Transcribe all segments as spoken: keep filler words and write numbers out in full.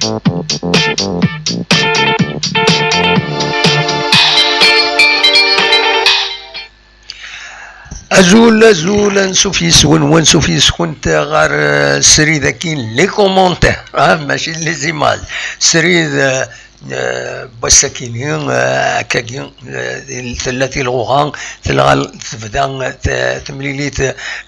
Azul, azul, ansuf yes-wen, wansuf yes-kent ɣer, eh, srid-agi, les commentaires, ah, mačči les images. Srid, eh, eh, n wass-akini, eh, akkagi, eh, tella tilɣuɣa, tella tebda, eh, t-, temlilit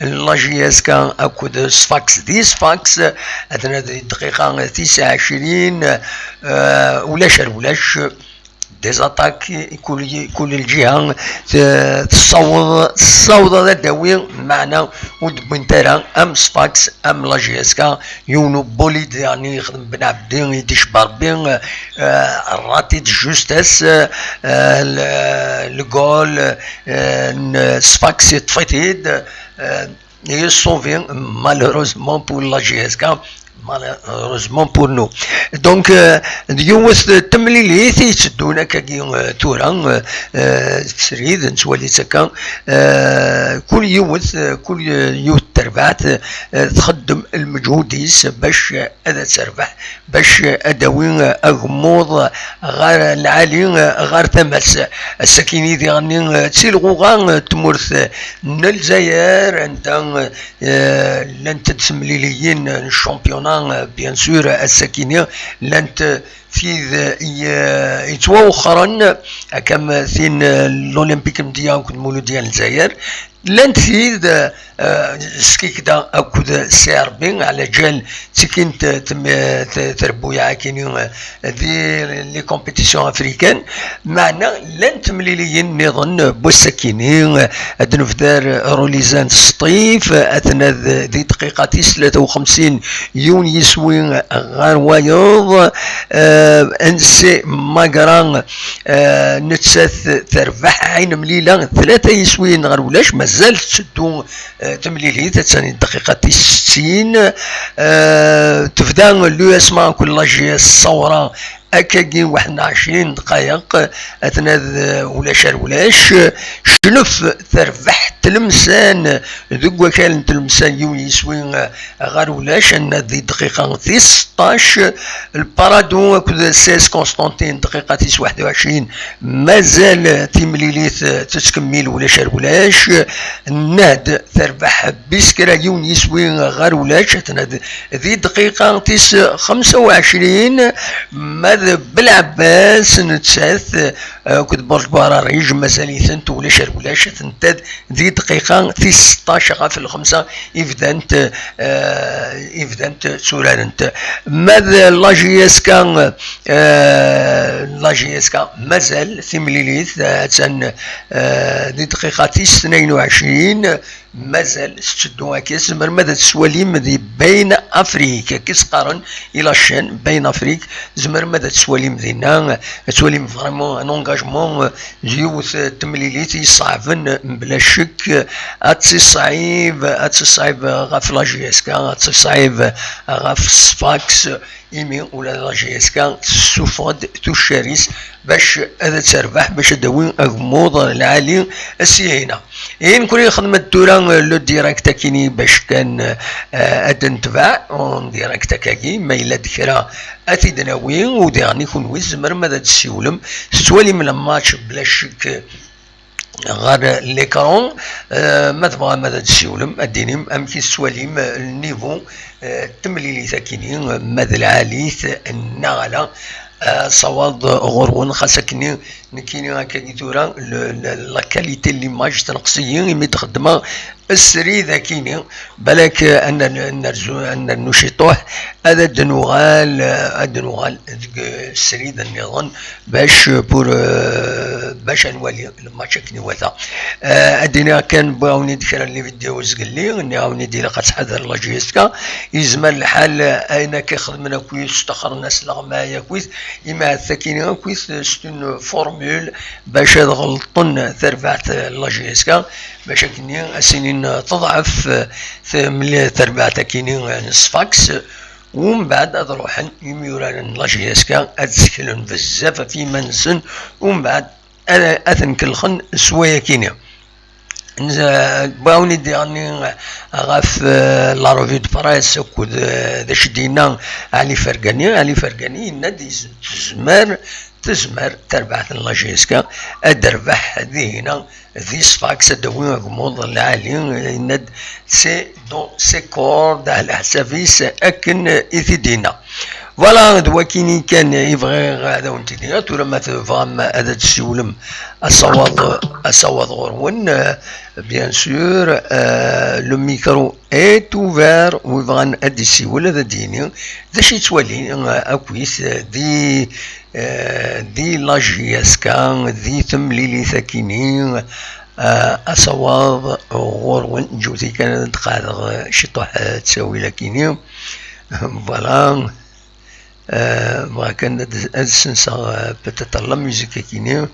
n la J S K akked Sfax. Di Sfax, eh, atna di dqiqa tis ɛecrin, eh, ulac ar ulac, des attaques, kul, kul lǧiha t-, tessaweḍ, tessaweḍ ad d-tawi, meɛna ur d-wwint ara am Sfax, am la J S K, yiwen ubolide daɣen i yexdem Ben Ɛebdi, i d-icebba Rebbi, eh, raté de justesse, eh, le, le goal, eh, n Sfax yeṭṭef-it-id, eh, et sauvé, malheureusement pour la J S K, malheureusement pour nous. Donc, euh, yiwet temlilit i yetteddun akkagi, euh, tura, euh, euh, srid, nettwali-tt akka, euh, kul yiwet, euh, kul, euh, yiwet terbaɛt, euh, txeddem lmeǧhud-is bac ad terbeḥ, bac ad d-tawi agemmuḍ ɣer lɛali, ɣer tama-s. Ass-akini diɣen d tilɣuɣa n tmurt n Lezzayer, anda, eh, llant-d temliliyin n championnat, bien sûr, ass-akini llant tid i, yettwawexxren, akka am tin n l'Olympique Mdiya akked Muludya n Lezzayer. Llant tid, eh, Skikda akked C R B, ɛla ǧal ttikint tem-, t-, trebbuyaɛ akini, eh, di les compétitions africaines. Meɛna llant temliliyin nniḍen n wass-akini, eh, ad nebder Rulizan Sṭif, eh, atna d-, di dqiqa tis tlata u xemsin, yiwen yiswi ɣer wayeḍ, eh, N C Magra, eh, nettat terbeḥ Ɛin Mlila tlata yiswiyen ɣer ulac, mazal tetteddu, eh, temlilit, attan dqiqa tis settin, eh, tebda l'U S M A akked la J S Sawra, akkagi waḥed n ɛecrin dqayeq, atna d, eh, ulac ar ulac, Cnef terbeḥ Tlemsan deg wakal n Tlemsan yiwen yiswi, eh, ɣer ulac, anna di dqiqa tis seṭṭac, Lparado akked C S Constantine dqiqa tis waḥed u ɛecrin, mazal timlilit tettkemmil ulac ar ulac. Nnad terbeḥ Biskra yiwen yiswi ɣer ulac, atna di dqiqa tis xemsa u ɛecrin, ma d Belɛebbas nettat akked Burj Buɛrarij mazal-itent ulac ar ulac, atenta di dqiqa tis seṭṭac ɣef lxemsa i bdant, eh, i bdant tturarent. Ma d la J S K, eh, la J S K mazal timlilit, eh, attan, eh, di dqiqa tis tnayen u ɛecrin, mazal tetteddu akka. Tzemrem ad tt-twalim di Bain Afrik, akka i s-qqaren i la chaîne Bain Afrik. Tzemrem ad tt-twalim dinna, ad twalim vraiment un engagement, eh, yiwet, eh, temlilit iṣeɛben, eh, mebla ccek, eh, ad tiṣɛib, ad tiṣɛib ɣef la J S K, ad tiṣɛib ɣef Sfax, imi ula d la J S K tessufeɣ-d tuccar-is bac ad terbeḥ, bac ad d-tawi agemmuḍ lɛali sya-ina. Ihi nekkni xedmen tura le direct akini bac kan, eh, ad d-netbeɛ en direct akkagi, ma yella-d kra ad t-id-nawi, u diɣen i kunwi tzemrem ad d-tessiwlem, tettwalim le match bla ccek ɣer l'écran, eh, ma tebɣam ad d-tessiwlem, ad d-tinim amek i tettwalim le niveau, eh, n temlilit akini, ma d lɛalit neɣ ala. Eh, sawaḍ ɣur-wen, xas akkenni nekkini akkagi tura, le, le, la qualité n l'image tenqes-iyi imi d-xeddmeɣ srid akini, balak, eh, ad ner-, ad nerzu, ad nernu ciṭuḥ, ad, ad d-nuɣal, eh, ad d-nuɣal deg, eh, srid nniḍen, bac, eh, pour, eh, bac ad nwali le match akken iwata. Eh, ad d-iniɣ kan, wwiɣ-awen-id kra n les vidéos zgelli, nniɣ-awen-id ilaq ad tḥader la J S K, yezmer lḥal, eh, ayen akka xedmen akk yesṭaxren asleɣmay akkit, imi ahat akini akkit, eh, c'est une formule bac ad ɣelṭen tarbaɛt, eh, la J S K, bac akkenni ad s-inin, eh, teḍɛef, eh, temli-, tarbaɛt akini, eh, n Sfax, umbeɛd ad ruḥen imyuraren n la J S K ad seklen bezzaf ɣef yiman-nsen, umbeɛd ad, ad ten-kellxen s wayakini. Nza-, wawni d-iɣenni ɣef, eh, la revue de presse akked, eh, d acu d-yenna Ɛli Fergani. Ɛli Fergani yenna-d, tezmer, tezmer terbaɛt n la J S K ad d-terbeḥ dihina di Sfax, ad d-tawi agmuḍ lɛali, yenna-d c'est dans ses cordes, ɛla ḥsab-is akken i t-id-yenna. Voilà, d wakini kan i bɣiɣ ad awen-t-id-iniɣ. Tura ma tebɣam ad d-tessiwlem, asawaḍ, asawaḍ ɣur-wen, euh, bien sûr, euh, le micro est ouvert, wi bɣan ad d-issiwel ad d-yini d acu yettwali, euh, akkit, euh, di, euh, di la J S K, di temlilit akini, euh, asawaḍ ɣur-wen. Ǧǧut-iyi kan ad d-qeɛdeɣ, euh, ciṭuḥ, euh, ttawil akini. Voilà. Euh, bɣiɣ kan ad, ad senseɣ, euh, peut-être la musique akini,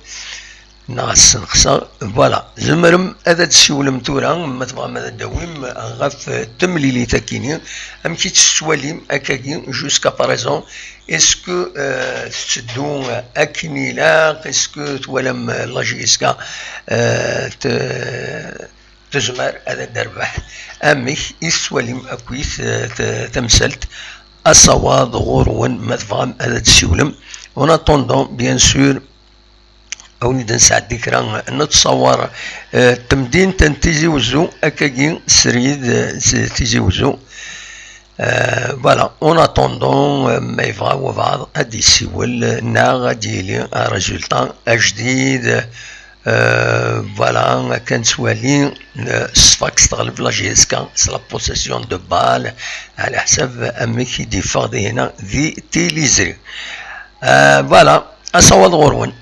neɣ ad ssenxseɣ. Voilà, tzemrem ad d-ssiwlem tura, ma tebɣam ad d-tawim ɣef, euh, temlilit akini, amek i tt-tettwalim akkagi jusqu'à présent. Est-ce que, euh, tetteddu, euh, akken ilaq? Est-ce que twalam, euh, la J S K, euh, te-, tezmer ad d-terbeḥ? Amek i tettwalim akkit, eh, t-, tamsalt? Asawaḍ ɣur-wen ma tebɣam ad d-tessiwlem. En attendant, bien sûr, ad wen-id-nesɛeddi kra n ttṣawar, eh, temdint n Tizi Wezzu, akkagi srid, eh, s Tizi Wezzu. Eh, voilà, en attendant, eh, ma yebɣa wabɛaḍ ad d-yessiwel, eh, neɣ ad d-yili un résultat ajdid, eh, voilà, akken nettwali, eh, Sfax teɣleb la J S K s la possession de balle, ɛla ḥsab amek i d-yeffeɣ dihina di Tiliẓri. Eh, voilà, asawaḍ ɣur-wen.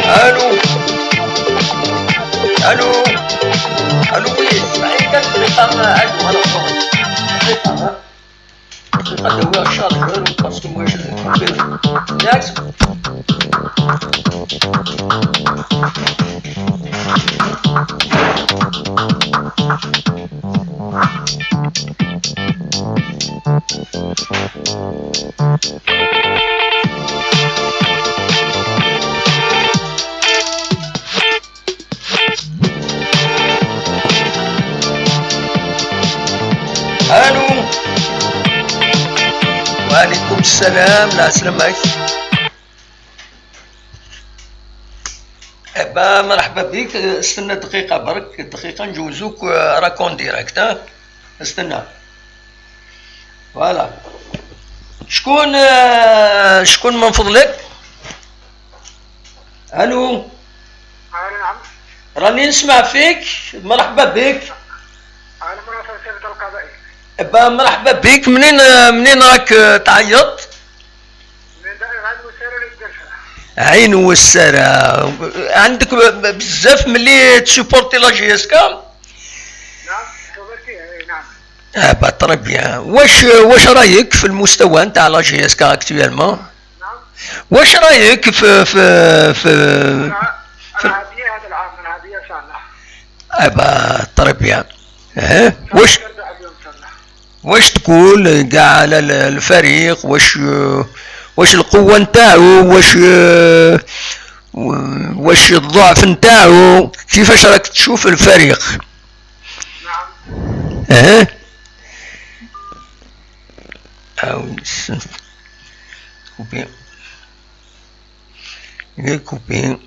Allô. Allô. Allô, oui. Allô, allô. Parce que moi, je... Next. Allô. وعليكم السلام، العسلامة. Eh ben, مرحبا بك. استنى دقيقة برك، دقيقة نجوزوك، آه، راك en direct، ها؟ استنى. Voilà. شكون، آه، شكون من فضلك؟ ألو. ألو، نعم. راني نسمع فيك. مرحبا بك. أنا من سلسلة القبائل. با، مرحبا بك. منين، آه، منين راك، آه، تعيط؟ من دائرة عين وسارة للدرفة. عين وسارة. عندك ب-، ب-، بزاف ملي تسوبورتي la J S K؟ نعم، سوبورتي، إي نعم. آه، با، très bien. واش، واش رايك في المستوى نتاع la J S K actuellement؟ نعم. واش رايك في، في، في، أنا، في أنا هادية هذا العام، أنا هادية إن شاء الله. آه، با، très bien. ها؟ واش، واش تقول كاع على ال-، الفريق؟ واش، واش القوة نتاعو؟ واش، واش الضعف نتاعو؟ كيفاش راك تشوف الفريق؟ نعم. اه. عاود. كوبي. لي كوبي.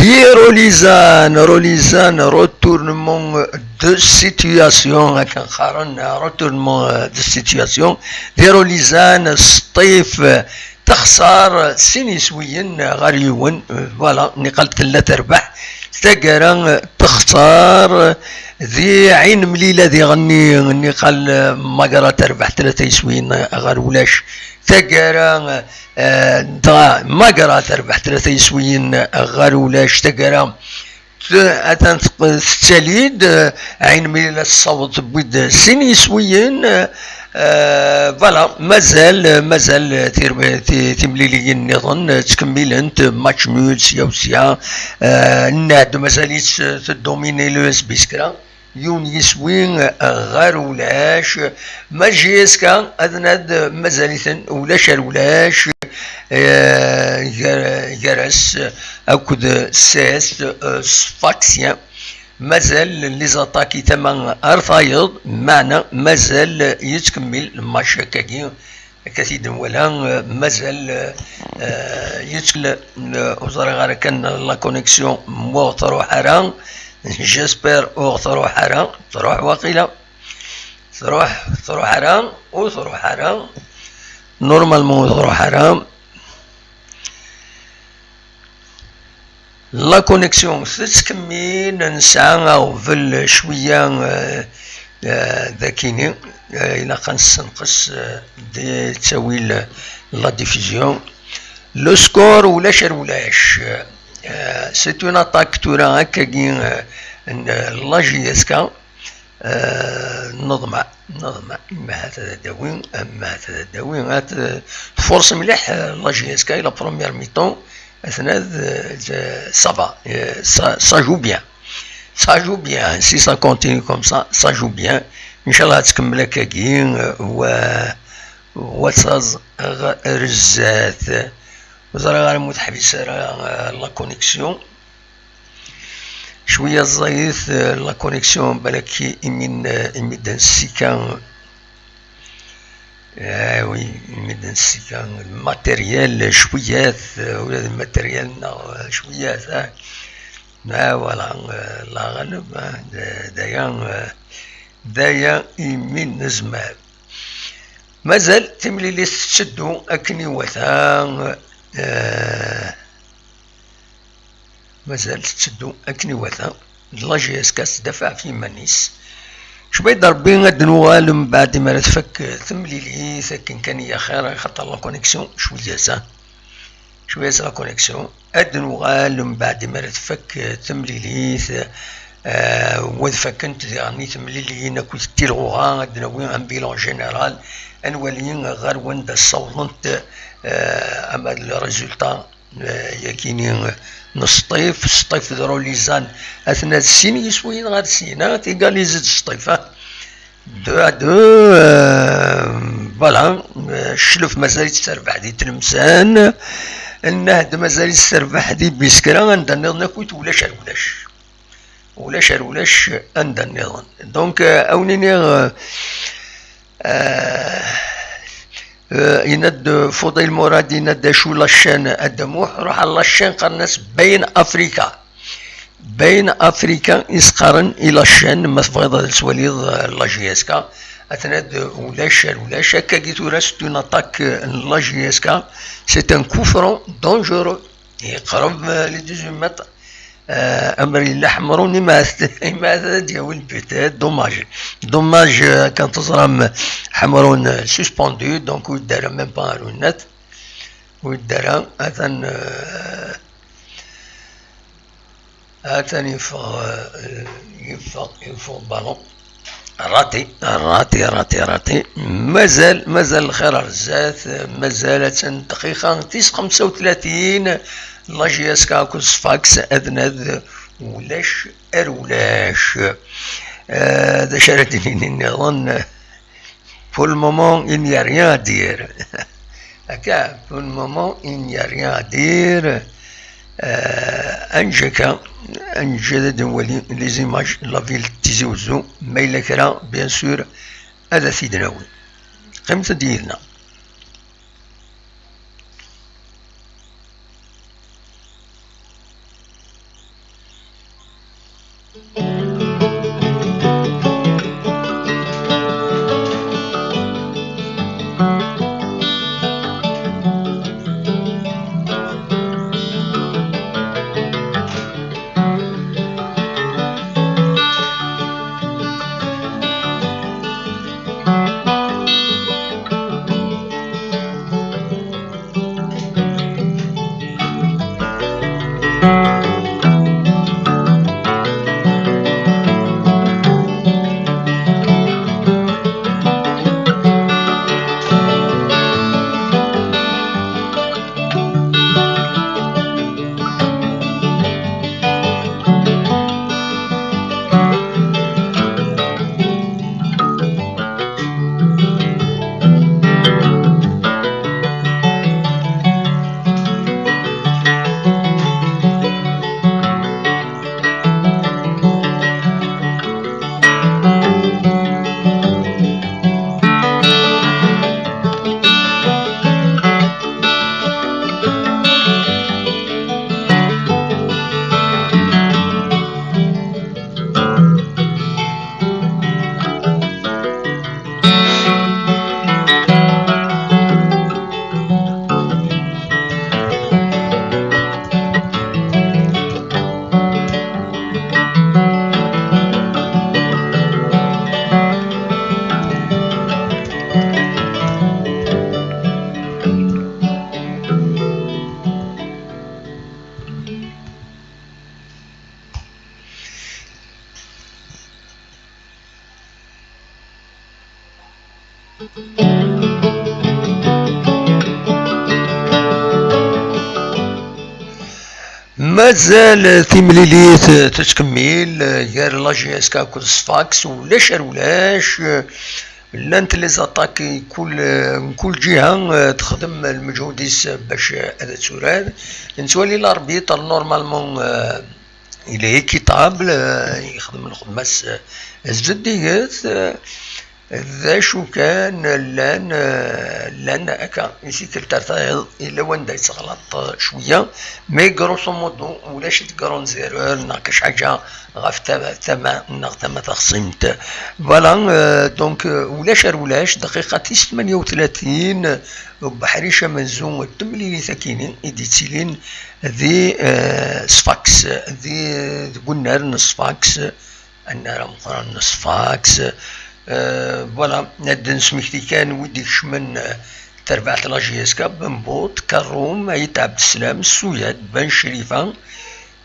Di Rolizan, Rolizan, retournement de situation, akken qqaren, retournement de situation. Di Rolizan, Sṭif texṣer sin yiswiyen ɣer yiwen. Voilà, niqal tella terbeḥ. Taggara texṣer. Di Ɛin Mlila diɣenni, niqal Magra terbeḥ tlata yiswiyen ɣer ulac. Taggara, eh, dɣa Magra terbeḥ tlata yiswiyen ɣer ulac. Taggara, t-, atan teq-, tettali-d, eh, Ɛin Mlila tessaweḍ tewwi-d sin yiswiyen. Eh, voilà, mazal, mazal tir-, ti-, timliliyin nniḍen, eh, ttkemmilent, match nul, sya u sya. Eh, Nnad mazal-itt, eh, tdomini l'U S B s kra. Yiwen yiswi, eh, ɣer ulac. Ma J S K, ad nad, mazal-iten ulac ar ulac, eh, gar-, gar-as akked Sest, eh, Sfaxien. Mazal les attaques i tama ar tayeḍ, meɛna mazal yettkemmil lmac akkagi. Akka t-id-nwala, eh, mazal, eh, yettkel, eh, ur ẓriɣ ara kan la connexion m'ur truḥ ara. J'espère ur truḥ ara. Truḥ waqila. Truḥ, truḥ ara, ur truḥ ara. Normalement ur truḥ ara. La connexion tettkemmil, nesɛa aɣbel cwiya, eh, eh, dakini, eh, ilaq ad nessenqes, eh, di ttawil la diffusion. Le score ulac ar ulac. Eh, c'est une attaque tura akkagi, eh, n la J S K. Eh, neḍmeɛ, neḍmeɛ, ma ahat ad d-tawi, ma ahat ad d-tawi, ad tforce mliḥ, eh, la J S K, la première mi-temps, atnad, eh, ça va, eh, ça, ça joue bien. Ça joue bien, si ça continue comme ça, ça joue bien. Inchallah, ad tkemmel akkagi, eh, wa, wa tsaẓ ɣer zdat. Ur ẓriɣ ara ma ur teḥbis ara, eh, la connexion. Cwiya ẓẓayet, eh, la connexion, balak imi n-, imi d-nessika. Ah oui, imi d-nessika. Matériel, cwiyat, eh, ula d matériel neɣ, eh, cwiyat, ah. Ah, voilà, eh, la ɣaleb, ah, d, d aya, eh, d aya imi nezmer. Mazal timlilit tetteddu akken iwata, eh, mazal tetteddu akken iwata. La J S K tdafaɛ ɣef yiman-is. Cbayt Rebbi ad d-nuɣal mbeɛd imi ara tfak temlilit, akken kan i axir, axaṭer la connexion cwiya-s, ah. Cwiya-s la connexion. Ad d-nuɣal mbeɛd imi ara tfak temlilit, eh, wa ad fakent diɣen i temliliyin akked tilɣuɣa, ad d-nawi un bilan général, ad nwali ɣer wanda ssawḍent, eh, ama d le résultat, eh, yakini, eh, n Sṭif, Sṭif d Rolizan, atna d sin yiswiyen ɣer sin, ah, égaliser-d Sṭif, ah. Deux à deux, euh, voilà, euh, Ccluf mazal-itt terbeḥ di Tlemsan, Nnahd mazal-itt terbeḥ di Biskra, anda nniḍen akk ulac ar ulac. Ulac ar ulac anda nniḍen. Donc, euh, ad wen-iniɣ, euh, euh, euh, yenna-d Fuḍil Murad, yenna-d acu la chaîne a Dda Muḥ, ruḥ ar la chaîne qqaren-as Bain Africa. Bain Africa i s-qqaren i la chaîne, ma tebɣiḍ ad twaliḍ, euh, la J S K. Atna-d ulac ar ulac. Akkagi tura, c'est une attaque, euh, n la J S K. C'est un coup franc dangereux. Yeqreb, euh, les dix-huit mètres. Euh, amer yella Ḥemrun, imahat, imahat ad d-yawi le but. Eh, dommage. Dommage, euh, kan teẓram Ḥemrun, euh, suspendu, donc ur yeddi ara même pas ar unat. Ur yeddi ara, atan, euh, Atan yeffeɣ, eh, yeffeɣ, yeffeɣ ballon. Raté, raté, raté, raté. Mazal, mazal lxir ar zdat, mazal attan dqiqa tis xemsa u tlatin. La J S K akked Sfax ad nad ulac ar ulac. Eh, d acu ara d-nini nniḍen? Pour le moment, il n'y a rien à dire. Akka, pour le moment, il n'y a rien à dire. Euh, ad neǧǧ akka, ad neǧǧ ad nwali les images, la ville de Tizi Ouzou, ma yella kra, bien sûr, ad t-id-nawi. Qqimet-d yid-neɣ. Mazal timlilit tettkemmil gar la J S K akked Sfax, ulac ar ulac. Llant les attaques i kul, n kul ǧiha, texdem lmeǧhud-is bac ad turar. Nettwali l'arbitre, normalement, il est équitable, yexdem lxedma-s zeddiget. D acu kan, llan, llan akka, i tikkelt ar tayeḍ, yella wanda yettɣlaṭ cwiya, mais grosso modo, ulac-d grandes erreurs, neɣ kac ḥaǧa ɣef tama, tama, neɣ tama taxṣimt. Voilà, euh, donc, euh, ulac ar ulac, dqiqa tis tmanya u tlatin, ubeḥric amenzu n temlilit akini i d-yettilin di, euh, Sfax, di, deg unnar n Sfax, annar ameqqran n Sfax. Euh, voilà, ad d-nesmekti kan wid ikecmen, euh, tarbaɛt n la J S K, Benbut, Karum, Ayt Ɛebdeslam, Suyad, Ben Crifa,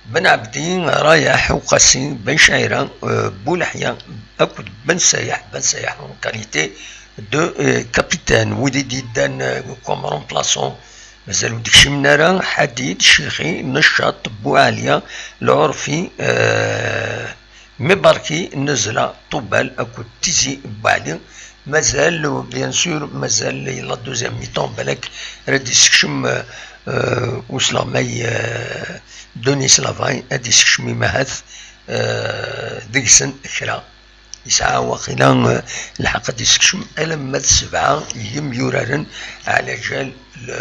Ben Ɛebdi, Rayaḥ, Uqasi, Ben Cɛira, euh, Buleḥya, akked Ben Sayaḥ, Ben Sayaḥ en qualité de, euh, capitaine, wid i d-yeddan, euh, comme remplaçant, mazal ur d-kcimen ara, Ḥadid, Cixi, Neccaṭ, Buɛaliya, Lɛurfi, euh, Mibarki, Nezla, Ṭubal akked Tizi Buɛli. Mazal, bien sûr, mazal la deuxième mi-temps, balak ara d-yessekcem, euh, usleɣmay, euh, Denis Lavay, ad d-yessekcem imahat, euh, deg-sen kra. Yesɛa waqila, euh, lḥeqq ad d-yessekcem alamma d sebɛa yimyuraren ɛla jal le,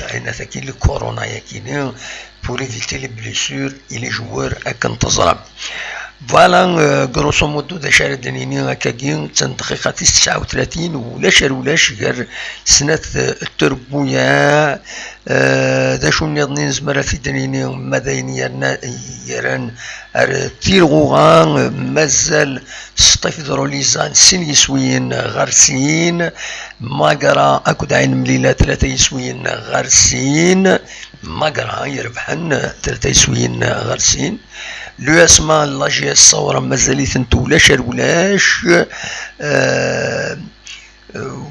ayen ataki, le corona yakini, pour éviter les blessures et les joueurs akken teẓram. Voilà, euh, grosso modo, d acu ara d-nini akkagi, d tadqiqat tis tesɛa u tlatin, ulac ar ulac gar snat, euh, terbuyaɛ, euh, d acu nniḍen i nezmer ad t-id-nini, ma d ayen yerna, yerran ar tirɣuɣa, euh, mazal Sṭif d Rulizan sin yiswiyen ɣer sin, Magra akked Ɛin Mlila tlata yiswiyen ɣer sin, Magra irebḥen tlata yiswiyen ɣer sin. L'U S M A, la J S Saoura, mazal-itent ulac ar ulac. Euh,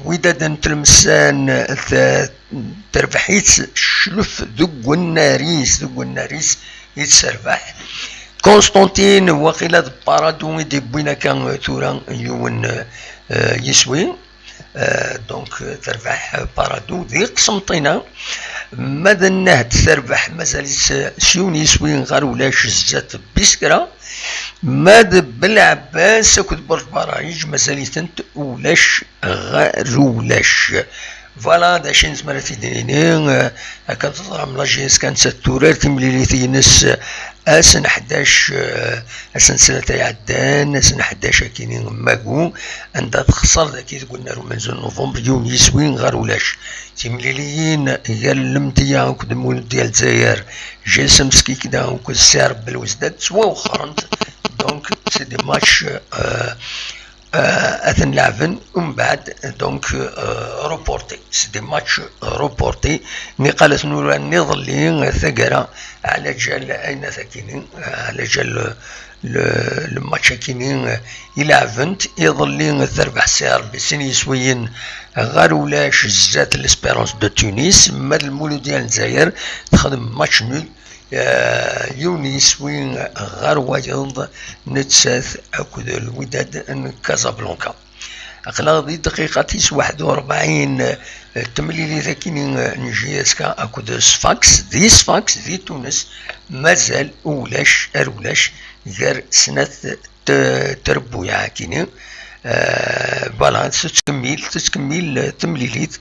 Wydad n Tlemsan, t-, terbeḥ-itt Cclef deg unnar-is, deg unnar-is i tt-terbeḥ. Constantine, waqila d Paradou i d-iwwin akka tura yiwen, euh, yiswi. Euh, donc, terbeḥ Paradou di Qsenṭina. Ma d Nnehd terbeḥ, mazal-itt s yiwen yiswi ɣer ulac zdat Biskra. Ma d Belɛebbas akked Burj Baraij, mazal-itent ulac ɣer ulac. Voilà, d acu i nezmer ad t-id-nini, euh, akka teẓram la J S K nettat turar timlilit-ines, euh, ass n ḥdac, euh, ass n ttlata iɛeddan, ass n ḥdac akini n wagu, anda texṣer daki deg unnar umenzu n novembre, yiwen yiswi ɣer ulac. Timliliyin gar Lemdiya akked Muludya Lezzayer, G S M Skikda akked Si Rebbi Lwezdad ttwawexxrent. Donc, c'est des matchs, euh, euh, ad ten-leɛben, umbeɛd, donc, euh, reportés. C'est des matchs reportés. Niqal ad ten-uran iḍelli, taggara, ɛla jal ayen akini, ɛla jal le, le match akini, euh, i leɛbent. Iḍelli terbeḥ Si Rebbi sin yiswiyen ɣer ulac zdat l'Espérance de Tunis, ma d Lmuludya n Lezzayer texdem match nul, euh, yiwen yiswi ɣer wayeḍ, nettat akked Lwidad n Casablanca. Aql-aɣ di dqiqa tis waḥed u rebɛin, eh, temlilit akini, eh, n J S K akked Sfax, di Sfax, di Tunes, mazal ulac ar ulac gar snat t-, trebbuyaɛ akini. Eh, voilà, tettkemmil, tettkemmil, eh, temlilit.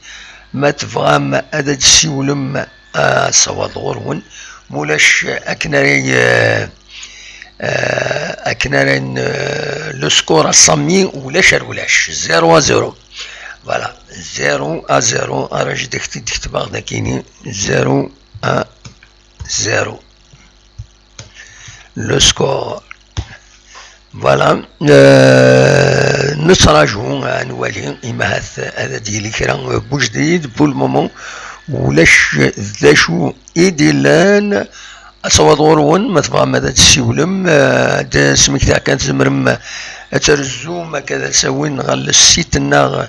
Ma tebɣam ad d-tessiwlem, asawaḍ ɣur-wen. Mulac, akken ara y-, eh, akken ara n-, eh, le score a Sami, ulac ar ulac, zéro à zéro. Voilà, zéro à zéro, ara j-, d ak-t-id-ketbeɣ dakini, zéro à zéro. Le score. Voilà, euh, nettraǧu, ad nwali, imahat ad d-yili kra n ujdid. Pour le moment, ulac d acu i d-illan. Asawaḍ ɣur-wen, ma tebɣam ad d-tessiwlem, euh, ad d-smektiɣ kan, tzemrem ad trezzum akka d asawen ɣer le site-nneɣ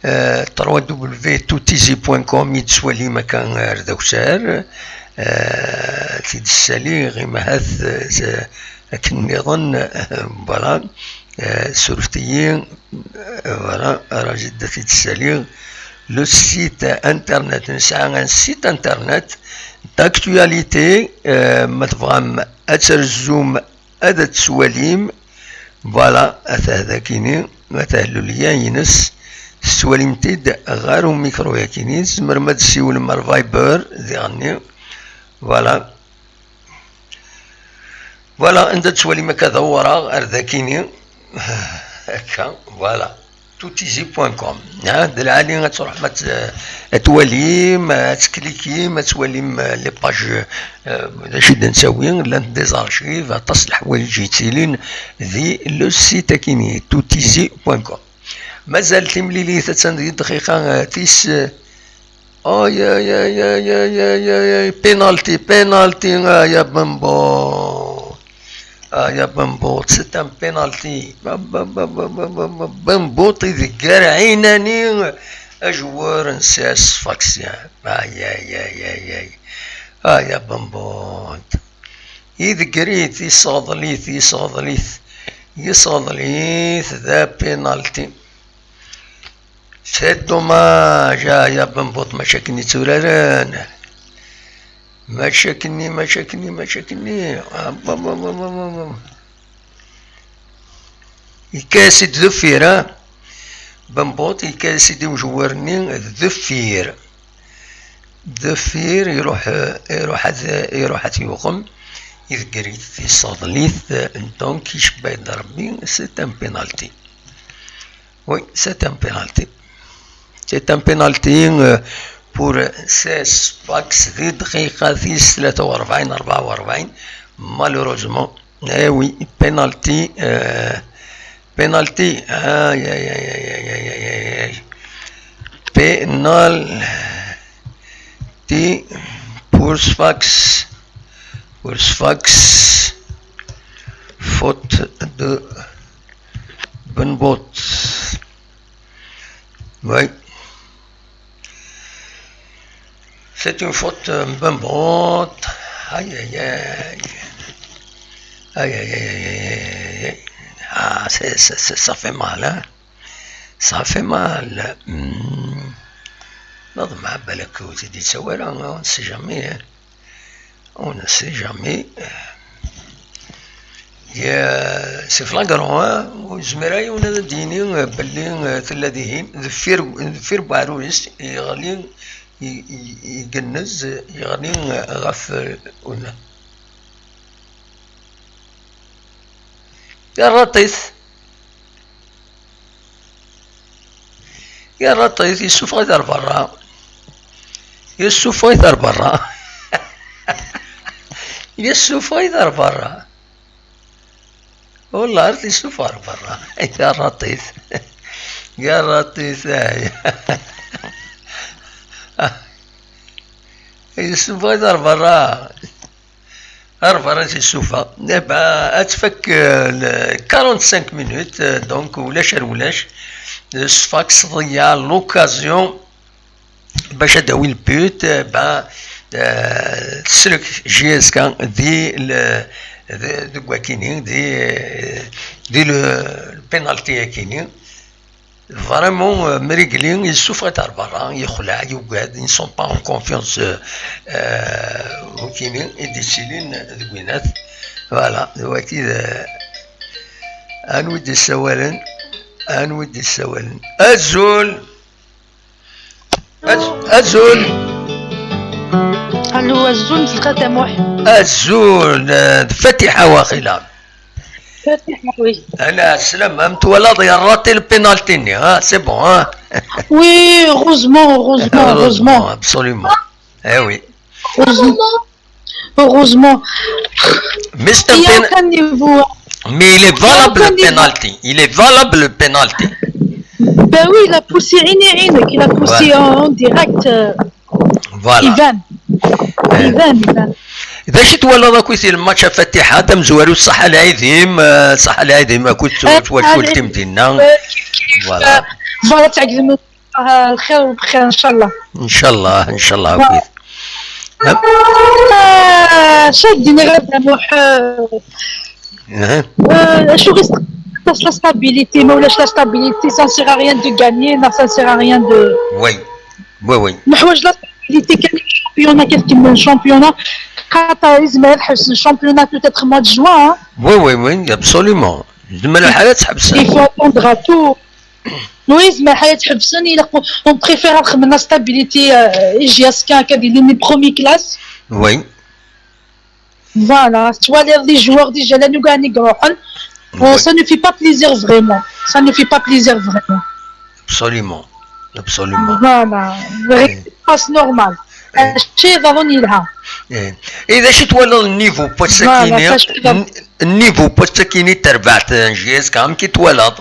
Euh, trois w tout easy point com i d-tettwalim akka ar d awsar. Euh, ti d-ssaliɣ imahat, euh, akken nniḍen, euh, voilà. Euh, surfet-iyi, euh, voilà, ara jidda ti d-ssaliɣ. Le site internet, nesɛa un site internet d'actualité, euh, ma tebɣam ad trezzum ad tettwalim. Voilà, atah dakini, atah lulya-ines, tettwalim-t-id ɣer umikru-yakini, tzemrem ad tessiwlem ar Viber diɣenni. Voilà. Voilà, anda tettwalim akka dawraɣ ar dakini. Akka, voilà. Tout easy point com. Ha, d lɛali ad truḥem ad t-, ad twalim, ad tklikim, ad twalim, euh, les pages, euh, d acu i d-nettawi, llant des archives, aṭas n leḥwayeǧ yettilin di le site akini, tout easy point com. Mazal timlilit attan di dqiqa, euh, tis, euh, ay, ay, ay, penalty, penalty, ay, a Bembo. Ay, a Bembo, c'est un penalty. Ba, ba, ba, Bembo, idegger ɛinani ajewwar n C S Sfax. Ay, ay, ay, ay, ay. Ay, a Bembo. Idegger-it, yesseɣḍel-it, yesseɣḍel-it, yesseɣḍel-it, d apinalti. C'est dommage, ah, ya Bembuṭ, mačči akken i tturaren. Mačči akken-nni, mačči akken-nni, mačči akken-nni. Ah, bam, bam, bam. Yekka-yas-id deffir, ah. Bembuṭ yekka-yas-id i ujewwar-nni deffir. Deffir, iruḥ, iruḥ ad, iruḥ ad t-yuɣem, idegger-it, yesseɣḍel-it, donc icebba-d Rebbi, c'est un penalty. Oui, c'est un penalty. C'est un penalty, euh, pour C S Sfax di dqiqa tis tlata u rebɛin, rebɛa u rebɛin, malheureusement. Eh oui, penalty, euh, penalty. Aïe, aïe, aïe. Penalty pour Sfax. Pour Sfax. Faute de Bembuṭ. Oui. C'est une faute, euh, Bembuṭ. Aïe, aïe, aïe. Aïe, aïe, aïe, aïe, aïe, aïe. Ah, c'est, c'est, c'est, ça fait mal, hein. Ça fait mal. Hmm. Non, mais balak ur t-id-yettawi ara, on ne sait jamais, hein. On ne sait jamais. Ya, c'est flagrant, hein. Ur yezmir ara yiwen ad d-yini, euh, belli, euh, tella dihin, deffir, deffir n uɛrur-is, yeɣli, i, i, igennez, yeɣli, euh, ɣef, euh, una. Yerra-t. Yerra-t, yessufeɣ-it ar berra. Yessufeɣ-it ar berra. Yessufeɣ-it ar berra. Wallah, ar t-yessufeɣ ar berra. Yerra-t. Yerra-t, ay. Yessufeɣ-it ar berra. Ar berra i t-yessufeɣ. Eh ben, ad tfak, euh, le quarante-cinq minutes, euh, donc ulac ar ulac. Sfax tḍeyyeɛ l'occasion bac ad d-tawi le but, eh ben, euh, teslek J S K di le, di, deg wakini, di, di le, le penalty akini. Vraiment, euh, Mrigli, yessufeɣ-it ar berra, yexleɛ, yugad, ils ne sont pas en confiance, euh, euh, wakini i d-yettilin deg winat. Voilà, d waki d, anwi d-yessawalen, anwi d-yessawalen. Azul! Az-, azul! Allo, azul, Mselxat Amuḥ. Azul, euh, d Fatiḥa waqila. Fatiḥa, oui. Ala, slam, am twalaḍ yerra-t le penalty-nni, ha, c'est bon, ha. Oui, heureusement, heureusement, heureusement, heureusement. Absolument. Eh oui. Heureusement. Heureusement. Mais c'est un, il y a pen-, aucun niveau. Mais il est valable, il y a aucun niveau. Le penalty. Il est valable, le penalty. Ben oui, il a poussé, il a poussé, voilà, en, en direct, euh, voilà. Ivan. Eh. Ivan, Ivan. D acu twalaḍ akkit i lmatch a Fatiḥa, tamezwarut, ṣaḥḥa lɛid-im, eh, ṣaḥḥa lɛid-im akkit, eh, twacult-im dinna. Eh, voilà. Eh, voilà, tɛeggdem. آه، الخير وبخير إن شاء الله. إن شاء الله، إن شاء الله. وكيف؟ آه، شاد ديني غير دموح. آه، أها. آه، شو غير لا ستابيليتي، ما ولاش لا ستابيليتي، ça sert à rien de gagner, ça sert à rien de Oui, oui, oui. نحوج لا ستابيليتي. كان شامبيونا كتكمل شامبيونا، خاطر يزمر يحبس الشامبيونا peut-être mois de juin. Oui, oui, oui, absolument. زعما الحالة تحبس. Il faut attendre à tout. Oui, زعما حالة تحبسن، il faut, on préfère نخدم لا ستابيليتي. جي اس كي كدير لي برومي كلاس. Oui. Voilà, tu vois les, les joueurs déjà là nous gagnent grand. Oui. Ça ne fait pas plaisir vraiment. Ça ne fait pas plaisir vraiment. Absolument. Absolument. Voilà, c'est pas normal. شيء ضروري لها. إيه. إذا شي توالى النيفو بوتساكيني، Voilà, ça, je suis d'accord. النيفو بوتساكيني تربعت جي اس كام كي توالى.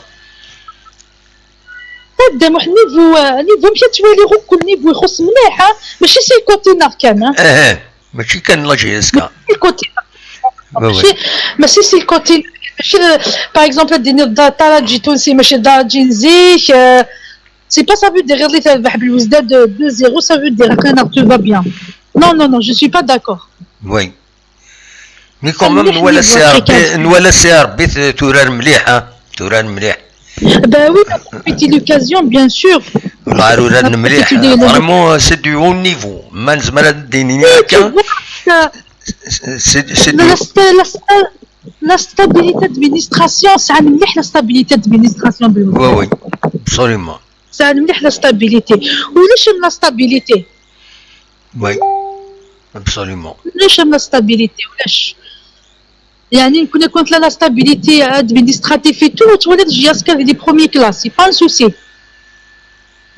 قدام واحد النيفو، نيفو مشات توالي غير كل نيفو يخص مليح، ها؟ ماشي سي كوتي نار كان، ها؟ اها، ماشي كان لا جي اس كا. سي كوتي. وي وي. ماشي، ماشي سي كوتي. ماشي، باغ اكزومبل ديني الدار طالع تجي تونسي ماشي دار تجي نزيك. سي با سا فو دير غير اللي تربح بالوزداد دو زيرو سا فو دير كان تو فا بيان. Non, non, non, je suis pas d'accord. وي. مي كومام نوالا سي ار بي، نوالا سي ار بي تورار مليح، ها؟ تورار مليح. Bah oui, profiter l'occasion, bien sûr. والله روران مليح. Profiter de- فريمون سي دو هو نيفو، ما نزمر هاد الدينين هكا. سي سي دو La, sta- la, sta- la stabilité d'administration, c'est un مليح la stabilité d'administration. وي وي، ابسوليومون. C'est un مليح la stabilité. ولاش la stabilité؟ وي، ابسوليومون. ولاش la stabilité؟ ولاش؟ يعني كنا كنت لا stabilité administrative et tout، تولد جي اس كا دي بروميي كلاس، سي با ان سوسي.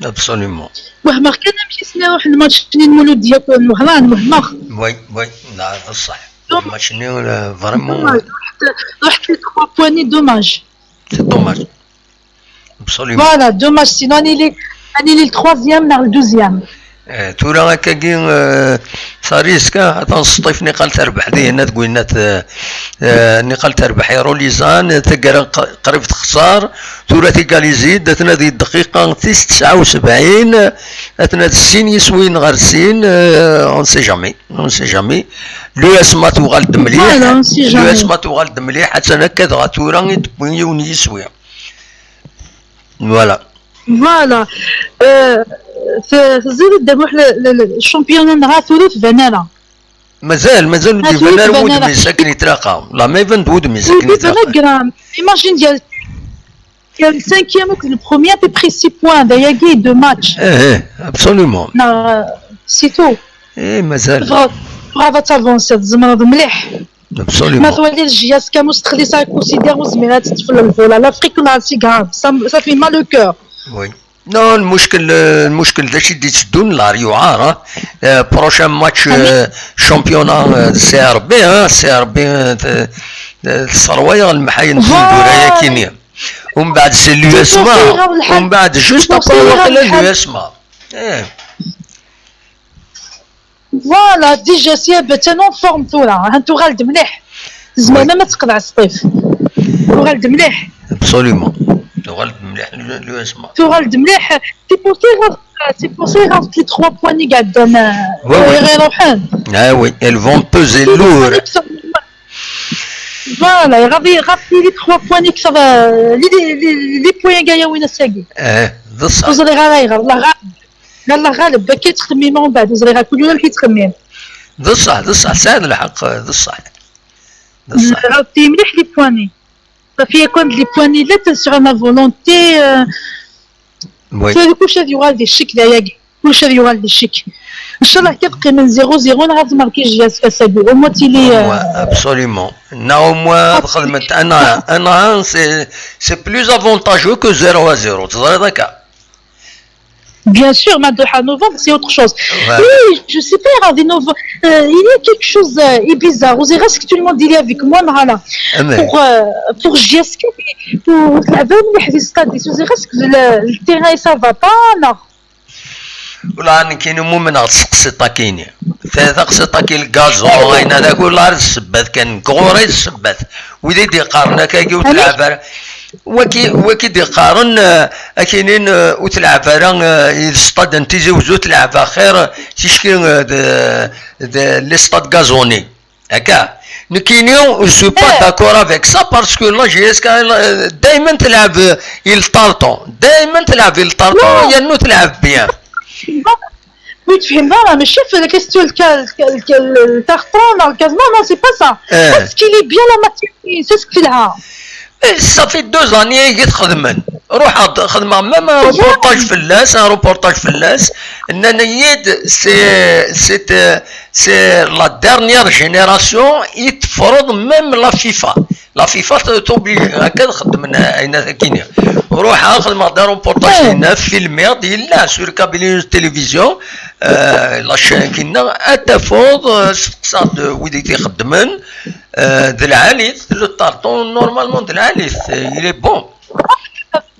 ابسوليومون. وهما كان مشي سنة واحد الماتش ني المولودية كون وهران وهما. وي وي، لا بصح. الماتش ني فريمون. رحت، رحت لي تخوا بوان ني دوماج. سي دوماج. ابسوليومون. Voilà, دوماج، سينو اني لي، اني لي التخوازيام ناغ الدوزيام. آه، تورا هكاكي، آه، سا ريسك، آه، حتى نسطيف نقال تربح دي هنا تقول لنا ت-، آه، نقال تربح يا روليزان، تقرا ق-، قريب تخسر، تورا تيكاليزي، داتنا دي الدقيقة تيس تسعة وسبعين، اتنا السين يسوين غير السين، آه، اون سي جامي، اون سي جامي. لو اس ما توغال مليح، Voilà, on sait لو اس jamais. ما توغال مليح، حتى انا كذا تورا يدبوي يسوي. فوالا. Voilà. آه، ف-، في الزيرو دابا واحد ال-، ال-، الشامبيون نهار ثلاث بنانا. مازال، مازال ودي هاتولي فان بنانا. ودمي ساكن يتراقى. لا ما يفند ودمي ساكن ودي يتراقى. بنانا غرام. ايماجين ديال، ديال سانكيام وكل بروميير تي بري سي بوان، داياكي دو ماتش. ايه ايه، ابسوليومون. لا، سي تو. ايه مازال. بغا، بغا تافونسي، تزمرض مليح. ما ابسوليومون. توالي الجياس كاموس تخلي سا كونسيدير وزميرات تطفل الفولا. لافريك ولا سي غراف. سا، سا في مال لو كور. وي. نو، المشكل، المشكل ذا شي دي تسدون لا ريو عارة. آه، بروشان ماتش، آه، شامبيونا، آه، سي ار بي، ها، سي ار بي، آه، ت-، آه، الصروايا المحاين فوالا. الدورايا كينيا. ومن بعد سي لو اس ما، ومن بعد جوست ابري واقيلا لو اس ما. ايه. فوالا، ديجا سي بتان اون فورم ثورة، ها تغالد مليح. زعما ما تقلع السطيف. تغالد مليح. ابسوليومون. تغالد مليح لو، لو اس ما. تغالد مليح. سي بور سي غاف، سي بور سي غاف لي تخوا بوان اللي قاعد انا. وي، وي. غير روحان. اه وي، ال فون بوزي لور. فوالا، غادي، غادي لي تخوا بوان يكثر، آه، لي، لي، لي، لي بوان كايا وين الساقي. اه، بصح. وزري غير، غير، الله غالب. قال الله غالب، كي تخمي من بعد، وزري غير كل يوم كي تخمي. بصح، بصح، سعد الحق، بصح. بصح. راه تي مليح لي بواني. صافي، يكون لي بواني لا تنسوا لا فولونتي، آه، وي. سوري، كلشي غادي يوغال دي الشك داياكي. كلشي غادي يوغال دي الشك. ان شاء الله كتبقي من زيرو زيرو، انا غتماركي جي اس كاساكي. او موان تيلي، آه، ابسوليومون. نا او موان خدمت انا، انا سي، سي بلوس افونتاجو كو زيرو ا زيرو. تزري هكا. Bien sûr, ma doha novembre, c'est autre chose. Oui, je sais pas, غادي novembre, euh, il y a quelque chose, euh, est bizarre. وزي غاسك tout le monde il est avec moi, voilà. Pour, euh, pour جي اس كي، pour تلعب مليح في ستاديس. وزي غاسك le terrain, ça va pas, non. والله انا كاين مؤمن غتسقسي طاكيني. ثلاثة قصي طاكي الكازون، هاين هذاك والله راه السبات كان كغوري السبات. وليدي قارنا كاكي وتلعب. Waki, waki d-iqqaren, eh, akinin, eh, ur tleɛɛeb ara, eh, i stade n Tizi Wezzu, tleɛɛeb axir ticki, eh, d, d les stades gazonnés. Akka. Nekkini, je suis pas d'accord avec ça parce que la J S K, eh, dayman tleɛɛeb, eh, il tartan. Dayman tleɛɛeb il tartan, yernu tleɛɛeb bien. Ur tefhim ara, mačči f la question, le tartan, le gazon, non, c'est pas ça. Est-ce qu'il est bien la matière, c'est ce qu'il a. Eh, ça fait deux années i t-xedmen. Ruḥeɣ-d xedmeɣ même un reportage fell-as, un reportage fell-as. Nnan-iyi-d c'est, c'est, euh, c'est la dernière génération i tefreḍ même la FIFA. La FIFA t'oblige, akka ad xedmen ayen akini. Ruḥeɣ xedmeɣ-d un reportage dinna, filmiɣ-d, yella sur Kabylie News Télévision, euh, la chaîne kinna, ad tafeḍ, euh, steqsaɣ-d wid i t-ixeddmen, euh, d lɛali, le tartan, normalement d lɛali, il est bon.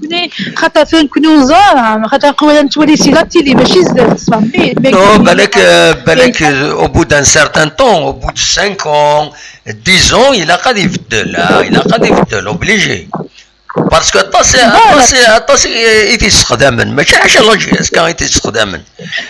Xaṭer atan kunwi ur neẓri ara, xaṭer neqqim nettwali si la télé, mačči zdat, tfehmeḍ. Non, balak, euh, balak, euh, au bout d'un certain temps, au bout de cinq ans, dix ans, ilaq ad ibeddel, ah, ilaq ad ibeddel, obligé. Parce que aṭas, aṭas, aṭas i, i t-issexdamen, mačči ḥaca la J S K i t-issexdamen.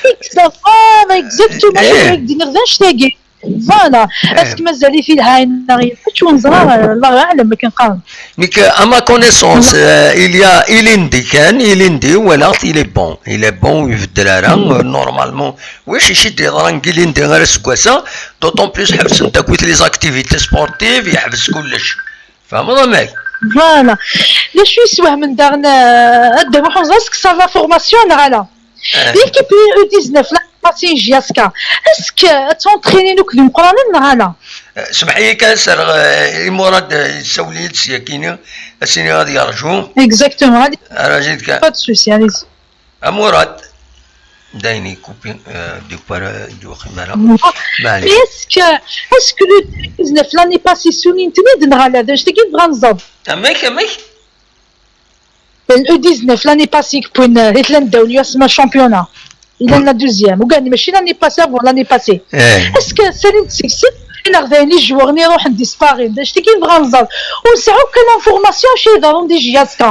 Exactement, exactement, d acu i d-nniɣ d annect-agi. Voilà. Est-ce que mazal-it yelha neɣ yella, ur neẓri ara, Allahu aɛlam akken qqaren. Nekk, à ma connaissance, euh, il y a ilindi kan, ilindi, walaɣ-t, il est bon. Il est bon, ur ibeddel ara, euh, normalement. Wic ici d-yeḍran deg ilindi ar aseggas-a, d'autant plus ḥebsen-d akkit les activités sportives, yeḥbes kullec. Tfehmeḍ amek? Voilà. D acu yeswehmen daɣen, euh, a Dda Muḥ, ur neẓri est-ce que ça va formation neɣ ala? L'équipe U dix-neuf, la passée J S K, est-ce que ad ttɛennin akk d imeqqranen neɣ ala? Eh, semmeḥ-iyi kan, serreɣ, eh, i Murad, eh, yessawel-iyi-d syakini, ad s-iniɣ ad yerju. Exactement, allez. Rajid kan. Pas de souci, allez-y. A Murad, d ayen ikupi, eh, d-iwqim ara, d-iwqim ara. Maɛlic. Est-ce que, est-ce que le U dix-neuf l'année passée, ssunin-ten-id neɣ ala? D acu-agi bɣan ẓẓad. Amek, amek? Le U dix-neuf, l'année passée, qui point, euh, hitlan ddaw l'U S M A championnat. Il est la deuxième. Ou gagne, mais l'année passée, avant l'année passée. Est-ce que c'est une succès? Il a les joueurs, ils ont disparu. Je te dis vraiment ça. On sait aucune information chez Daron de J S K.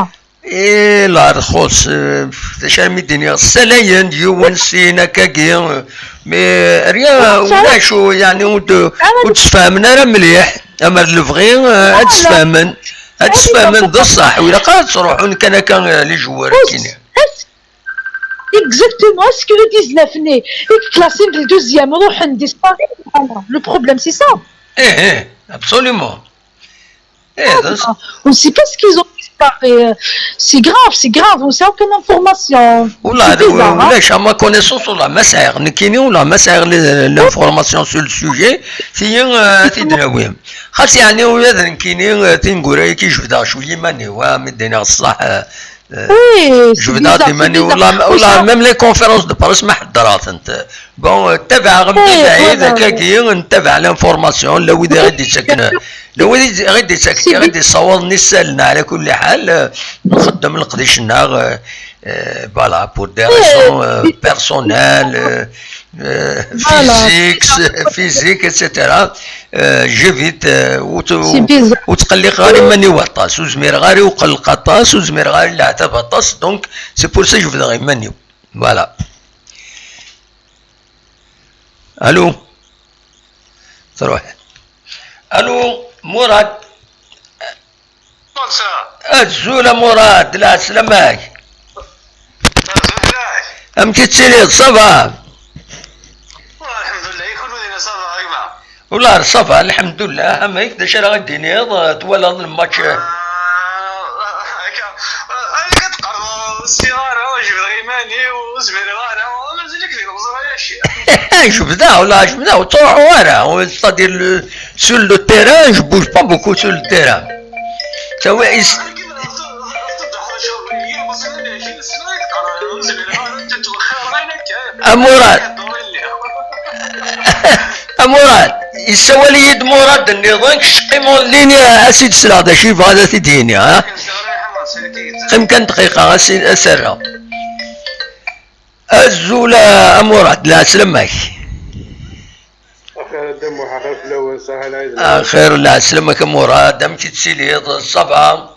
Eh, la ressource, euh, d acu armi d-iniɣ, ssalayen-d yiwen sin akkagi, euh, mais rien, ulac, yeɛni, ur d-, ur d-sfehmen ara mliḥ, amer d lebɣi, euh, ad d-sfehmen, ad d-sfehmen d ṣṣeḥ, ilaq ad ttruḥun kan akka, euh, les joueurs, kini. Exactement, est-ce que U dix-neuf nni, i classé le deuxième, ruḥen disparaît? Voilà, le problème c'est ça. Eh, eh, absolument. Eh, on sait pas ce qu'ils ont disparu. C'est grave, c'est grave, on sait aucune information. Ula, ulac, à ma connaissance, ula ma sɛiɣ nekkini, ula ma sɛiɣ l'information sur le sujet, tiyi, euh, ad t-id-nawi. Xas yeɛni ula d nekkini, euh, tineggura-agi jebdeɣ cwiya iman-iw, ah, mi d-iniɣ ṣṣeḥ, euh, Oui, jebdeɣ-d iman-iw, même les conférences de presse ma ḥeddreɣ-tent. Bon, euh, ttabaɛeɣ mebɛid akkagi, ntabaɛ l'information, la wid i ɣ-d-ittaken, la wid i ɣ-d-ittaken, i ɣ-d-issawaḍen isallen, ɛla kulli ḥal, euh, nxeddem leqdic-nneɣ, euh, euh, voilà, pour des raisons, euh, personnelles, euh, euh, physiques, physiques, et cetera. Euh, j'évite, euh, ur tt-, ur ttqelliqeɣ ara iman-iw aṭas, ur zmireɣ ara i uqelleq aṭas, ur zmireɣ ara i leɛtab aṭas, donc c'est pour ça jebdeɣ iman-iw. Voilà. Allô? Truḥ. Allô, Murad? Azul a Murad, lɛeslama-k. Amek i tettiliḍ, ça va? Wallah, ça va, lḥemdullah. Amek, d acu ara ɣ-d-tiniḍ? Twalaḍ lmatch? Akka, akka teqqareḍ, ur ssineɣ ara, jebdeɣ iman-iw, ur zmireɣ ara, mazal-ik di lmeẓra-ya. Jebdeɣ, wallah, jebdeɣ, ur ttruḥuɣ ara. C'est-à-dire, le, sur le terrain, je bouge pas beaucoup sur le terrain. Ça, ouais, A Murad. A Murad, yessawal-iyi-d Murad nniḍen, kečč qqim en ligne, a s-id-sleɣ d acu yebɣa ad t-id-yini, ha? Qqim kan dqiqa, a s-, a s-rreɣ. Azul a Murad, lɛeslama-k. Axir a Dda Muḥ, axir fell-awen, saha lɛid. Axir, lɛeslama-k a Murad, amek i tettiliḍ, ça va?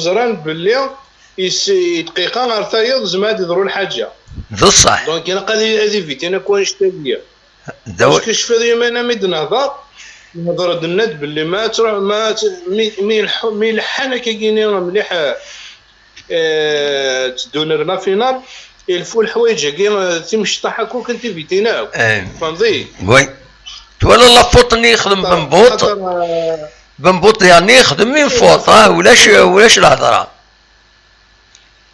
ẓran belli is- dqiqa ɣer tayeḍ zemreɣ ad d-iḍru lḥaǧa. D ṣṣeḥ. Donc ilaq ad ad éviter akk annect-agi. Parce que cfiɣ yemma-nni mi d-nehḍer, nehḍer-d, nna-d belli ma truḥ, ma mi mi lḥu- mi leḥḥan akka-gini mliḥ, eh, tteddun ar la finale, il faut lḥwayeǧ-agi, eh, timecṭaḥ akk kan tibitin akk. Tfehmeḍ-iyi? Oui. Twala la faute-nni yexdem Benbuṭ? Benbuṭ yerni yexdem une faute, ah, ulac, ulac lehḍra.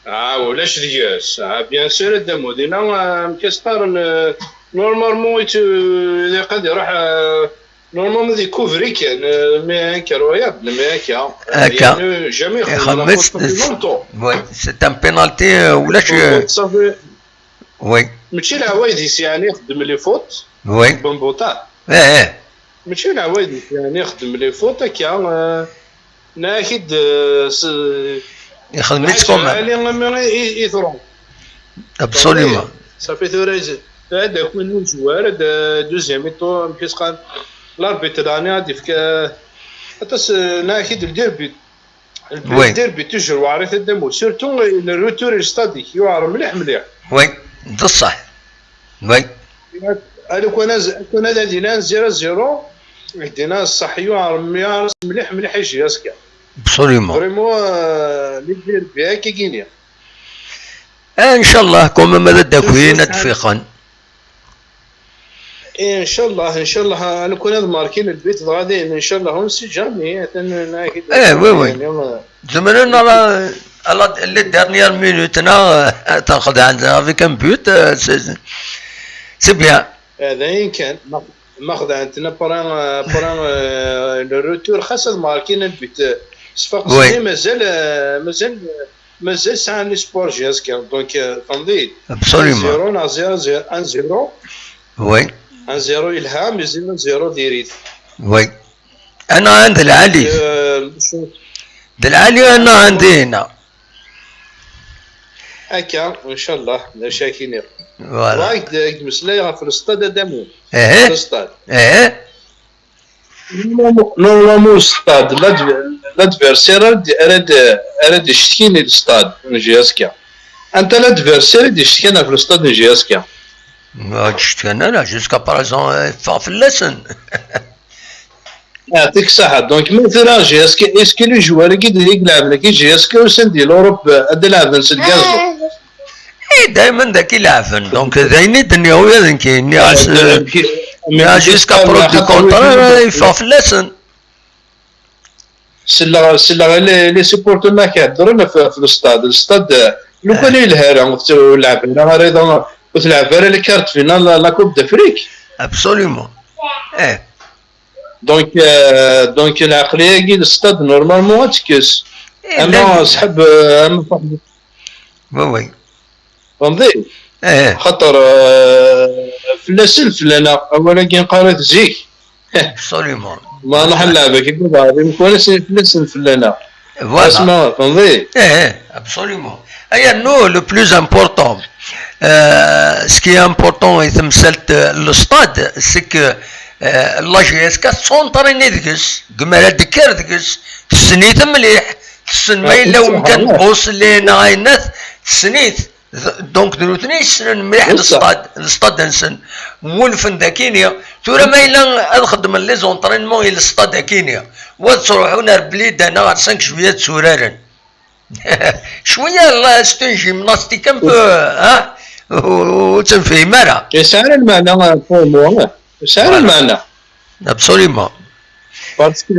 Ah, ulac deg-s. Ah, bien sûr, a Dda Mudina, ah, amek i s-qqaren, eh, normalement, yetu- ilaq ad iruḥ, eh, normalement, ad ikuvri kan, eh, mais incroyable, mais akka. Akka. Jamais ixdem la faute depuis longtemps. Oui, c'est un penalty, euh, ulac, euh, oui. Mačči d leɛwayed-is, yeɛni, ixeddem les fautes. Oui. Benbuṭa. Eh, eh. Mačči d leɛwayed-is, yeɛni, ixeddem les fautes akka, eh, nna-ak-id, eh, s- ixdem-itt comme ça. Ali, ami i, i, i truḥ. Absolument. Safi tura, ad d-akun uzwar, ad, eh, deuxième mi-temps, amek i s-qqaren, l'arbitre, yeɛni, ad d-ifk, eh, aṭas, eh, nna-ak-id, le derby. Oui. Le derby, toujours, weɛrit a Dda Mudina. Surtout, eh, le retour i stade-ik, yuɛer mliḥ, mliḥ. Oui. D ṣṣeḥ. Oui. Alu kan ad, kan ad d-ilan zéro zéro, dina ṣṣeḥ yuɛer mliḥ, mliḥ i J S K. Absolument. Vraiment, euh, les derbies akka gini. Eh, inchallah, quand même, ad d-akin, ad d-fiqen. Eh, inchallah, inchallah, alu kan ad markin le but dɣa din, inchallah, on sait jamais, atan. Eh, oui, oui. Zemren ala, ala les dernières minutes, neɣ, eh, ad ten-xedɛen avec un but, eh, c'est, c'est bien. Eh, d ayen kan, ma, ma xedɛen-ten après, eh, après, eh, le retour, xas ad markin un but, eh, sfaqsen. Oui. Mazal, eh, mazal, eh, mazal sɛan l'espoir J S K. Donc, eh, tendid. Absolument. Un zéro, neɣ zéro zéro, un zéro. Oui. Un zéro yelha, mais zéro zéro diri-t. Oui. Ana ɛand lɛali. Euh, d lɛali ana ɛandi hina. Akka, inchallah, d acu akka-nni. Voilà. Wa, ak-d-, ak-d-meslay ɣef l'stade adamu. Eh. L'stade. Eh. Normalement, l'stade, l'adv-, l'adversaire ara d-, ara d-, ara d-icetkin i l'stade n J S K. Anta l'adversaire i d-icetkan ɣef l'stade n J S K? Ma ur d-cetkan ara, jusqu'à présent, eh, ffeɣ fell-asen. Yeɛṭik ṣṣeḥḥa. Donc, ma tura J S K, est-ce que les joueurs i d-, i ilɛeben dagi J S K usan di l'Europe, eh, ad d-lɛeben s lgaz? Eh, daymen dagi lɛeben. Donc, d ayen i d-nniɣ ula d nekki. Nniɣ-as, eh, nniɣ-as jusqu'à preuve du contraire, eh, yeffeɣ fell-asen. Selleɣ, selleɣ i les, les supporters ma k-heddren ɣef, ɣef l'stade. L'stade, eh, lukan ur yelha ara, ur t-, ur lɛeb ara, ara iḍ-, ur tleɛɛeb ara les quarts de finale la, la Coupe d'Afrique. Absolument. Eh. Donc, euh, donc, lɛeqliya-agi, l'stade, normalement, ad tekkes. Eh, ama llan ṣṣḥab, euh, ama faḥ-, Oui, oui. Tfehmeḍ-iyi? Eh. Xaṭer, euh, fell-asen fell-aneɣ, awal-agi neqqar-it zik. Absolument. Ma nruḥ ad nleɛb akka, deg uḍar, imkun-as fell-asen fell-aneɣ. Voilà. Asma, tfehmeḍ-iyi? Eh, eh, absolument. Ayannu, le plus important, euh, ce qui est important i temsalt, euh, l'stade, c'est que, euh, la J S K tettunṭrini deg-s, deg mi ara d-tekker deg-s, tessen-it mliḥ, tessen ma yella umkan n uṣelli neɣ ayennat, tessen-it. Donc, d nutni yessnen mliḥ l'stade, l'stade-nsen. Wulfen dakini. Tura ma yella ad xedmen les entraînements i l'stade akini, wa ad ttruḥun ar Blida neɣ ar cinq juillet ad tturaren. Cwiya, la, c'est une gymnastique un peu, hein? Ur, ur ttenfihim ara. Yesɛa lmeɛna, pour moi. Yesɛa lmeɛna. Absolument. Parce que,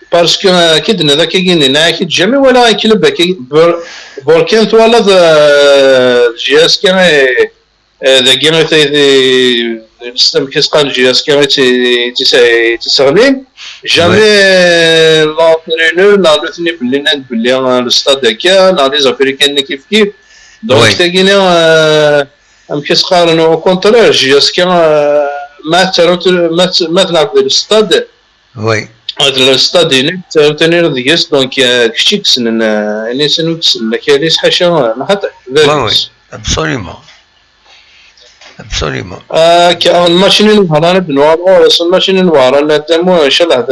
parce que, euh, ki d-nniḍ akka gini, neɣ ki d-, jamais walaɣ un club akka, bur-, burkin twalaḍ, euh, J S K, eh, eh, dagi, i t-, i t-, amek i s-qqaren, J S K i tt-, i tt-, i tt-isseɣlin. Jamais, euh, l'entraîneur, neɣ nutni belli nnan belli, euh, l'stade akka, neɣ les Africains-nni kif kif. Donc, tagini, euh, amek i s-qqaren, au contraire, J S K, euh, ma ttarut, ma t-, ma tleɛb di l'stade, Oui. Ad la stade-inek, ttarut-, ttarut-, ttarut deg-s, donc, euh, kečč i yessnen, euh, ayen i yessnen ur yessnen akal-is, ḥaca, euh, neɣ xaṭi, d bab-is. Oui, oui, absolument. Absolument. Akka, lmatch-nni n Wehran, Benoît, oh, lmatch-nni n Wehran, Adamu, inchallah, d,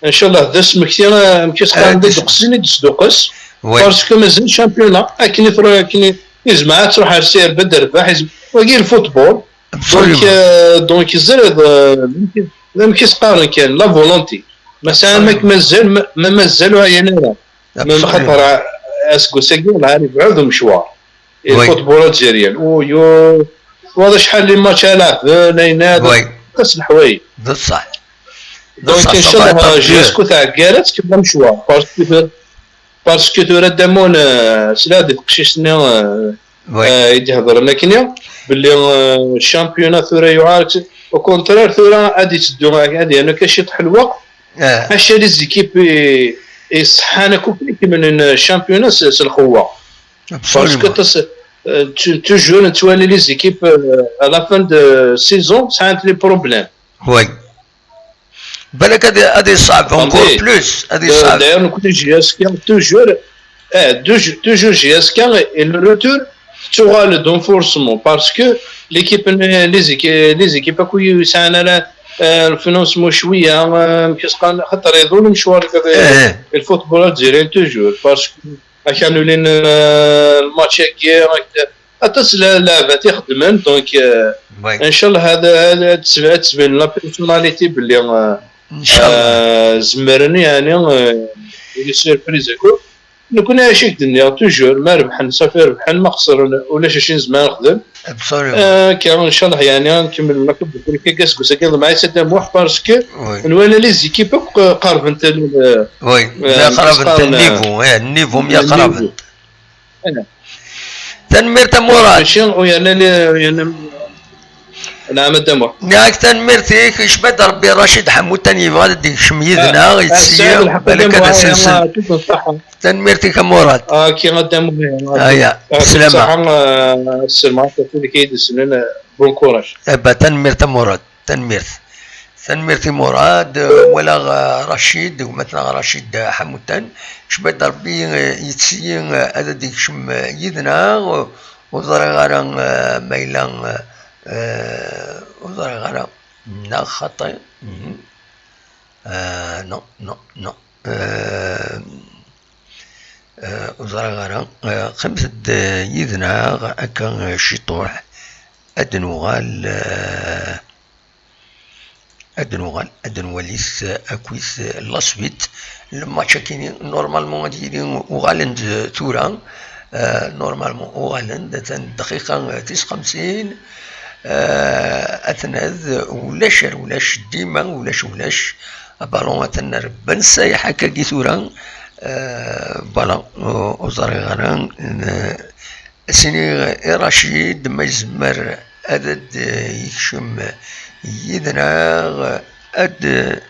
inchallah, d asmekti, euh, amek i s-qqaren, d adeqs-in i d-tesduqqes, oui, parce que mazal championnat, akken i truḥ, akken i, yezmer ad truḥ ar C R B ad d-terbeḥ, yezmer, wagi lfutbol. Donc, absolument, euh, donc, ẓriɣ, euh, d amek i s-qqaren kan, la volonté. Ma sɛan, absolument, ma mazal, ma, ma mazal ur ɛyan ara. Ma, absolument, xaṭer aseggas-agi, wellah, yebɛed umecwar. Oui. Lfutbol algérien. Uyu, twalaḍ acḥal n match ara lɛben, ayen-a, oui, aṭas n leḥwayeǧ. D ṣṣeḥ. Donc, d ṣṣeḥ, inchallah, ça va être dur. J S K tɛeggi ara tkemmel amecwar. Parce que Parce que tura Damon, euh, sliɣ di teqcict-nni, euh, oui, euh, i d-ihedren akkenni, belli, euh, championnat tura yuɛer, au contraire, tura ad yetteddu, ad yernu akka ciṭ lweqt. Ah. Maca les équipes i, i ṣeḥḥan akk, akk i ikemmlen championnat s, s lqewwa. Absolument. Parce que aṭas, euh, tu-, toujours nettwali les équipes, euh, à la fin de saison, sɛant les problèmes. Oui. Balak ad, ad yeṣɛeb encore plus, ad yeṣɛeb. D'ailleurs, nekkni J S K toujours, eh, toujours, toujours J S K et le retour, tettuɣal-d forcément, parce que l'équipe, les équipes, les équipes akk ur yesɛan ara, eh, le financement cwiya, eh, amek i s-qqaren, xaṭer iḍul lecɣal, eh, eh, le football algérien toujours, parce que akken ulin, eh, le match-agi, Aṭas n leɛbat i xeddmen, donc, euh, Oui. Inchallah, ad, ad, ad tb- ad tbin la personnalité belli, euh, Inchallah. Euh, zemren, yeɛni, euh, les surprises akk. Nekkni acu i k-d-nniɣ, toujours, ma rebḥen, safi rebḥen, ma xesren, ulac acu i nezmer ad nexdem. Absolument. Euh, akka, inchallah, yeɛni, ad nkemmel la Coupe d'Afrique, akka, seg usagi, lemɛaysa Dda Muḥ, parce que Oui. nwala les équipes akk, euh, qerbent, euh, Oui. euh, Ma qrabent qaren, niveau, eh, niveau mi qrabent. Voilà. Tanemmirt a Murad. Mačči, u yerna li-, u yerna, naɛam a Dda Muḥ. Nniɣ-ak tanemmirt-ik, icba-d Rebbi Racid Ḥamutan yebɣa ad d-ikcem yid-neɣ, Ah, yettsi, tesɛiḍ lḥeqq a balak Dda ad Muḥ, as-nsel. Yeɛṭik ṣṣeḥḥa. Tanemmirt-ik a Murad. Aki a Dda Muḥ, Aya, yeɛṭik slama. Ṣṣeḥḥa, ah, sselmeɣ-ak wid i k-id-isellen, ah, bon courage. Eh ben, tanemmirt a Murad, tanemmirt. Tanemmirt i Murad, eh, walaɣ, eh, Racid, gma-tneɣ Racid, eh, Ḥamutan. Icba-d Rebbi, eh, yettsi, eh, ad d-ikcem, eh, yid-neɣ, eh, ur ẓriɣ ara, eh, ma yella, eh, eh, ur ẓriɣ ara, neɣ xaṭi. Mhm. Eh, non, non, non. Eh, eh, ur ẓriɣ ara. Eh, qqimet-d, eh, yid-neɣ akka, eh, ciṭuḥ. Ad nuɣal, eh, ad nuɣal, ad nwali-t, eh, akkit, eh, la suite. Le match akini, normalement, ad yili uɣalen-d, eh, tura. Eh, normalement, uɣalen-d, atan dqiqa, eh, tis xemsin. Eh, aten-ad, ulac ar ulac, dima ulac ulac. Abalun atan rebban sayeḥ akkagi tura. Eh, voilà, ur, ur ẓriɣ ara. Eh, Sini i Racid ma yezmer ad d-yekcem yid-neɣ, ad, eh,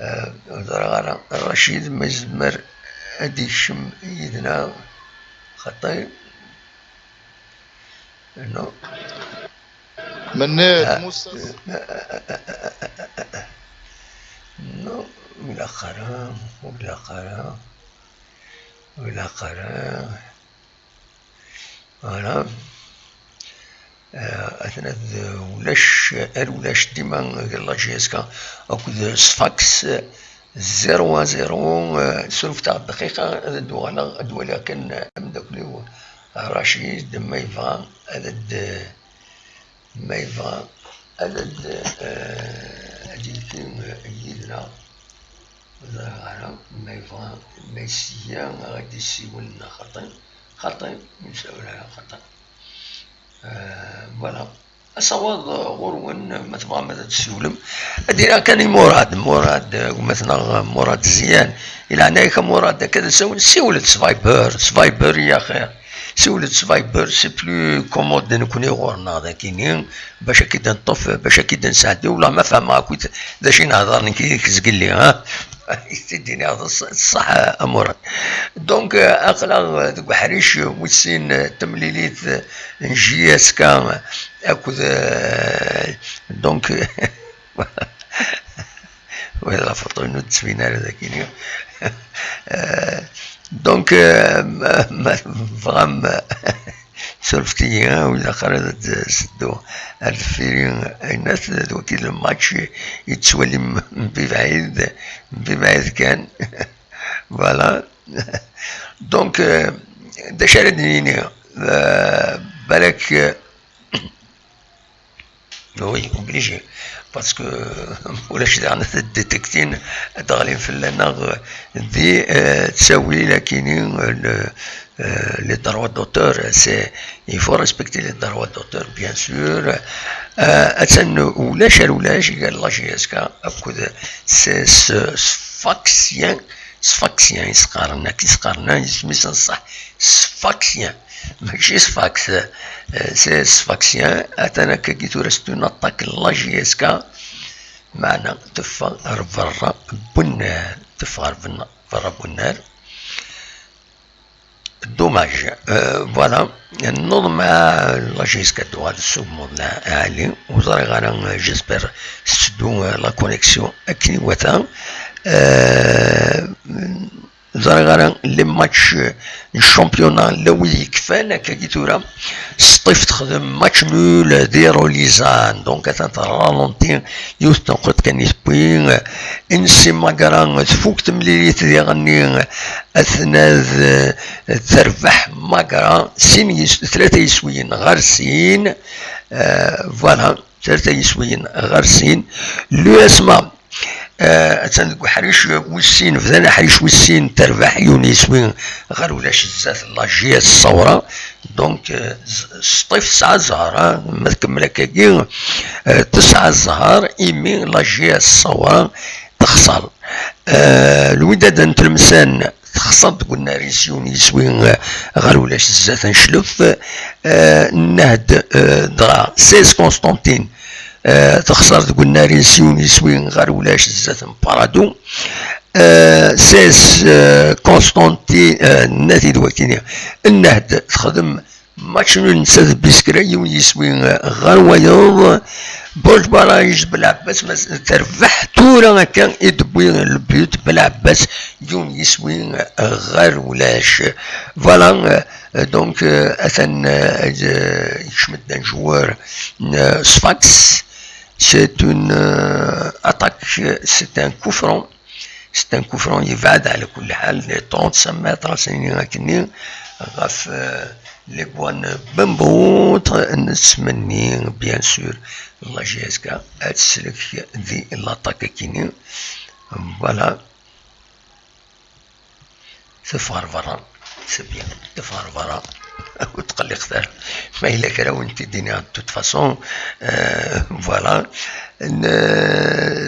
eh, ur ẓriɣ ara. Racid ma yezmer ad d-yekcem yid-neɣ, xaṭi. Non. Mennad Ah. Musa. Non, ur ilaq ara, ur ilaq ara, ur ilaq ara. Voilà. Eh, aten-ad ulac, ar ulac dima deg la J S K akked Sfax, zéro un zéro, eh, surfet-aɣ dqiqa, ad d-uɣaleɣ, ad waliɣ kan ameddakel-iw Racid, ma yebɣa ad d-, ma yebɣa ad d-, eh, ad d-yekki yid-neɣ. Ur ẓriɣ ara ma yebɣa, ma yesya ad d-yessiwel neɣ xaṭi. Xaṭi, ur nessawel ara xaṭi. Eh, voilà. Asawaḍ, eh, ɣur-wen, ma tebɣam ad d-tessiwlem. Ad d-iniɣ kan i Murad, Murad, eh, gma-tneɣ, eh, Murad Ziyan. I leɛnaya-k a Murad, akka d asawen, siwlet s Viber, s Viber i axir. Siwlet s Viber, c'est plus commode nekkni ɣur-neɣ dagini, bac ad k-id-neṭṭef, bac ad k-id-nesɛeddi, wala ma fehmeɣ akk d acu i nehder nekk yid-k zgelli, ha? I t-id-iniɣ d ṣ-, d ṣṣeḥ a Murad. Donc, euh, aql-aɣ deg uḥric wis sin, euh, temlilit, euh, n J S K akked, euh, donc, oui, la photo ur d-tettbin ara dagini. Euh, donc, euh, ma, ma tebɣam, surfet-iyi, ha, ur ilaq ara ad d-seddu ar deffir-i, ayennat, d wagi d lmatch i ttwalim mebɛid, mebɛid kan. Voilà. Donc, euh, d acu ara d-nini? Euh, balak, euh, oui, obligé. Parce que ulac daɣen ad t-détectin, ad d-ɣlin fell-aneɣ di, euh, ttawil akini, euh, le, euh, les droits d'auteur, c'est, il faut respecter les droits d'auteur, bien sûr. Euh, attan ulac ar ulac, gar la J S K akked s-, s-, Sfaxien, Sfaxien i s-qqaren, akka i s-qqaren, isem-is n ṣṣeḥ, Sfaxien, mačči Sfax, euh, c'est Sfaxien, atan akkagi tura c'est une attaque n la J S K, meɛna teffeɣ ar berra n unnar, teffeɣ ar benna-, berra n unnar. Dommage. Euh, voilà. Nnuḍ ma la J S K ad tuɣal s umḍiɛ ɛali. Ur ẓriɣ ara, euh, j'espère tetteddu, euh, la connexion akken iwata. Euh, ẓriɣ ara les matchs n championnat la wid yekfan akkagi tura. Sṭif texdem match nul di Rolizan, donc atan terralentir yiwet tenqelt kan i tewwi. Insi Magra tfuk temlilit diɣenni, atnad terbeḥ Magra sin yis- tlata yiswiyen ɣer sin. Euh, voilà, tlata yiswiyen ɣer sin. L'U S M A, euh, attan deg uḥric wis sin, bdan aḥric wis sin, terbeḥ yiwen yiswi ɣer ulac zdat la J S Ṣawra. Donc, euh, z- Sṭif tesɛa zzher, ah, ma tkemmel akkagi, euh, tesɛa zzher, imi la J S Ṣawra texṣer. Euh, Lwidad n Tlemsan texṣer deg unnar-is yiwen yiswi, euh, ɣer ulac zdat n Cclef. Euh, Nnehd, euh, dɣa, S S Constantine, euh, texṣer deg unnar-is yiwen yiswi ɣer ulac zdat n Parado. Euh, S S, euh, Constantine, euh, nna-t-id wakini, Nnehd texdem match nul netta d Biskra, yiwen yiswi, euh, ɣer wayeḍ. Borj Baraj Belɛebbas, ma s- terbeḥ tura akka i d-tewwi le but Belɛebbas, yiwen yiswi, euh, ɣer ulac. Voilà, euh, donc, euh, atan, euh, euh, yekcem-d un joueur, euh, Sfax. C'est une, euh, attaque, c'est un coup franc. C'est un coup franc, yebɛed ɛla kulli ḥal, les trente-cinq mètres, ass-nni akkenni, ɣef, euh, les bois n Bembout, nettmenni, bien sûr, la J S K ad teslek di l'attaque akkenni. Voilà. Teffeɣ ɣer berra. C'est bien. Teffeɣ ɣer berra. Ur tqelliqet ara. Ma yella kra wen-t-id-iniɣ, de toute façon, euh, voilà. N-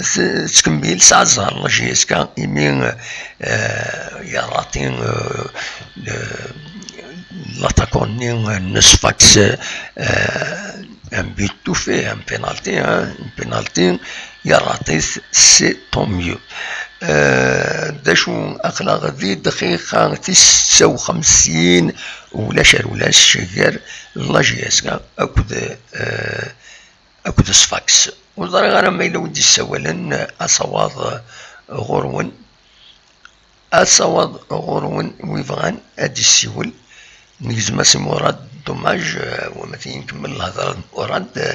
s- Tettkemmil, tesɛa zzher la J S K, imi, euh, yerraṭi, euh, le- l'attaquant-nni n Sfax, euh, un but tout fait, un penalty, hein, un penalty, yerraṭ-it, c'est tant mieux. Euh, d acu, aql-aɣ di dqiqa tis setta u xemsin, ulac ar ulac, gar la J S K akked, euh, akked Sfax. Ur ẓriɣ ara ma yella win d-yessawalen, asawaḍ ɣur-wen. Asawaḍ ɣur-wen, wi bɣan ad d-yessiwel. Negzem-as i Murad, dommage, euh, wama t-nkemmel lhedra d Murad, euh,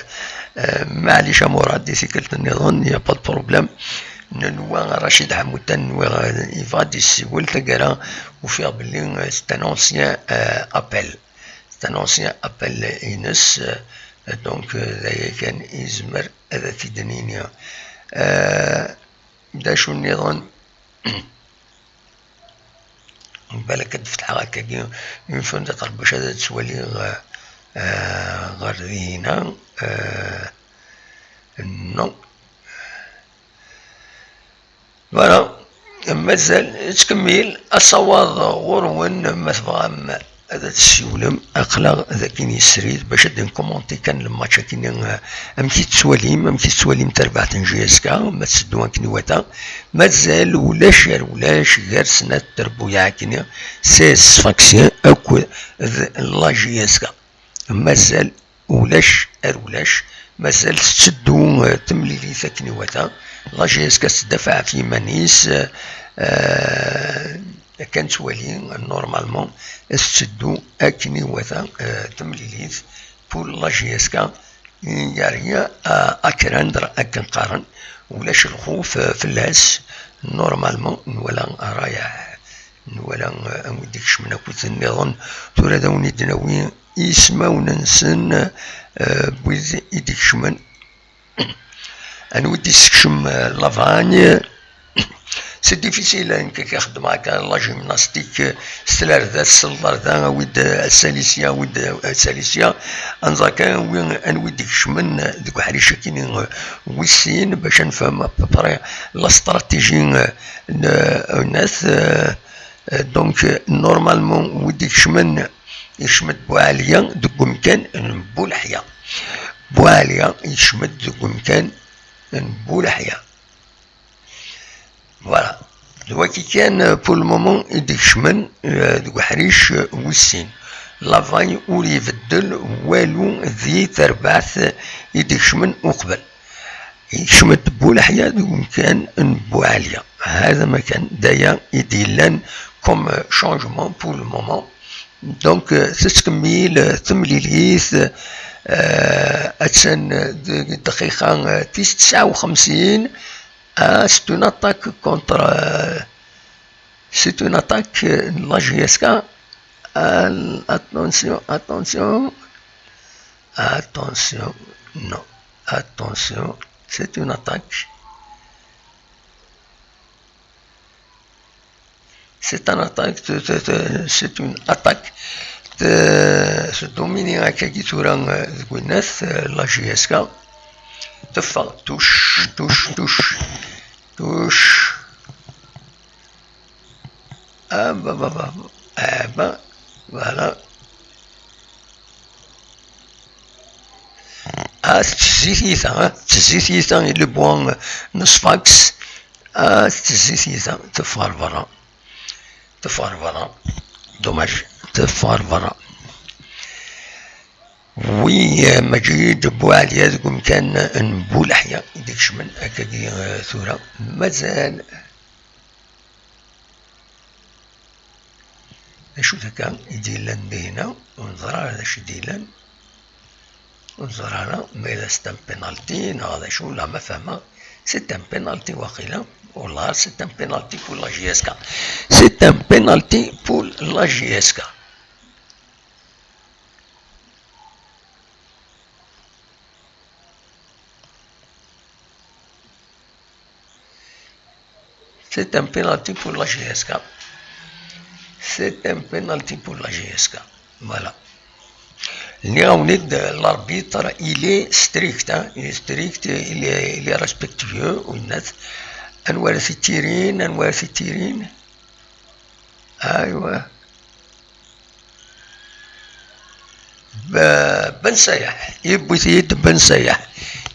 euh, maɛlic a Murad, i tikkelt nniḍen, y a pas de problème. Nenwa Racid Ḥamutan, nwiɣ, euh, yebɣa ad d-yessiwel, taggara ufiɣ belli, euh, c'est un ancien, euh, appel. C'est un ancien appel ines, euh, donc, euh, d aya kan i yezmer ad t-id-nini. Euh, d acu nniḍen? Balak ad d-fetḥeɣ akkagi une fois d iqerbuc ad ttwaliɣ, euh, ɣer dihina. Euh, non. Voilà. Mazal, ttkemmil, asawaḍ ɣur-wen, ma tebɣam ad tessiwlem, aql-aɣ dakin srid bac ad nkumonti kan lmatch akini, eh, amek i tettwalim, amek i tettwalim tarbaɛt n J S K, ma tetteddu akken iwata. Mazal ulac ar ulac gar snat terbuyaɛ akini, S S Sfaxi akked la J S K. Mazal ulac ar ulac, mazal tetteddu, eh, temlilit akken iwata. La J S K teddafaɛ ɣef yiman-is, eh, eh, akken nettwali, normalement, tetteddu akken iwata, eh, temlilit pour la J S K. Il n'y a rien à, à craindre, akken qqaren, ulac lxuf, eh, fell-as. Normalement, nwala rrayeɛ, nwala, eh, anwa i d-ikecmen akked nniḍen. Tura ad awen-id-nawi ismawen-nsen, eh, n wid i d-ikecmen. Anwa i d-isekcem, eh, Lavagne? C'est difficile, nekk akka xeddmeɣ akka la gymnastique, eh, s tlardat, s tlardat, awi-d, eh, Salisia, awi-d, eh, Salisia. Anẓar kan, awi anwa i d-ikecmen, eh, deg uḥric akini, eh, wis sin, bac ad nefhem à peu près la stratégie, eh, n, eh, n at, eh, eh, donc, eh, normalement, wi d-ikecmen, ikcem-d Buɛaliya deg umkan n Buleḥya. Buɛaliya ikcem-d deg umkan n Buleḥya. Voilà. D waki kan, euh, pour le moment i d-ikecmen, euh, deg uḥric, euh, wis sin. Lavagne ur ibeddel walu di terbaɛt i d-ikecmen uqbel. Ikcem-d Buleḥya deg umkan n Buɛaliya. Hada ma kan, d aya i d-yellan comme changement pour le moment. Donc, euh, tettkemmil, euh, temlilit, euh, attan deg dqiqa, euh, tis tesɛa u xemsin. Ah, c'est une attaque contre, euh, c'est une attaque, euh, de la J S K. Ah, attention, attention, attention, non, attention, c'est une attaque. C'est une attaque, c'est, c'est, c'est, c'est une attaque. Te-, se dominer akkagi tura, euh, deg winnat, euh, la J S K. Teffeɣ, touche, touche, touche, touche. Ah, bah, bah, bah. Eh ben, voilà. Ah, c'est ça, hein. C'est ça, il est bon, euh, Nosfax. Ah, c'est ça, c'est ça. Teffeɣ ɣer berra. Teffeɣ ɣer berra. Dommage. Teffeɣ ɣer berra. Oui, euh, Maǧid Buɛliya deg umkan n Buleḥya i d-ikecmen akkagi, euh, tura. Mazal. D acu akka i d-yellan dinna? Ur neẓri ara d acu i d-yellan. Ur neẓri ara ma yella c'est un penalty neɣ d acu, la ma fehmeɣ. C'est un penalty waqila. Wallah, c'est un penalty pour la J S K. C'est un penalty pour la J S K. C'est un penalty pour la J S K. C'est un penalty pour la J S K. Voilà. L'arbitre, il est strict, hein. Il est strict, il est, il est respectueux. Anwa ara t-ittirin, anwa ara t-ittirin. Aywa. Be-, Ben Sayaḥ, yewwi-t-id Ben Sayaḥ,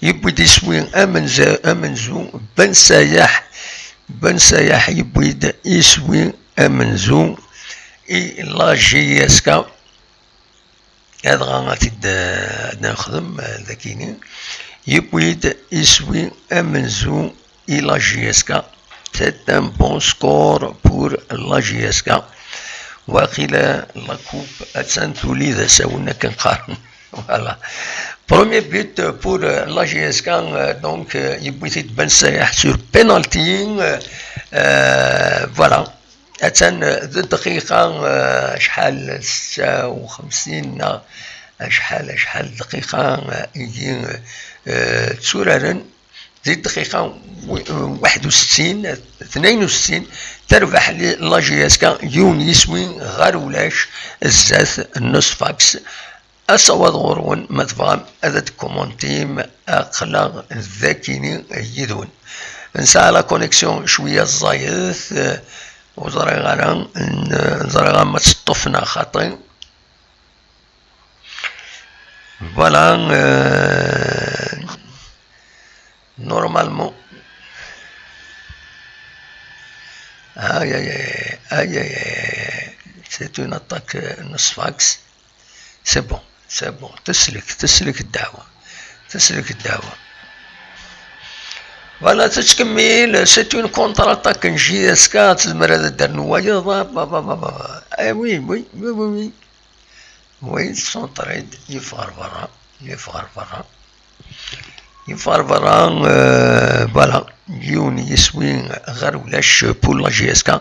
yewwi-d iswi amenz-, amenzu. Ben Sayaḥ, Ben Sayaḥ yewwi-d iswi amenzu i la J S K. Adɣa ad t-id-, ad nexdem, eh, dakini. Yewwi-d iswi amenzu i la J S K. C'est un bon score pour la J S K. Waqila la coupe attan tuli d asawen akken qqaren. Voilà. Premier but pour, euh, la J S K, euh, donc, euh, yewwi-t-id Ben Sayaḥ sur penalty. Euh, euh, voilà. Attan, euh, d dqiqa, euh, acḥal, ssetta u xemsin neɣ acḥal, acḥal dqiqa, euh, igi, euh, tturaren. Di dqiqa wi-, waḥed u settin, tnayen u settin, terbeḥ li-, la J S K yiwen yiswi ɣer ulac zdat n Nosfax. Asawaḍ ɣur-wen, ma tebɣam ad d-kumuntim, aql-aɣ dakini yid-wen. Nesɛa la connexion cwiya ẓẓayet, eh, ur ẓriɣ ara, n-, ẓriɣ ma teṭṭef neɣ xaṭi. Voilà, euh, normalement. Aïe, aïe, aïe, aïe, aïe, aïe. C'est une attaque, euh, Nosfax. C'est bon, c'est bon. Teslek, teslek ddeɛwa. Teslek ddeɛwa. Voilà, tettkemmil. C'est une contre-attaque n J S K. Tezmer ad d-ternu wayeḍ. Ah, bah, bah, bah, bah, bah. Eh oui, oui, oui, oui, oui. Oui, centré-d, yeffeɣ ɣer berra, yeffeɣ ɣer berra. Yeffeɣ ɣer berra, euh, voilà. Yiwen yiswi ɣer ulac pour la J S K.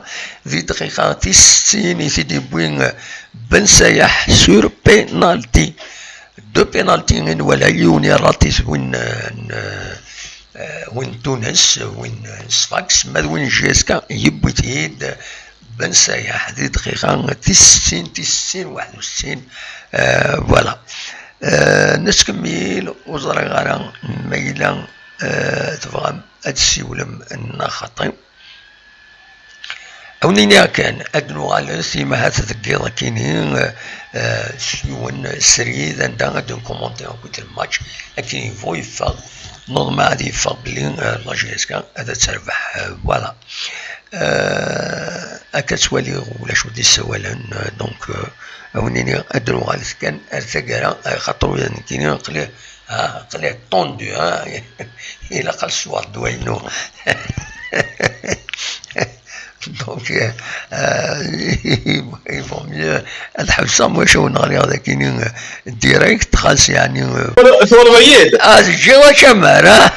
Di dqiqa tis settin i t-id-yewwi Ben Sayaḥ sur penalty. Deux penalty i nwala, yiwen irati-t win, euh, n, euh, win n Tunes, win n Sfax, ma d win n J S K yewwi-t-id Ben Sayaḥ di dqiqa tis settin, tis settin waḥed u settin, euh, voilà. Euh, nettkemmil, ur ẓriɣ ara ma yella, euh, tebɣam ad tessiwlem neɣ xaṭi. Awen-iniɣ kan, ad nuɣalet, imahat deg yiḍ akkin-nni, eh, eh, s yiwen srid, anda ad nkumunti akkit lmatch, akken yebɣu yeffeɣ. Nuḍmeɛ ad yeffeɣ belli, eh, la J S K ad terbeḥ, eh, voilà. Eh, akka ttwaliɣ ulac ur d-yessawalen, eh, donc, eh, awen-iniɣ ad nuɣalet kan ar taggara, eh, xaṭer ula d nekkini aql-i Ah, aql-i tondu, ah. Ilaq ad sweɣ ddwa-inu. Donc, euh, euh, il vaut mieux ad ḥebseɣ, maca ur neɣliɣ d akini, euh, direct, xas yeɛni, euh, Twalaḍ-iyi-d? Ah, ǧǧiɣ akamar, ah.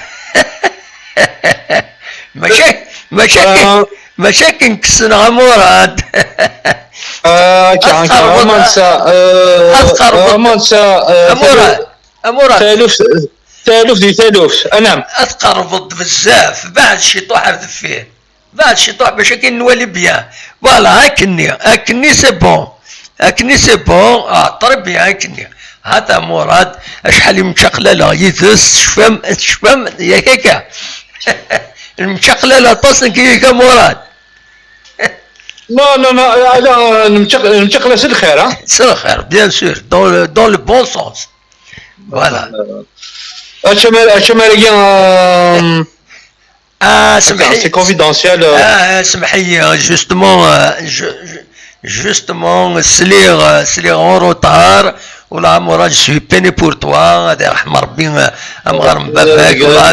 Mačči, mačči akken, mačči akken kksen ɣer Murad. Ah, akka, akka, aman sa, euh, aman sa, euh, a Murad, a Murad. Taluft, taluft di taluft, anam. Ad tqerrbeḍ bezzaf, beɛd ciṭuḥ ar deffir. Beɛd ciṭuḥ bac akken nwali bien. Voilà, akkenni, akkenni c'est bon. Akkenni c'est bon. Ah, très bien, akkenni. Hata Murad, acḥal i mčaqlaleɣ yid-s, tecfam, tecfam, yak akka. Mčaqlal aṭas nekk yid-k a Murad. Non, non, non, ala, nemčaq-, nemčaqlal s lxir, ha? S lxir, bien sûr, dans le, dans le bon sens. Voilà. Ačamar, ačamar-agi, euh, Ah, semḥ-iyi. C'est confidentiel, euh. Ah, semḥ-iyi, justement, euh, je, je, justement, sliɣ, euh, sliɣ en retard, wala Murad, je suis peiné pour toi, ad iṛḥem Ṛebbi, euh, amɣar n baba-k, wala.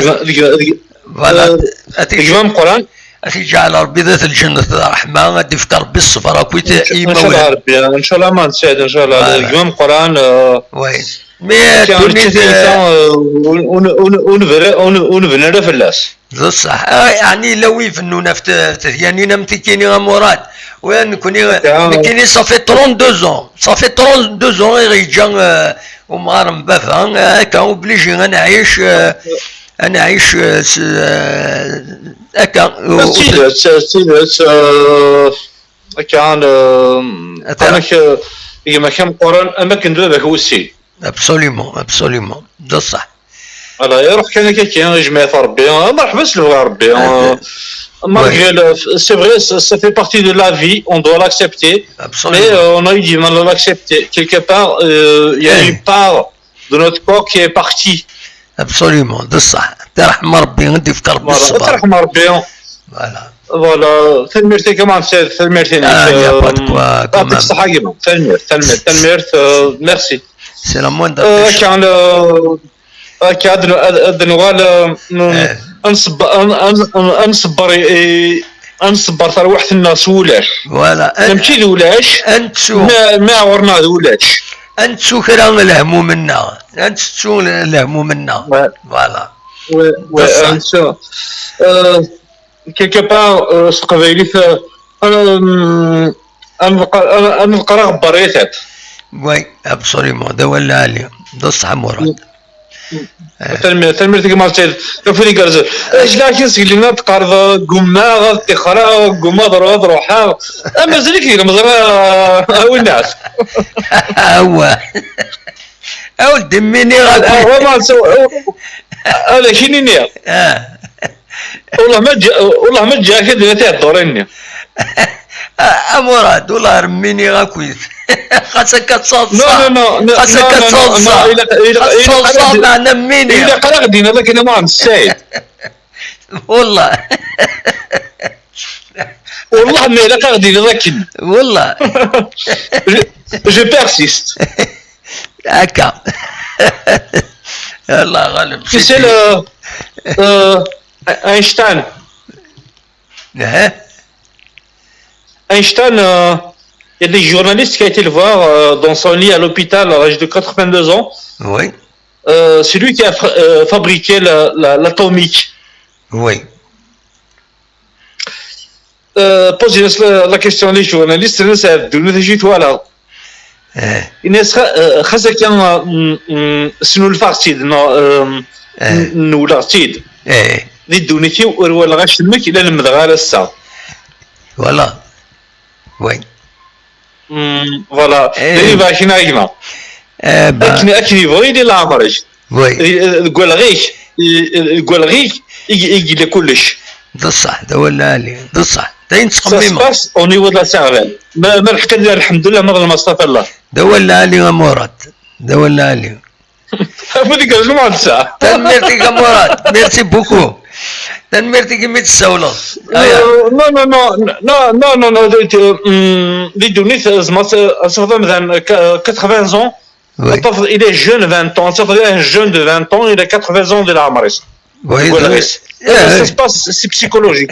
Voilà. Ad t-iǧ-, gma ameqqran. Ad t-iǧɛel Ṛebbi d at lǧennet d ṛṛeḥma, ad d-ifk Ṛebbi ṣṣber akkit i imawlan. Ncallah Ṛebbi, ncallah ma nsaɛd, ncallah. Voilà. Gma ameqqran, euh, mais tiens, ur nebni ara fell-as. D ṣṣeḥ. Ah, yeɛni yella wi ibennun ɣef t-, tedyanin am tikini a Murad. Wa nekkni, nekkini, ça fait trente-deux ans. Ça fait trente-deux ans i ɣ-yeǧǧa, euh, umɣar n baba. Euh, akka, obligé ad nɛic, euh, ad nɛic, euh, s, euh, akka. D tidet, d tidet, euh, akka, euh, amek, euh, gma-k ameqqran, am akken d baba-k wussin. Absolument, absolument. D ṣṣeḥ. Voilà, iruḥ kan akka, kan, ijmeɛ-it Ṛebbi. Ah, merḥba s lebɣi Ṛebbi. Ah, malgré le, c'est vrai, ça, ça fait partie de la vie, on doit l'accepter. Absolument. Mais, euh, on a eu du mal à l'accepter. Quelque part, euh, il y a une part de notre corps qui est partie. Absolument, d ṣṣeḥ. Terḥem Ṛebbi, ad d-ifk Ṛebbi ṣṣber. Terḥem Ṛebbi. Voilà. Voilà, tanemmirt-ik a Mɛemsad, tanemmirt-inek. Ah, il y a pas de quoi, quand même. Yeɛṭik ṣṣeḥḥa a gma. Tanemmirt, tanemmirt, tanemmirt, euh, merci. C'est la moindre des choses. Akka, euh, akka, ad n-, ad, ad nuɣal, euh, n-, ad nṣebber, ad, ad, ad nṣebber i, i, ad nṣebber tarwiḥt-nneɣ s wulac. Voilà. Mačči d ulac, ma, ma ɣur-neɣ d ulac. Ad nettu kra n lehmum-nneɣ. Ad nettu lehmum-nneɣ. Ouais. Voilà. Ouais, ouais, ad nettu. Euh, quelque part, euh, s teqbaylit, euh, euh, ad nḍeqqer, ad, ad nḍeqqer aɣebbar i tiṭ. Oui, absolument, d awal lɛali, d ṣṣeḥ a Murad. Tanemmirt, tanemmirt a gma Saɛid. Afud igerrzen. Ajlaɣ-ak seg lina teqqareḍ, ggumaɣ ad ṭixreɣ, ggumaɣ ad ruḥeɣ. Ah, mazal-ik di Lmeẓra, a winnas. Awah. Aw, d-mminiɣ akk. Ah, vraiment, so, ah, ad ak-iniɣ. Ah. Wallah ma ǧǧa-, wallah ma ǧǧiɣ-ak ad d-nini tiɛeddurin-nni. A Murad, wallah ar mminiɣ akkit. Xas akka ttaḍsa. Non, non, non, xas akka ttaḍsa. Xas ttaḍsa, meɛna mminiɣ. Ilaq ara ɣ-d-tiniḍ akken a Murad Saɛid. Wallah. Wallah ma ilaq ara ɣ-d-tiniḍ akken. Wallah. Je, je persiste. Akka. Allah ghalib. Tu sais, le, euh, Einstein. Hein? Einstein, euh, il y a des journalistes qui ont été le voir, euh, dans son lit à l'hôpital à l'âge de quatre-vingt-deux ans. Oui. Euh, c'est lui qui a fa-, euh, fabriqué la, la, l'atomique. Oui. Euh, pose-as la, la question les journalistes, nnan-as, "Ddunit acu i twalaḍ?" Eh. Ini-as, "Xa-, euh, xas akka, euh, mm, mm, snulfaɣ-tt-id, neɣ, euh, eh, n-, nwleɣ-tt-id. Eh. Di ddunit-iw ur walaɣ acemmek, la lemdeɣ ar ass-a." Voilà. Oui. Mm, voilà. Eh. D ayen yebɣa kra a gma. Eh, ben. Akken, akken yebɣu yili leɛmer-ik. Oui. Deg, deg walɣ-ik, deg walɣ-ik i, i yella kullec. D ṣṣeḥ, d awal lɛali, d ṣṣeḥ. D ayen ttxemmimeɣ. Ça se passe au niveau de la cervelle. Ma, ma lḥeq-, lḥemdullah, ma ḍelmeɣ, astaɣfirullah. D awal lɛali a Murad, d awal lɛali. Afud igerrez a Murad. Tanemmirt-ik a Murad, merci beaucoup. Tanemmirt-ik imi d-tessawleḍ. Aya. Euh, non, non, non, di ddunit, euh, tzemreḍ, euh, ad tafeḍ amdan, euh, quatre-vingts ans. Oui. Ad tafeḍ, il est jeune, vingt ans. Ad tafeḍ un jeune de vingt ans, il a quatre-vingts ans di leɛmer-is. Oui, ça se passe, c'est psychologique.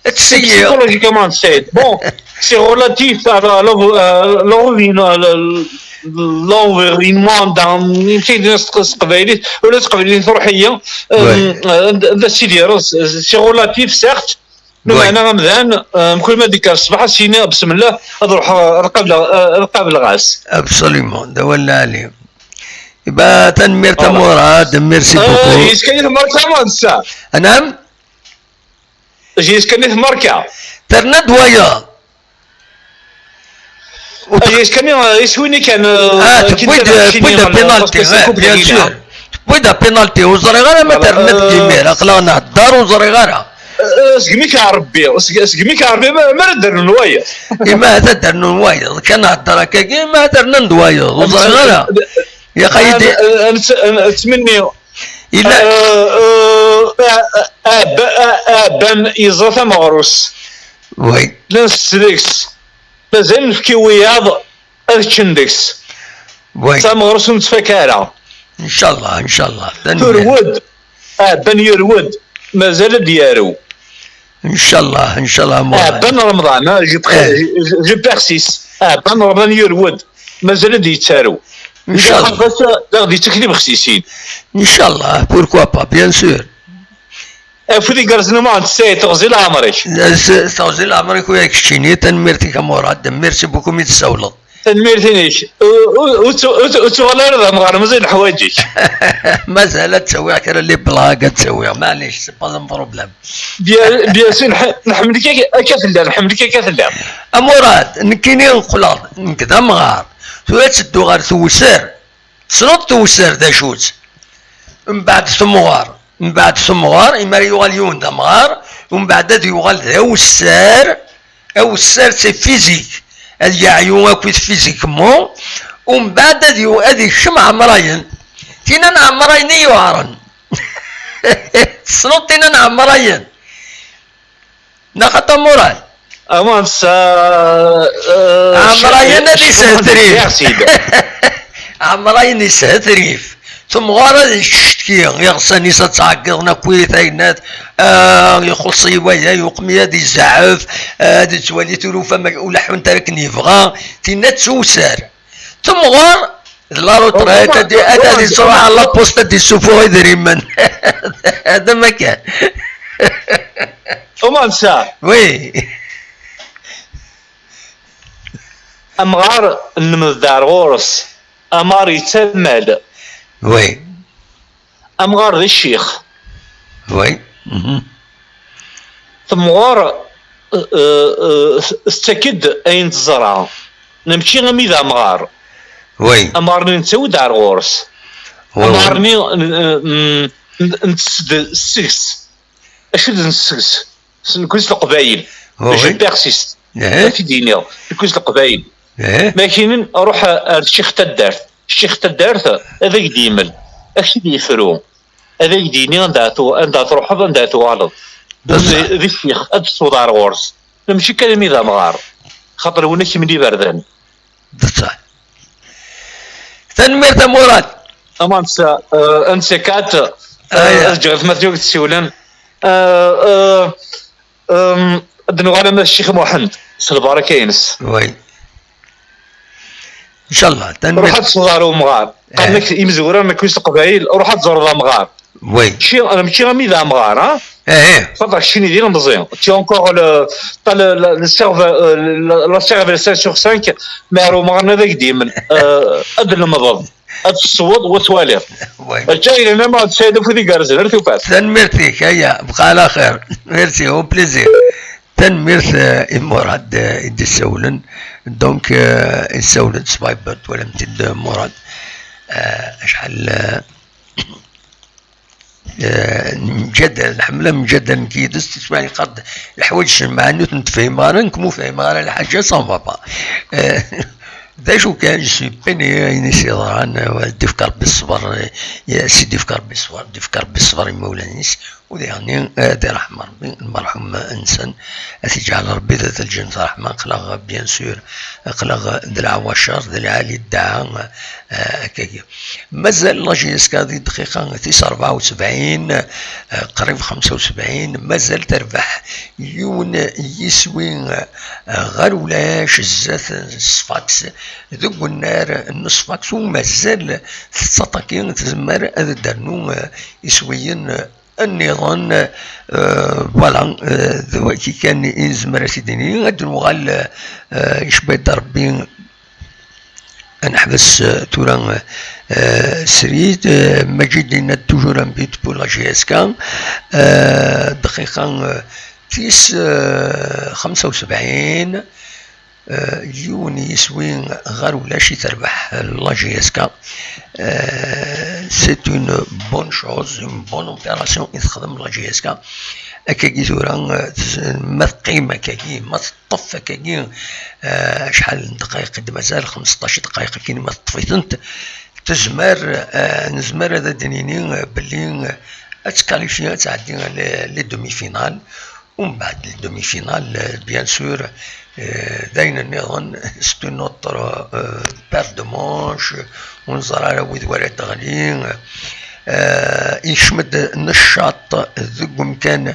C'est psychologique, comment c'est. Bon, c'est relatif à la, la, la, la revenu, la, l'environnement dans une fille de notre travail, le travail de Sorhia, c'est relatif, certes, mais maintenant, mkul ma d-ikker ṣṣbeḥ, as-yini, bismillah, ad ruḥeɣ, ad qableɣ, ad qableɣ ɣas. Absolument, d awal lɛali. Iba, tanemmirt a Murad, merci beaucoup. Yeskan-it Marka, ma nsa. Anam? Yeskan-it Marka. Terna-d wayeḍ. Yeskan-it, iswi-nni kan, ah, tewwi-d, tewwi-d apinalti, bien sûr. Tewwi-d apinalti, ur ẓriɣ ara ma terna-d imir, aql-aɣ nhedder, ur ẓriɣ ara. Segmi k-Ṛebbi, segmi k-Ṛebbi, ma ara d-rnun wayeḍ. Ima ad d-rnun wayeḍ, kan hedder akkagi, ima ad rnan d wayeḍ, ur ẓriɣ ara. Yaqay-d. Nettmenni. Yella. Aɛebban yeẓra tameɣrust. Llan seg deg-s. Mazal nefki wiyaḍ ad ččen deg-s. Tameɣrust ur nettfaka ara. Ncallah, ncallah. Turwed. Aɛebban yurwed. Mazal ad d-yarew. Ncallah, ncallah. Aɛebban Remḍan, je persiste. Aɛebban Remḍan yurwed. Mazal ad d-yettarew. Ncallah. D aɣ-d-yettak tibexsisin. Ncallah, pourquoi pas, bien sûr. Afud igerrzen a Muḥend Saɛid, teɣzi leɛmer-ik. Teɣzi leɛmer-ik uya keččini, tanemmirt-ik a Murad, merci beaucoup mi d-tessawleḍ. Tanemmirt-inek. Ur tuɣal ara d amɣar, mazal neḥwaǧ-ik. Mazal ad ttawiɣ kra les blagues, ad ttawiɣ, maɛlic, c'est pas un problème. Bien sûr, nḥemmel-ik akka tella, nḥemmel-ik akka tella. A Murad, nekkini qqleɣ, nekk d amɣar, tura ttedduɣ ɣer tewser. Tessneḍ tewser d acu-tt? Mbeɛd temɣer, mbeɛd temɣer, imi ara yuɣal yiwen d amɣar, umbeɛd ad yuɣal d awessar, awessar c'est physique, ad yeɛyu akkit physiquement, umbeɛd ad yu-, ad yekcem ɛemrayen. Tina n ɛemrayen i yuɛren. Tessneḍ tina n ɛemrayen? Neɣ xaṭi a Murad? Aman sa. Ɛemrayen ad ishetrif. Ɛemrayen ishetrif. Temɣer ad yeccetki, iɣsan-is ad ttɛeggiḍen akkit, ayen ad, ah, ixuṣṣ-iyi waya, yuqem-iyi ad izeɛɛef, ah, ad yettwali tilufa ma ur leḥḥunt ara akken yebɣa, tinna d tewser. Temɣer d la retraite, ad, ad, ad yesruḥ ɣer la poste ad d-yessuffuɣ idrimen. D amakan. Umansa. Oui. Amɣar nlemmed-d ar ɣur-s. Amɣar yettamal. Oui. Amɣar d ccix. Oui. Mhm. Temɣer, eh, eh, tettak-d ayen teẓra. Mačči ami d amɣar. Oui. Amɣar-nni nettawi-d ar ɣur-s. Oui, oui. Amɣar-nni, eh, eh, n-, n-, ntess-d seg-s. Acu d nseg-s? S-, nekkni s Leqbayel. Oui, je oui. Persiste. Eh. Ad k-id-iniɣ, nekkni s Leqbayel. Eh. Ma kinin, ruḥ ar ccix taddart. Ccix taddart, ad ak-d-yemel. Ad k-id-yefru. Ad ak-d-yini anda tu-, anda truḥeḍ, anda tuɣaleḍ. D ccix, ad tessuḍ ar ɣur-s. Mačči kan imi d amɣar. Xaṭer win ak-yemli iberdan. D ṣṣeḥ. Tanemmirt a Murad. Aman sa, eh, un de ces quatre, eh, ad ǧǧeɣ atmaten-iw ad ssiwlen. Eh, eh, em, ad nuɣal ama d Ccix Muḥend, s lbaraka-ines. Oui. Ncallah, tanemmirt. Ruḥ ad tesleḍ ɣer umɣar. Qqaren-ak imezwura n Leqbayel, ruḥ ad tẓerreḍ amɣar. Oui. Mačči, mačči ami d amɣar, ha? Eh, eh. Xaṭer keččini d ilemẓi. Tu as encore le, t'as le, le, le cerve-, euh, le, la cervelle cinq sur cinq, mais ar umɣar ad ak-d-yemel, euh, ad tlemdeḍ, ad tessewweḍ, wa twaliḍ. Oui. Akka i llan ama d Saɛid Afud igerrzen, ar tufat. Tanemmirt-ik, aya, bqa ɛla xir. Merci, au plaisir. Tanemmirt, eh, i Murad, eh, i d-issawlen. Donc, eh, issawlen s Viber, twalam-t-id, eh, Murad. Eh, acḥal, eh, eh, nemǧadal, nḥemmel ad nemǧadal nekk yid-s, tiswiɛin yeqqar-d leḥwayeǧ, meɛna ur ten-tefhim ara, nekk ma ur fhimeɣ ara lḥaǧa, ça ne va pas. Eh, D acu kan, je suis peiné ayen i s-yeḍran, euh, ad d-ifk Rebbi ṣṣber, euh, ad s-id-ifk Rebbi ṣṣber, ad d-ifk Rebbi ṣṣber i imawlan-is, u diɣenni, euh, ad iṛḥem Rebbi lmerḥum-nsen, ad t-iǧɛel Rebbi d at lǧennet ṛṛeḥma, aql-aɣ, bien sûr, aql-aɣ d leɛwacer, d lɛali ddeɛa, euh, akkagi. Mazal la J S K di dqiqa tis rebɛa u sebɛin, eh, qrib xemsa u sebɛin, mazal terbeḥ yiwen yiswi, eh, ɣer ulac zdat n Sfax, deg unnar n Sfax, u mazal tettaṭaki, tezmer ad d-ternu, eh, iswiyen, eh, nniḍen, eh, voilà, eh, d wagi kan i nezmer ad t-id-nini. Ad nuɣal, eh, icba-d Rebbi. Ad neḥbes, eh, tura, eh, srid. Eh, Majid yenna-d toujours un but pour la J S K. Eh, dqiqa, eh, tis, eh, xemsa u sebɛin, eh, yiwen yiswi ɣer ulac i terbeḥ, eh, la J S K. Eh, c'est une bonne chose, une bonne opération i texdem la J S K. Akkagi tura, eh, tez-, ma teqqim akkagi, ma teṭṭef akkagi, eh, acḥal n ddqayeq i d-mazal, xmesṭac dqayeq akkin ma teṭṭef-itent, tezmer, eh, nezmer ad d-nini, eh, belli, eh, ad tkalifyi, ad tɛeddi les, les demi-finales. Umbeɛd les demi-finales, eh, bien sûr, eh, d ayen nniḍen, c'est une autre, eh, paire de manches, ur neẓri ara wid wara d-ɣli. Eh, ikcem-d nneccaṭ deg umkan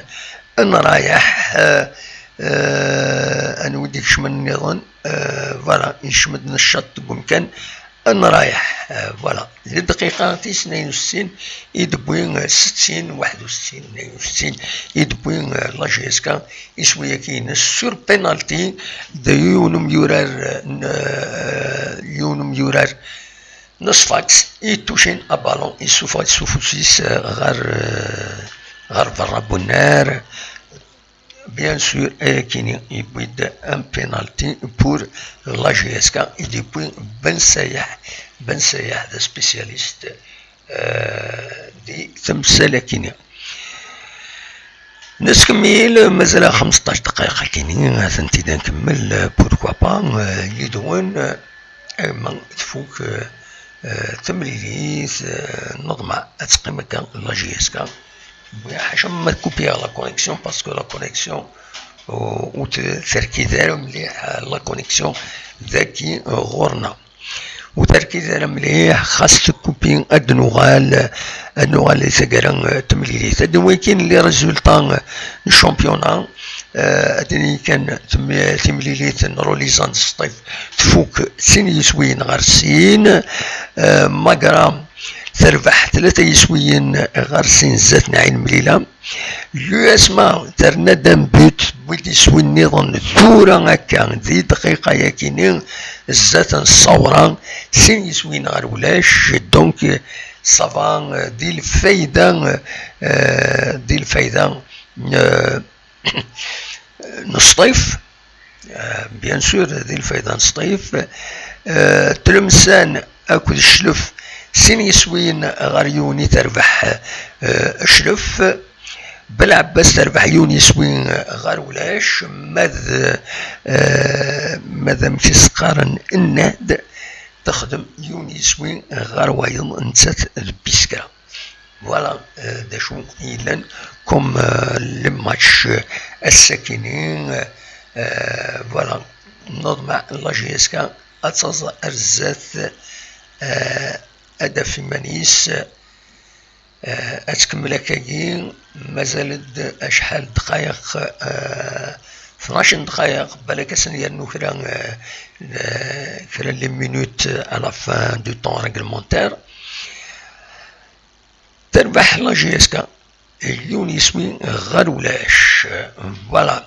n rayeḥ, eh, eh, anwa i d-ikecmen nniḍen, eh, voilà, ikcem-d nneccaṭ deg umkan n rayeḥ, eh, voilà. Di dqiqa tis tnayen u settin i d-tewwi, eh, settin, waḥed u settin, tnayen u settin i d-tewwi, eh, la J S K iswi-agi-ines sur penalty d yiwen umyurar, eh, n, eh, yiwen umyurar n Sfax, i tucin abalun, isuffeɣ-d s ufus-is, eh, ɣer, eh, ɣer berra n unnar. Bien sûr, ayakini yewwi-d un penalty pour la J S K, i d-yewwi Ben Sayaḥ. Ben Sayaḥ d spécialiste, eh, di temsal-akini. Nestkemmil, mazal xmesṭac dqayeq akini, ad tent-id-nkemmel, eh, pourquoi pas, eh, yid-wen, eh, ma tfuk, eh, eh, temlilit, eh, neḍmeɛ ad teqqim akka la J S K. Ḥaca ma kupiɣ la connexion, parce que la connexion, ur, ur t-, terkid ara mliḥ, eh, la connexion dagi, eh, ɣur-neɣ. Ur terkid ara mliḥ, xas tkupi ad nuɣal, ad nuɣal i taggara, eh, temlilit. Ad nwakin les résultats, eh, n championnat, eh, ad nini kan tem-, timlilit n Rolizan d Sṭif tfuk sin yiswiyen ɣer sin, eh, Magra terbeḥ tlata yiswiyen ɣer sin zdat n Ɛin Mlila. L'U S M A terna-d un but, wid iswi nniḍen tura akka, di dqiqa-yakini, zdat n Ṣawra, sin yiswiyen ɣer ulac, donc, ça va, euh, di lfayda, euh, di lfayda, euh, n Sṭif. Euh, bien sûr, di lfayda n Sṭif. Euh, Tlemsan akked Cclef, sin yiswiyen ɣer yiwen i terbeḥ, euh, Cclef. Belɛebbas terbeḥ yiwen yiswi ɣer ulac, ma d, euh, ma d amek i s-qqaren, Nnad, texdem yiwen yiswi ɣer wayeḍ, nettat d Biskra. Voilà, euh, d acu i yellan comme, euh, le match, euh, ass-akini, euh, voilà, neḍmeɛ la J S K ad taẓ ar zdat, euh, ad taf iman-is, euh, ad tkemmel akkagi, mazal-d acḥal dqayeq, euh, tnac n dqayeq, balak ad sen-yernu kra, euh, euh, kra les minutes à la fin du temps réglementaire. Terbeḥ la J S K yiwen yiswi ɣer ulac. Voilà.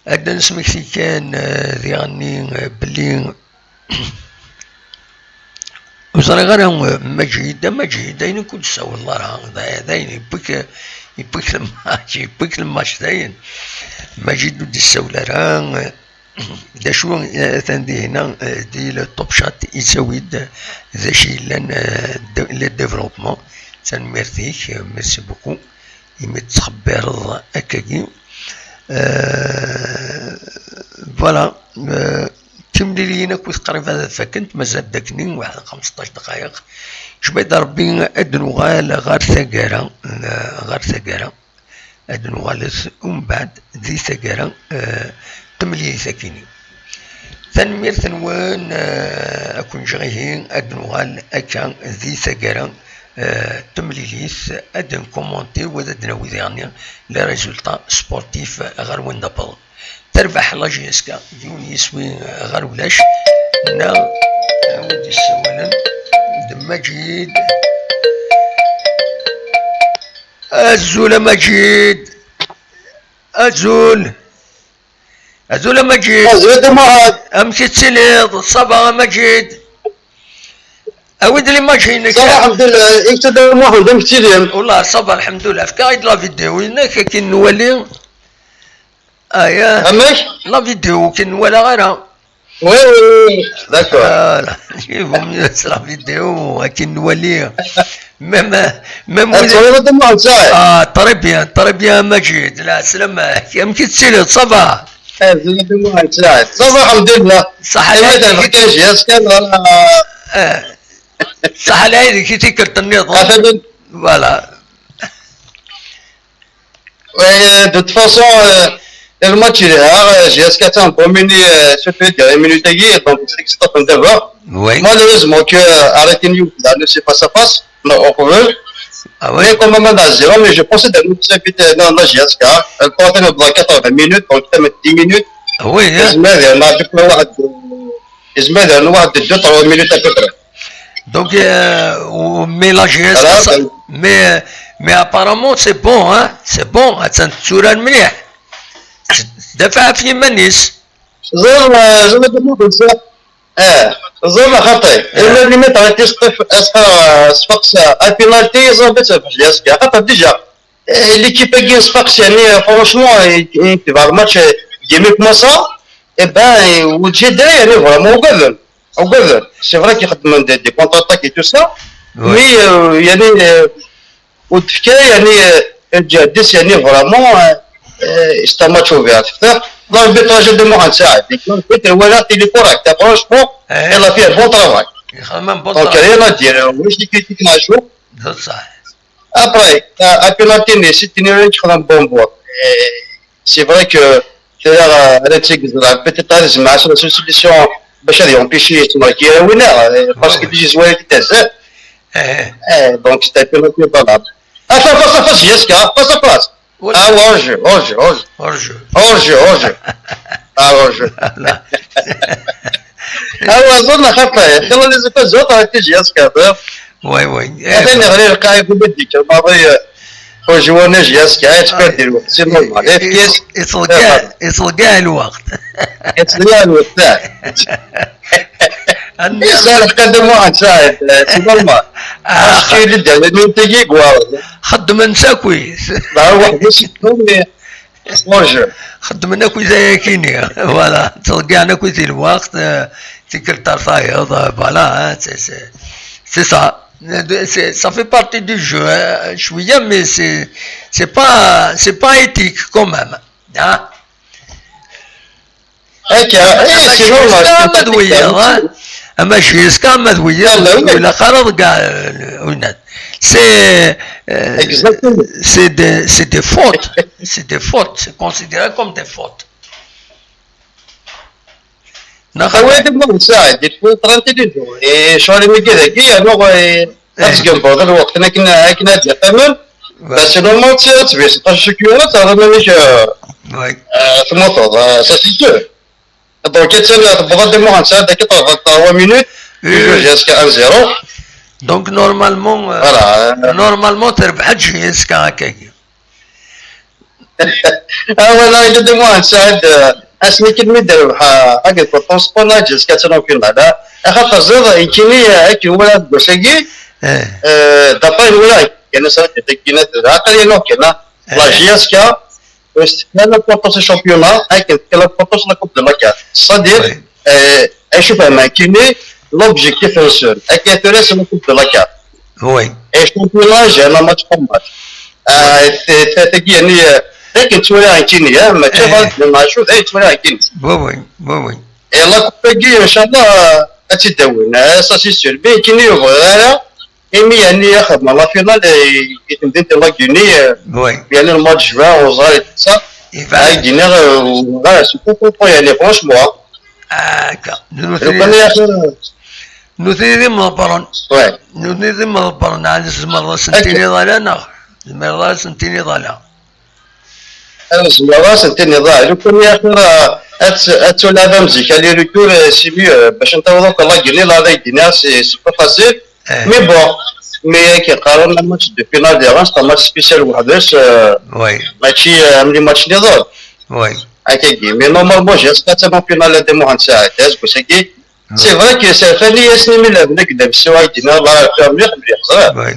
Ad d-nesmekti kan, eh, diɣenni, eh, belli ur ẓriɣ ara, eh, Maǧid, a Maǧid, ayen i ken-d-ssawleḍ ara, d, d ayen yewwi-k, yewwi-k lmač, yewwi-k lmač dayen. Maǧid ur d-issawel ara, eh, D acu, eh, atan dihina, eh, di le top chat yettawi-d, eh, d acu yellan, eh, de-, le développement. Tanemmirt-ik, eh, merci beaucoup imi tettxebbireḍ akkagi. Eh, voilà, eh, T timliliyin akkit qrib ad fakkent, mazal d akken waḥed xmesṭac dqayeq. Jmaɛda Rebbi ad nuɣal ɣer taggara, ɣer taggara. Ad nuɣalet umbeɛd di taggara, eh, temlilit akini. Tanemmirt-nwen, eh, ad ken-ǧǧeɣ ihi, ad nuɣal akka di taggara, eh, temlilit, ad nkumunti, wa ad d-nawi diɣen les résultats sportifs ɣer wanda wwḍen. Terbeḥ la J S K, yiwen yiswi ɣer ulac, neɣ, eh, wid yessawalen d Maǧid. Azul a Maǧid. Azul. Azul a Maǧid. Azul a Muḥend. Amek i tettiliḍ? Ça va a Maǧid? Awi-d l'image-inek. Ça va, lḥemdullah. Iktu-d a Muḥend, amek tettiliḍ? Wallah, ça va, lḥemdullah. Efk-aɣ-id la vidéo-inek, akken nwali. Aya. Amek? La vidéo, ur ken-walaɣ ara. Oui, oui, oui, d'accord. Voilà. Il vaut mieux sur la vidéo, akken nwali. Même, même... Ah, très bien, très bien, Maǧid. La, slama. Amek i tettiliḍ, ça va? Ah, très bien, très bien. Ça va, alḥemdulillah. Ṣaḥa lɛid-ik. J S K, voilà. Ah. Ṣaḥa lɛid-ik i tikkelt nniḍen. Voilà. Ouais, de toute façon, euh, le match il est rare, euh, J S K a dominé, euh, surtout les dernières minutes, donc c'est que c'est en faveur. Oui. Malheureusement que, euh, avec une, là, c'est face à face, on a recouvert. Ah oui. Mais quand même, on a zéro, mais je pense que nous, c'est vite, euh, non, non, J S K, elle porte dans quatre-vingts minutes, donc ça met dix minutes. Ah oui, hein. Mais, euh, on a deux, trois, euh, mais, euh, on a deux, trois minutes à peu près. Donc, euh, ou- mais la J S K, voilà, ça- donc mais, mais apparemment, c'est bon, hein? C'est bon, hein, ça ne sera mliḥ. Dafa ɣef yiman-is. Ẓer, euh, ẓer deg umaḍal, ẓer. Eh, ẓer xaṭi. Eh. Ula d limit ɣer tis-, tif-, asfa-, sfaqs-, a penalty, ẓer bit ɣef J S K. Xaṭi déjà, eh, l'équipe-agi sfaqs, yani, franchement, eh, eh, tu vois le match, eh, dès le début comme ça, eh ben, eh, ur d-ǧǧin ara, yani, vraiment, ugaden. Ugaden. C'est vrai qu'ils xeddmen des, des contre-attaques et tout ça, ouais, mais, euh, yani, euh, ur d-tefka, yani, euh, lǧehd-is, yani, vraiment, euh, euh, c'est un match ouvert. L'arbitrage de Mohamed Saïd, l'arbitre, voilà, il est correct, hein, franchement, eh, il a fait un bon travail. Il a fait un bon travail. Donc, rien à dire, euh, moi, je critique un jour. Après, euh, à penalty, mais c'est une erreur qui fait un bon bord. Et c'est vrai que, c'est-à-dire, euh, peut-être, euh, c'est une solution, باش هذه empêcher يتماركي ولا، euh, parce que déjà زوين تتهزر. Eh, donc, c'est un penalty valable. Ah, face à face, J S K, face à face. Ah, hors-jeu, hors-jeu, hors-jeu. Hors-jeu. Hors-jeu, hors-jeu. Ah, hors-jeu. Ah, ouais, zone la خطأ. Dans les états autres, avec J S K, hein. Oui, oui. Attends, on a les cas, vous me dites, on va, euh, faut jouer en J S K, expert de l'eau. C'est normal. F K S, يصل كاع، يصل كاع الوقت. يصل كاع الوقت. يصل كاع الوقت. C'est normal. Ah, parce que le dernier, nous, t'es quoi. خدمن ساكويس. Bah, ouais, mais c'est tout, mais Bonjour. خدمنا كويزا ياكيني. Voilà. ترجعنا كويزي الوقت، آه، تيكل ترفايض، آه، voilà, hein, c'est, c'est, c'est ça. C'est, ça fait partie du jeu, hein, شوية, mais c'est, c'est pas, c'est pas éthique quand même. Hein. هكا، إيه، c'est normal. Jusqu'à ما دوير، ها؟ أما jusqu'à ما دوير، لا، لا، ولا خرب كاع، آه، وينات. C'est, euh, c'est des, c'est des fautes. C'est des fautes. C'est considéré comme des fautes. هو هذا ما نساعد، يكون trente-deux jours. إيه، شهر ما كذا، كي يروح، إيه، أزقن بعض الوقت، لكن، لكن هذا الأمر، بس لو ما تصير، تصبح ستة عشر كيلو، هذا ما مش، آه، آه، تموت، آه، ça c'est sûr. Donc, tu sais, la boîte de moi, ça, dès que t'as trois minutes, tu joues jusqu'à un zéro. Donc, normalement, euh, voilà, euh, normalement, تربح تجي jusqu'à هكاك. Ah, voilà, il est de moi, ça, euh, à ce week-end, mais de, euh, avec le transport, là, jusqu'à ce qu'on là. Ah, خاطر زاد، يمكن، آه، هيك هو لا تقول شيء. آه، دابا هو لا، كان صار كنا، عقلي نو كنا. La J S K, euh, c'est l'importance du championnat, hein, que, que l'importance de la Coupe de la CAF. C'est-à-dire, euh, je sais pas, mais qui met l'objectif, euh, sûr, hein, qui intéresse la Coupe de la CAF. Oui. Et championnat, j'ai un match comme match. Euh, c'est, c'est, c'est qui, euh, c'est que tu vois, qui n'est, hein, mais tu vois, le match, eh, tu vois, qui n'est. Oui, oui, oui, oui. Et la coupe-agi, inchallah, ad tt-id-awin. Ah, ça, c'est sûr. Mais kini ur bɣiɣ ara, imi, yani, xedmeɣ la finale i, i temdint n la Guinée, euh, Oui. yani, le mois de juin, ur ẓriɣ ara, et tout ça. Iban. Ah, Guinée, euh, ouais, c'est pas, pas, pas, yani, franchement. Akka. Lukan, ya axi, Nutni d imḍebbren. Ouais. Nutni d imḍebbren, ɛni tzemreḍ ad sen-tiniḍ ala neɣ? Tzemreḍ ad sen-tiniḍ ala. Ad zemreɣ ad sen-tiniḍ, ah, lukan, ya axi, ah, ad, ad tulaɛeb am zik, aller-retour, euh, c'est mieux, euh, bac ad tawiḍ akk la Guinée, la Guinée, c'est, c'est pas facile. Eh. Mais bon, mais akken qqaren, le match de finale, c'est un match spécial weḥd-s, euh, Oui. mačči, euh, am les matchs nniḍen. Oui. Akkagi. Mais normalement, j'ai sqatt am finale de Mohamed Saïd, aseggas-agi. C'est vrai que ça fait les semaines, la blague de monsieur Aïdina, la ferme, la ferme, Oui.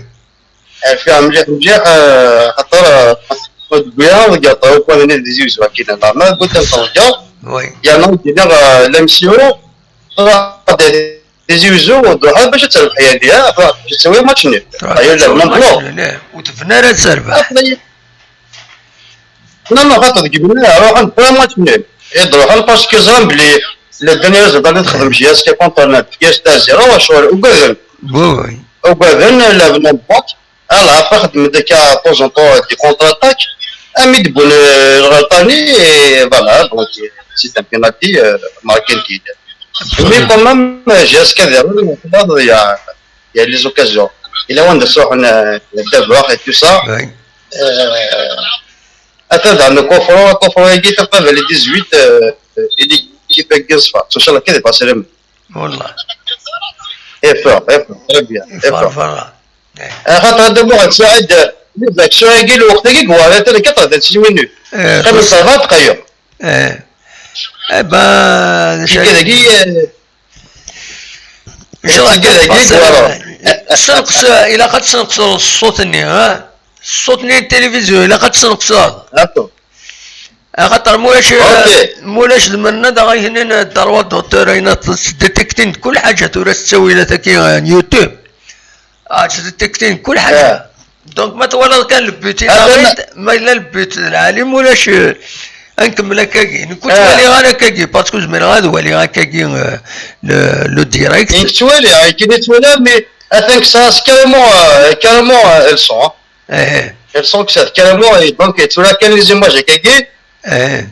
Elle fait un mliḥ mliḥ, euh, xaṭer, euh, ur d-wwiɣ ara deg aṭṭar, akk ad nini d Tizi Uzzu akkin, la, ma deg uṭṭar n Ṭelga, Oui. yerna ur d-iniɣ, euh, l'M C O, truḥ-d Tizi Uzzu, ur d-truḥ ara bac ad terbeḥ yani, ah, truḥ bac ad tawi match nul. Ayo, la, non, non. Ur tebni ara ad terbeḥ. Non, non, xaṭer deg yiwen, ruḥen, pour un match nul. I d-ruḥen parce que ẓran belli le dernier résultat i texdem J S K contre Nantes, J S K zéro, acuɣer ugaden. Oui, oui. Ugaden, la, la, la, alors, après, xedmen-d akka, de temps en temps, des contre-attaques. Ami d-wwin, euh, lɣelṭa-nni, et voilà, donc, c'est un penalty, euh, marqué-t-id. Mais quand même, euh, J S K, il y a, il y a les occasions. Il y a un de sort, euh, d'abord et tout ça. Oui. Euh, attends, dans le coffre, coffre, il est capable, les dix-huit, euh, il est qui fait quinze fois. Inchallah, quel est passé le Wallah. Et fort, et fort, très bien. Et fort. Voilà. Axaṭer ad d-amuɣ ad sɛid, d acu-agi lweqt-agi deg uɣalat, ad nekkaṭ d six minutes. Eh, Qqimen xus- rebɛa dqayeq. Eh. Eh ben, Tigad-agi, eh, Ncallah tigad-agi, kan, voilà. Senqes, ilaq ad tsenqseḍ ṣṣut-nni, ha? Ṣṣut-nni n tilivizyu, ilaq ad tsenqseḍ. D'accord. Axaṭer mulac, Ok. mulac lmenna daɣ ay hnin droit d'auteur, ayen ad tdétectin kul ḥaǧa tura s ttawilat-agi n YouTube. Ah, ttdétectin kul ḥaǧa. Ah. Donc ma twalaḍ kan le but, Ah, ilaq ben, ad, ma yella le but d lɛali, mulac, eh, ad nkemmel akkagi. Nekk ur Ah. ttwaliɣ ara akkagi, parce que ur zmireɣ ad waliɣ akkagi, eh, le, le direct. Nekk ttwaliɣ, akken i ttwaliɣ, mais atan kkseɣ-as carrément, euh, carrément, euh, le son, hein. Eh, Le son kkseɣ-t carrément, et donc, tura kan les images akkagi. eh.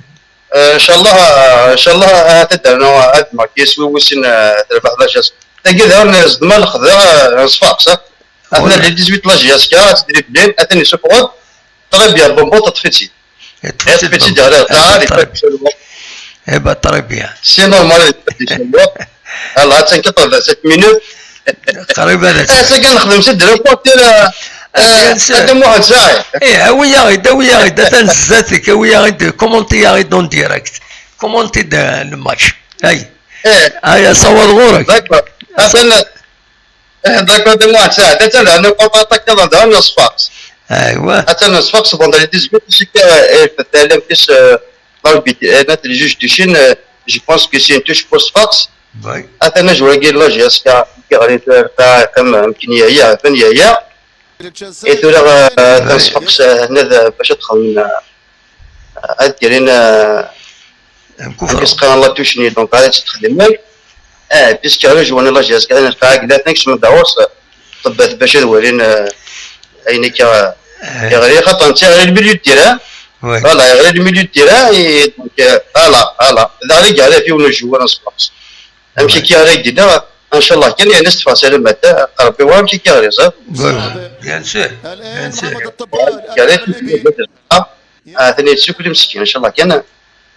Euh, inchallah, euh, inchallah, euh, ad d-rnuɣ, euh, ad d-markiɣ s wissen, euh, terbeḥ la J S K. Tagi daɣen, euh, zedma lexdeɛ, euh, n Sfax, hein. Atan Voilà. Les dix-huit la J S K, ad t-dribblen, atan isuffeɣ-d. Très bien, bon, bon, teṭṭef-itt-id. Teṭṭef-itt-id, Voilà. ɣer ṭaɛa, Eh ben, très bien. Eh ben, très bien. C'est normal, c'est normal. Alors, atan quatre-vingt-sept minutes. Qrib ad Eh, c'est kan nexdem, c'est de reporter, euh, Ah, bien sûr. Adam Mohamed Saïd. Eh, awi-yaɣ-id, awi-yaɣ-id, atan zdat-k, awi-yaɣ-id, commenter-yaɣ-id en direct. Commenter-d, euh, le match. Ay. Eh, Ay, asawaḍ ɣur-k. D'accord. Atan, eh, d'accord, Adam Mohamed Saïd. Atan, on ne peut pas attaquer dans, dans le Sfax. Aywa. Atan Sfax, dans les dix-huit, c'est que, euh, eh, t'as l'impression, euh, l'arbitre, euh, net, le juge de Chine, euh, je pense que c'est une touche pour Sfax. Oui. Atan ajwar-agi n la J S K, yeɣli tura, atan, amek yaya, atan yaya. Et tura, euh, atan Sfax, euh, hna d, bac ad xedmen, euh, ad d-grin, euh, Am kufra. amek i s-qqaren, la touche-nni, donc, ara tt-texdem. Eh, puisque ara jwani la J S K, atan lqaɛa, atan kecmen-d ɣur-s, ṭebbat bac ad walin, euh, ayen akka, Eh. yeɣli, xaṭer netta yeɣli le milieu de terrain. Oui. Voilà, yeɣli le milieu de terrain, et donc, euh, voilà, voilà. Daɣen i yeɣli ɣef yiwen n ujewwir n Sfax. Amek akka ara yi-d-iniɣ, inchallah kan, yani, s tefasal am atta, Rebbi wa amek akka ara iẓer. Oui, oui. Bien sûr. Bien sûr. Yeɣli ɣef yiwen n ujewwir. Ah, atan yettukel meskin, inchallah kan,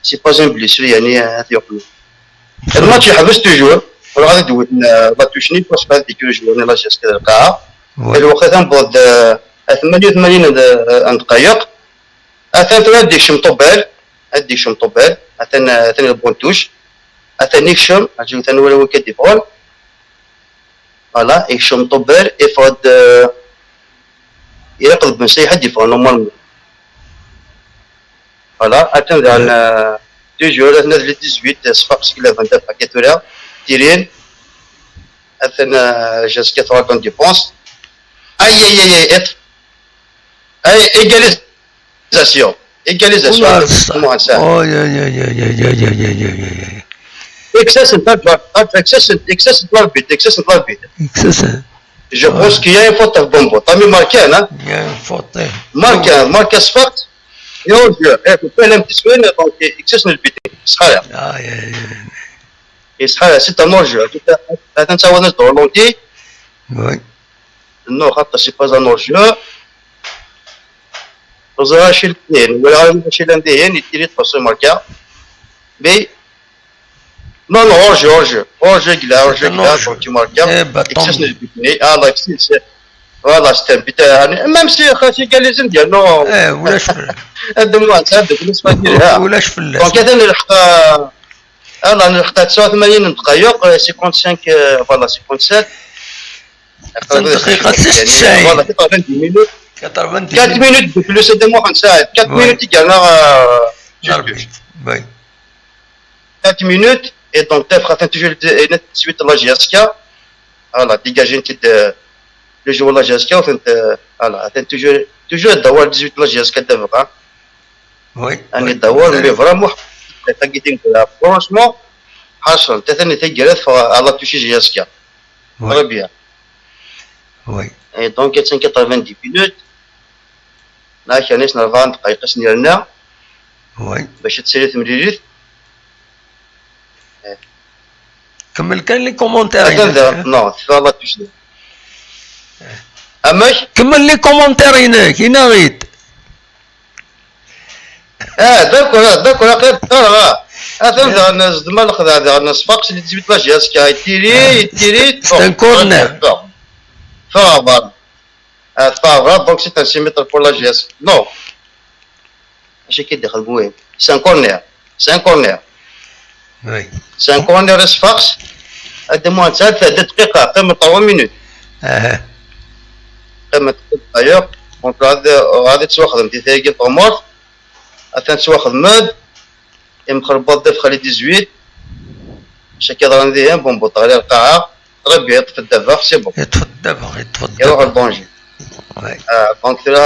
c'est pas une blessure, yani, ad t-yuqem. Le match yeḥbes toujours, ur ɣad d-wwten, euh, la touche-nni, parce que ad d-yekker ujewwir-nni la J S K d lqaɛa. Oui. Lweqt atan newweḍ-d, euh, ar tmanya u tmanyin n, euh, n dqayeq. Atan tura ad d-yekcem Ṭubbal, ad d-yekcem Ṭubbal, atan, atan la bonne touche, atan yekcem, atan wala win kan d-yeffɣen. Voilà, yekcem Ṭubbal, yeffeɣ-d, euh, ilaq d Ben Sayḥ ad d-yeffɣen normalement. Voilà, atan daɣen, euh, toujours, atan ad les dix-huit, euh, Sfax, parce qu'il a vingt-deux paquets tura, tirin, atan, euh, jusqu'à trois en défense. Aïe, aïe, aïe, aïe, être. Aïe, égalisation. Égalisation. Wallah, ça. Comment ça? Oh, aïe, aïe, aïe. Excess n l'arbitre, excess, excess n l'arbitre, excess n l'arbitre. Excess. Je pense qu'il y a une faute de Bombo. T'as mis marqué, hein? Il y a une faute. Marqué, marqué Sfax. Et hors-jeu. Eh, faut pas l'impressionner, donc excess n l'arbitre. C'est ça. Ah, yeah, yeah. Et ça, c'est un hors-jeu. Attends, ça va dans le ralenti. Oui. Non, c'est pas un hors-jeu. Vous avez acheté le, vous avez acheté l'Indien, il est tiré de façon marquée. Mais non, non, hors-jeu, hors-jeu. Hors-jeu, il a hors-jeu, C'est il un a hors-jeu. donc tu marques. Eh ben, tant Excess mieux. n l'arbitre. Ah, là, c'est, c'est, voilà, c'est un but. Euh, même si c'est égal les Indiens, non. Eh, ولاش فل- هذا ما هذا بالنسبه لي ها. ولاش فلاس. Donc هذا نلحق، انا نلحق تسعة وثمانين دقائق، cinquante-cinq، voilà, cinquante-sept. حتى الدقيقة يعني، تسعة وتسعين. voilà, quatre-vingt-minutes. quatre-vingt-dix. Quatre minutes de plus, c'est de Mohamed Saïd. Quatre Oui. Minutes, il y en a. L'arbitre. Oui. Quatre minutes, et donc, peut-être, attends toujours le dix-huit de la J S K. Voilà, dégagé une petite, euh, le joueur de la J S K, attends, euh, voilà, attends toujours, toujours d'avoir dix-huit de la J S K devant. Oui. يعني Oui. d'avoir, mais vraiment, franchement, حاصل، تثني تقرا على toucher J S K. Oui. Très bien. Oui. Et donc, c'est quatre-vingt-dix minutes. Là, il y a une deuxième demi-heure. Oui. باش تسالي تمريريت. كمل كان les commentaires هكذا، هنا. Non, c'est pas la touche. اماش؟ كمل les commentaires هناك، هنا غيت. اه، d'accord، d'accord، غير اه. هذا انا زدما الخدع هذا، انا صفاقس اللي تجيب la J S K، يتيري، يتيري. C'est un corner. Favorable. Ah, favorable, donc c'est un six mètres pour la J S K. Non. ماشي كي دخل، المهم. C'est un corner. C'est un corner. Oui. C'est un corner صفاقس. هذا مو تسعة، ثلاث دقيقة، قيمة trois minutes. اها. قيمة دقيقة. Donc هذا، هذا تسوى خدمتي ثاني طومورت. اثناء تسوى خدمت. يمخربط دفخ لي dix-huit. شكي ضرن ذي هم بومبوط على القاعة. ربي يطفي الدبخ، c'est bon. يطفي الدبخ، يطفي يروح الدبخ. للدونجي. Oui. آه، donc là،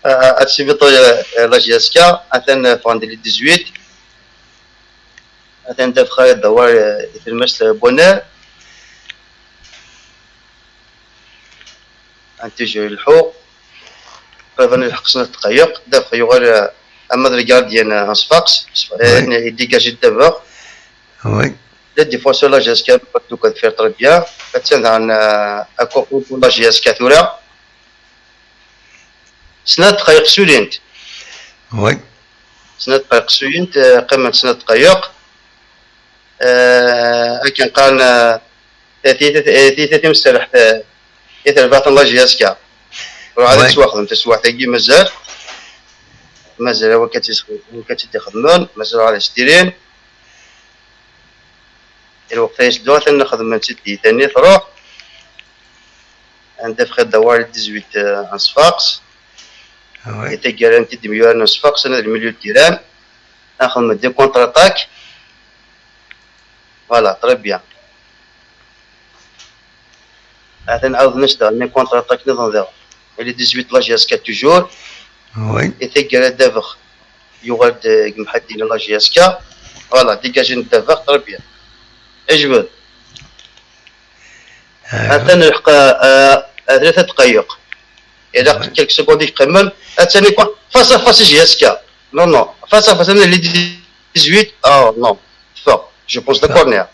آه، هادشي بيطو، آه، la J S K، اثناء فاندي لي dix-huit. اثناء دفخ الدوار، آه، في المشت بونير. انتيجو يلحو. قريبا يلحق خمس دقايق، دافع يغال، آه، اما الغارديان، آه، صفاقس، يعني يديكاجي الدبخ. Oui. Les défenseurs la J S K دوكا فير très bien. اتسنى عن، آه، اكو la J S K ثورة. سنة دقايق سولينت. Oui. سنة دقايق سولينت، آه، قيمة سنة دقايق. آه، كان قال، آه، ثلاثين، ثلاثين، ثلاثين مسترح، آه، ثلاثة أربعة la J S K. وعاد Oui. تسوى خدمت، تسوى تاقي مازال. مازال هو كتس-، هو كتدي خدمان، مازال على ستيرين. الوقت يسدو، ثاني نخدم من ستي، ثاني تروح. عندها في خد دوار dix-huit، آه، صفاقس. Oui. يتقال انت دميوان صفاقس، انا المليون كيران. ناخذ من دي كونتر اتاك. Voilà, très bien. هذا نعاود نشتغل، ني كونتر اتاك نظن ذا. اللي dix-huit la J S K toujours. Oui. يتقال دافخ. يغاد محدين la J S K. Voilà, dégagé دافخ، très bien. اجبد. آه. هذا نلحق، آه، آه، ثلاثة دقايق. إذا Oui. quelques secondes يكمل، ثاني كون، face à face J S K. Non, non, face à face، أنا اللي dix-huit، آه، non. Fort. Je pense de Fort. Corner.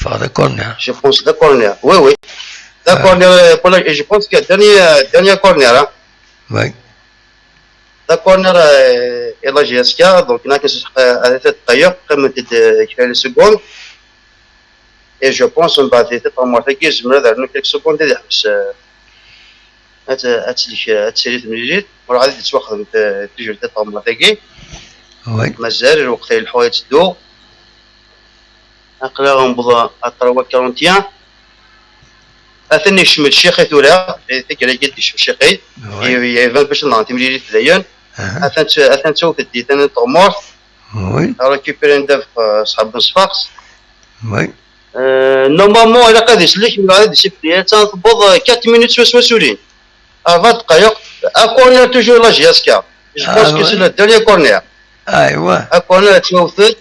Fort de Corner. Je pense de Corner. Oui, oui. De Ah. Corner, euh, pour la, je pense que dernier, euh, dernier corner, hein. Oui. De Corner, euh, et la J S K, donc, il y a que, euh, à cette taille, comme tu dis, euh, quelques secondes. Et je pense, on va essayer de prendre quelques secondes, quelques secondes, euh, هاد هاد الشيء، هاد السيريت من جديد، وراه غادي تتواخد تجربة الطامبلة تاكي. Oui. مازال الوقت يلحقوا يتسدوا. اقرا غنبض اطروا كارونتيان. اثني شمل شيخي ثورا، تقرا قد شمل شيخي. Oui. يبان باش نهار تمريري تداين. أها. اثن اثن تشوف دي ثاني طومورت. Oui. ريكوبيري ندافع صحاب صفاقس. Oui. آه، نورمالمون الا قاد يسلك من بعد يسيب لي تنفض quatre minutes سوا سوا سورين. اربع دقائق. اكورنير توجور لا جي اس كا. جو آه، بونس كو oui. سي لو ديرنيي كورنير. ايوا. اكورنير تشوفت.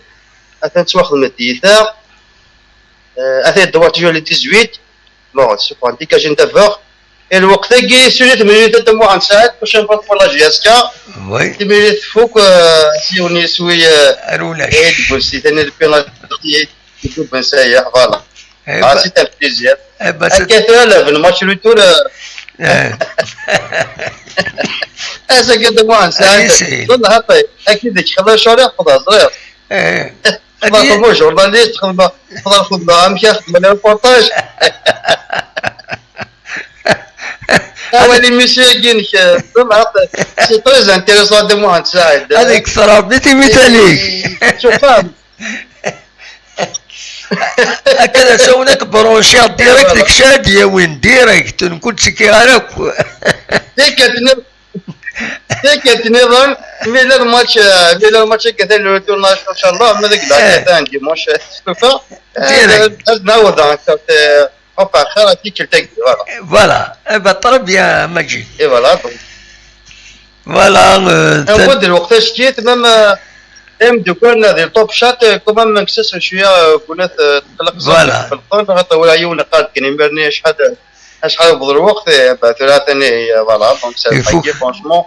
atan ttwaxdem-d tiyita. Euh, atan ddwa toujours le dix-huit. Bon, c'est pour indiquer agenda vert. Et lweqt-agi, sujet minute de Mohamed Saad, prochaine fois pour la J S K. Oui. Timlilit tfuk, euh, si on est sous, euh, Ar ulac. Et bon, c'est un L P, c'est Ben Saïa, voilà. Eh Ah, ben, c'est un plaisir. eh ben, c'est- Akka tura, le match retour, euh, eh, Azagad Mohamed Saad. Allez, c'est- ظن هطي. أكيد ديك خلاص شارع خلاص، صغير. eh, خدمة journaliste، خدمة، خدمة، خدمة، أمشي خدمة les reportages. Ah ouais, l'émission est bien, euh, ظن هطي. C'est très intéressant de Mohamed Saad. هذيك صرا بيتي مثاليك. شوف، فاهم. هكذا سويناك برونشي ديريكت، كشاد يا وين ديريكت، نكون تسكي عليك. Ticket نظ-، ticket نظام، mais le match، euh, mais le match كذا le retour إن شاء الله، ما ذاك لا، إيه. كذا عندي ماتش، شوف. ديريكت. نعاود، نعاود، voilà. Voilà. Eh ben, très bien, Majid. Et voilà, donc. Voilà, euh, نقول الوقت شتيت même، آه، ام دوكان هذه توب شات، آه، كمان ما نكسس شويه، آه، كنا، آه، تقلق Voilà. في القلب، خاطر ولا يوم قال كان يمرني شحال، شحال يبغى الوقت، آه، بعد ثلاثة ثاني، آه، voilà، donc c'est يفوق. Franchement.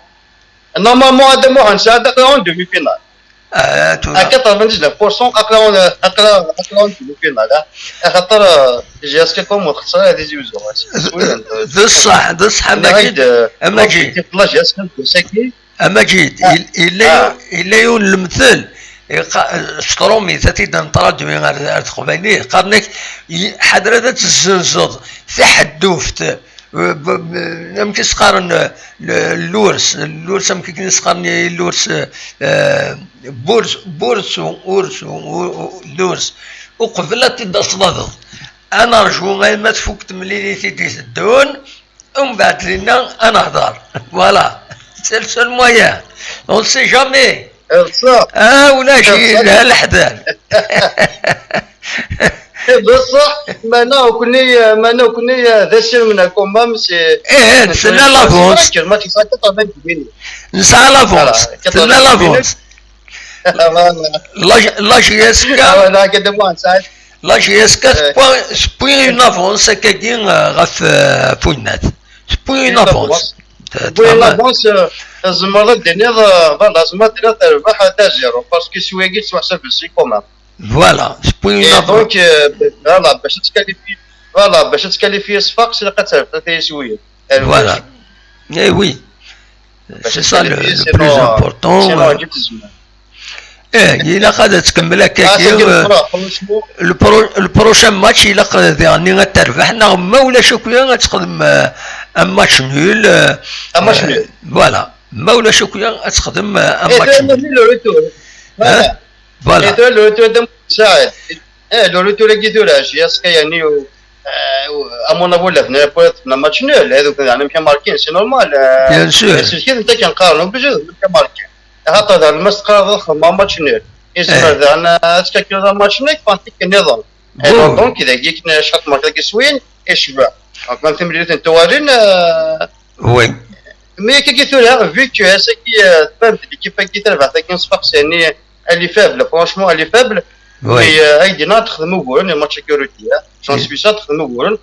Normalement هذا مو حنسى، هذا راهو en demi-finale. آه، تو- À quatre-vingt-dix-neuf pour cent اقرا، اقرا، اقرا en demi-finale، آه. خاطر، آه، J S K كوم خسر هذه زوزو. بصح، بصح، أنا ماجد، عيد، آه، ماجد. لا، J S K كوم ساكي. أمجيد، آه. إلا يون المثل، شطرومي تاتي دان تراجمي غير تقبلني قرنك، حضرة تزنزض في حدوفت. أمك سقارن اللورس اللورس أمك سقارن اللورس. بورس بورس ورس اللورس. وقبل تدصلض. أنا أرجو غير ما تفوك تمليلي تيدي تدون. ومن بعد لينا أنا هضر. Voilà. C'est le seul moyen. On sait jamais. بصح. اه، ولا شيء، لا الحذر. بصح، مانا وكني، مانا وكني ذا سير من كومام سي. ايه، تسنى لافونس. ما تساكت طبعا. نسعى لافونس. تسنى لافونس. لا جي اس كا. لا كده ما نساعد. لا جي اس كا سبوي، سبوي اون افونس هكاكي، آه، غاف، آه، فوينات. سبوي اون افونس. سبوي اون افونس، آه، زمر الدنيا، آه، فوالا، زمر الدنيا تربح حتى زيرو، باسكو سويقي تحسب السي كومان. فوالا، سبوي اون افونس. دونك، آه، فوالا، باش تكاليفي، فوالا، باش تكاليفي صفاقس، لا قد تربح ثلاثة سويق. فوالا. اي وي. سي سا لو بلوس امبورطون. ايه، الا قاعده تكمل هكاك. البروشان ماتش الا قاعده يعني غتربح، نعم، ما ولا شكويا غتخدم، آه، ان ماتش نول، آه، ان ماتش نول. فوالا، ما ولا شكويا غتخدم، آه، ان ماتش نول. لو ريتور. فوالا. لو ريتور دم ساعد. ايه، لو ريتور كي دور اش ياسكا يعني، امون ابو لفنا بويت ماتش نول، هذوك يعني مشى ماركين، سي نورمال. بيان سور. سي كيف انت كنقارنوا بجوج مشى ماركين. خاطر هذا الماس تقرا ضخم ما ماتش نول. يزمر إيه. زعما تكاكل هذا ماتش نول، فانتيك النظام. إيه، دونك اذا جيك شاط مارك داك سوين، ايش بقى؟ دونك ما تمريرات انت وارين، آه، وي. مي كي قلت لها فيكو هسه كي، آه، تبان لي كيف كي تربح تاكي صفاقس يعني، الي فابل، فرانشمون الي فابل. وي. مي، آه، ايدينا تخدموا بورن الماتش كي روتي، آه. جون سويسا تخدموا بورن.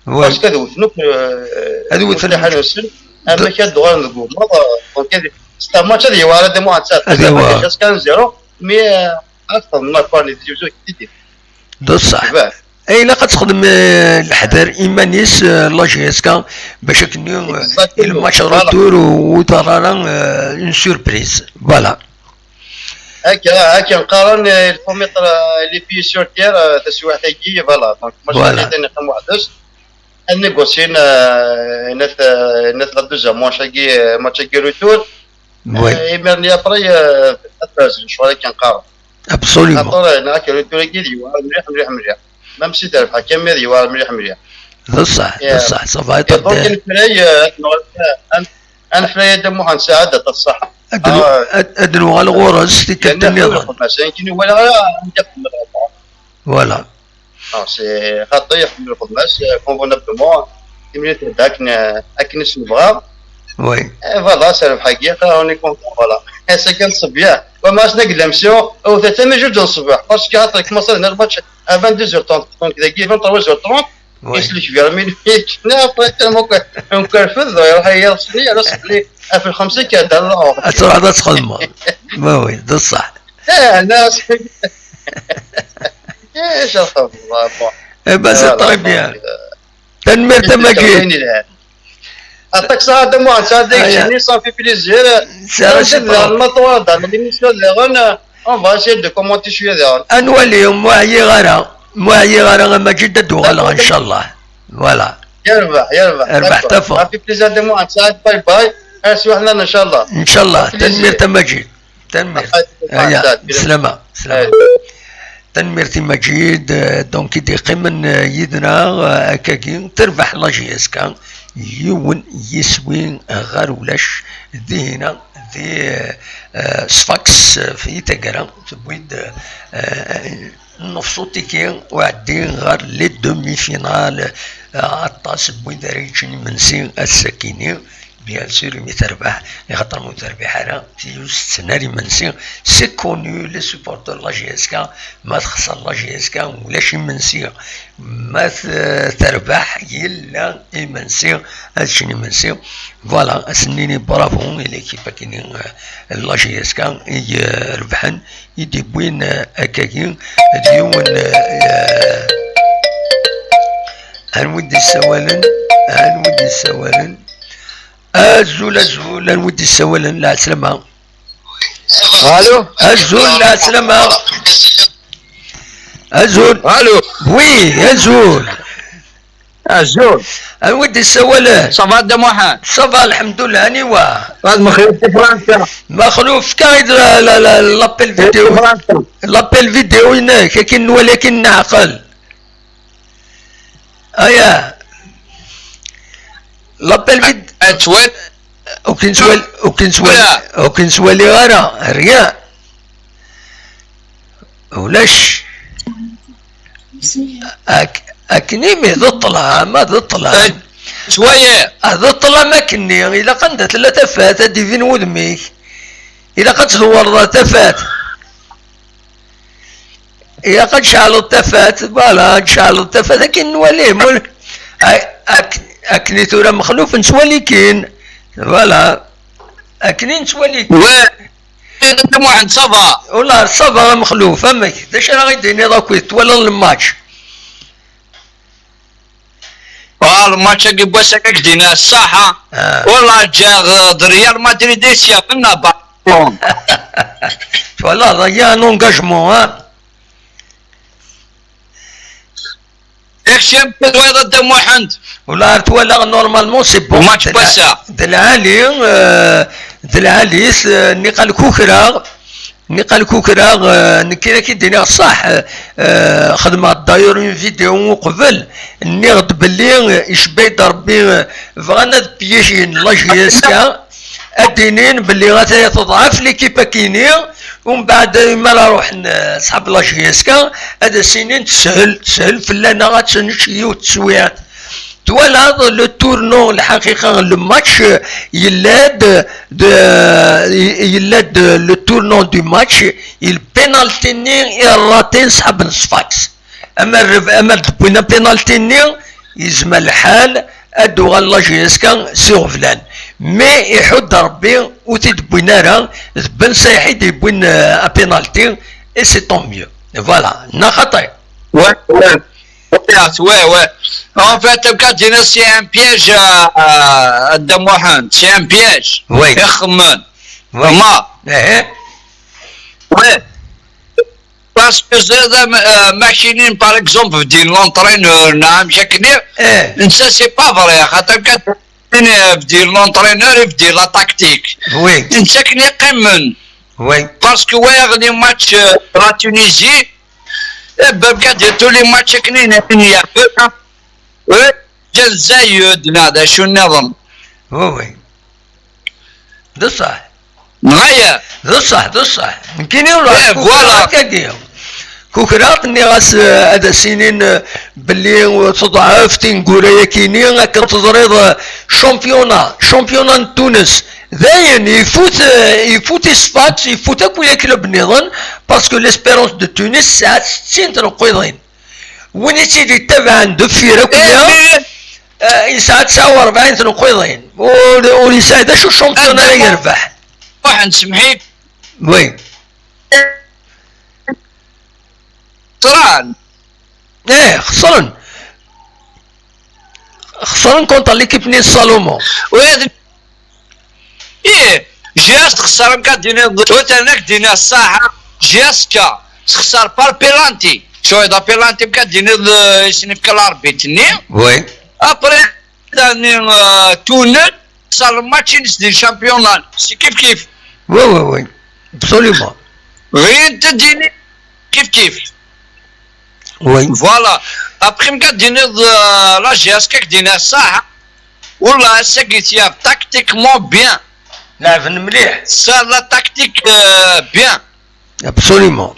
وي. باسكو هذو وثنوك، آه، هذو وثنوك. مستحيل نسن. اما كي الدوار نقول، ما، دونك هذه، ستا ماتش هذه هو هذا مو تسعة. هذه هو. كان زيرو، مي، آه، اكثر من لا كواليتي، جو كي دي. بصح. اي لا قد تخدم، آه، الحذر ايمانيس، آه، لا جي اس كا باش كني، آه، الماتش روتور وترانا، آه، اون سوربريز. فوالا. هكا، هكا نقارن، آه، الكمبيوتر، آه، لي بي سور تير، آه، تسويحتي كي، فوالا. دونك ماتش اللي ثاني قام وحدش. النيغوسيين، آه، نت، آه، نت غدوزا ماتش كي، آه، ماتش كي روتور. وي. آه، يمرني ابري، آه، اتفاز شويه كنقارن. ابسوليومون. خاطر هناك روتور كي ديوار مليح، مليح، مليح. ميم سي تربح كان ما ديوار مليح، مليح. بصح، بصح، صافا دونك نفراي، آه، نفراي هاد محمد سعادة الصح. ادنو غالغورز تيكت النظام. مثلا كي ولا عندك. فوالا. اه، سي خاطر يحمل الخدمه، سي كونفونابلومون، كيما تهدى اكن، اكن نبغى. وي. فوالا، سي الحقيقه راني كونتون، فوالا. سي كان صبيان. Wama ass-nni deg lemsyo, awet-d tamijut n ṣṣbeḥ, parce que hata commencer le match à vingt-deux heures trente, donc dagi vingt-trois heures trente, oui, islik gar minutes, après tellement que on kerfed, iruḥ yiḍes-nni, ala ṣṣbeḥ-nni, ɣef lxemsa kan, ad truḥeḍ ad txedmeḍ. Ma oui, d ṣṣeḥ. Eh, la, c'est, eh, je sais pas, bon. Eh ben, c'est très bien. Tanemmirt a Magid. Aṭak saɛa d amuɛen, saɛa d agejni, ça fait plaisir. Saɛa d amuɛen. Lmaṭwar d l'émission daɣen, on va essayer de commenter cwiya daɣen. Ad nwali, ur ɛyiɣ ara, ur ɛyiɣ ara a Magid, ad d-uɣaleɣ, inchallah. Voilà. Yerbeḥ, yerbeḥ. Erbeḥ tafeḍ. Ça fait plaisir d amuɛen, saɛa d bye bye. Ad swiḥen, inchallah. Inchallah. Tanemmirt a Magid. Tanemmirt. Aya, slama, slama. Tanemmirt i Magid, eh, donc i d-iqqimen, eh, yid-neɣ, eh, akkagi, terbeḥ la J S K, yiwen yiswi ɣer ulac, dihina, di, eh, eh, Sfax, eh, fi taggara, tewwi-d, eh, nnefṣ utiki uɛeddi ɣer les demi-finales, eh, aṭas n wid ara yeččen imensi ass-akini. Bien sûr, imi terbeḥ, axaṭer ma ur terbiḥ ara, tiyuzt tettnal imensi. C'est connu, les supporters n la J S K, ma texṣer la J S K, ulac imensi. Ma t-, terbeḥ, yella imensi, ad ččen imensi. Voilà, ad s-nini bravo i l'équipe akini, euh, n la J S K i, euh, rebḥen, i d-iwwin, euh, akkagi, d yiwen, euh, euh, anwa i d-issawalen, anwa i d-issawalen. Azul, azul, anwa i d-issawalen? Lɛeslama. Allô? Azul, lɛeslama. Azul. Allô? Oui, azul. Azul. Anwa i d-issawalen? Ça va, Dda Muḥend? Ça va, lḥemdullah, aniwa? Ad Mexluf si Fransa. Mexluf, fka-yi-d la, la, la, l'appel vidéo. Si Fransa. L'appel vidéo-inek, akin nwali, akin neɛqel. Aya. L'appel vid-, ad twal-, ur k-nettwal-, ur k-nettwal-, ur k-nettwaliɣ ara, rien. Ulac. Ak-, akken imi d ṭṭlam, d ṭṭlam. Ad twali. Ah, d ṭṭlam akkenni, ilaq anda tella tafat, ad d-ibin wudem-ik. Ilaq ad tdewwreḍ ar tafat. Ilaq ad tceɛleḍ tafat, voilà, ad tceɛleḍ tafat, akken nwali, mul-, a-, ak-, akken i tura Mexluf, nettwali kin, voilà, akken i nettwali kin. Ouais. Dda Muḥend, ça va? Ula, ça va a Mexluf, amek? D acu ara ɣ-d-tiniḍ akkit, twalaḍ lmatch? Ah, lmatch-agi n wass-agi, ak-d-iniɣ ṣṣeḥ. Ah. Wala ǧǧiɣ, eh, d Real Madrid i s-yafen neɣ Barcelone. Twalaḍ, aya un engagement, ha? Yak kečč amek twalaḍ a Dda Muḥend? Wala ar twalaɣ normalement c'est bon. Lmatch n wass-a. D lɛali, eh, d lɛali, s-, eh, nniqal kukra. Nniqal kukra, eh, nekk i ak-id-iniɣ ṣṣeḥ, eh, xedmeɣ d'ailleurs une vidéo uqbel, nniɣ-d belli, eh, icebba-yi-d Rebbi, eh, bɣan ad piégin la J S K, ad d-inin belli ataya teḍɛef l'équipe akini, umbeɛd mi ara ruḥen, eh, ṣḥab la J S K, ad as-inin teshel, teshel fell-aneɣ ad tt-nečč yiwet teswiɛt. Twalaḍ le tournant, lḥaqiqa, le match, euh, yella-d, de, yella-d le tournant du match, il penalty-nni i ratin ṣḥab n Sfax. Ama rreb-, ama d-wwin apenalti-nni, yezmer lḥal ad d-tuɣal la J S K s iɣeblan. Mais iḥudd Rebbi, ur t-id-wwin ara, d Ben Sayeḥ i d-yewwin, euh, apenalti, et c'est tant mieux. Voilà, neɣ xaṭi? Ouais, ouais. Ouais, ouais, ouais. En fait, Abkadjina, c'est un piège à, à Dda Muḥend. C'est un piège. Oui. Ixemmen. Oui. Ma. Eh. Ouais. Parce que c'est, euh, machine, par exemple, dit l'entraîneur, naam, je connais. Eh. Ça, c'est pas vrai. Xaṭer Abkadjina, dit l'entraîneur, il dit la tactique. Oui. Ça, je connais quand même. Oui. Parce que, ouais, les matchs, euh, la Tunisie, eh, ben, regarde, tous les matchs, il y a, il y a, euh, Ǧǧan Zayed, neɣ d acu nniḍen. Oui, oui. D ṣṣeḥ. Neɣ aya. D ṣṣeḥ, d ṣṣeḥ. Nekkini ur... Eh, voilà. Kukra-t, nniɣ-as, eh, ad as-inin, eh, belli, eh, teḍɛef tineggura-yakini, akken teẓriḍ, eh, championnat, championnat n Tunes, Dayen, ifut, eh, ifut isfat, ifut akk i club nniḍen, parce que l'Espérance de Tunis tesɛa settin tneqqiḍin. Win i tt-id-ittabaɛen deffir akk, eh, yesɛa tesɛa u rebɛin tneqqiḍin. Ur, ur yesɛi d acu championnat ara yerbeḥ. Muḥend, semḥ-iyi. Oui. Ṭran. Eh, xesren. Xesren contre l'équipe n Salomon. Ula d ih, G S texser, am ka d-tiniḍ, atan ak d-iniɣ ṣṣaḥa, G S K texser par penalty. Cwiḍ penalty, am ka d-tiniḍ, eh, isnifka l'arbitre-nni. Oui. Après, dani, eh, Tunes, texser match-ines di championnat. C'est kif kif. Oui, oui, oui. Absolument. Rien te dire. Kif kif. Oui. Voilà. Après, am ka d-tiniḍ, eh, la G S K, ak d-iniɣ ṣṣaḥa. Wallah, ass-agi tya tactiquement bien. Lɛeben mliḥ. Ça, la tactique, euh, bien. Absolument.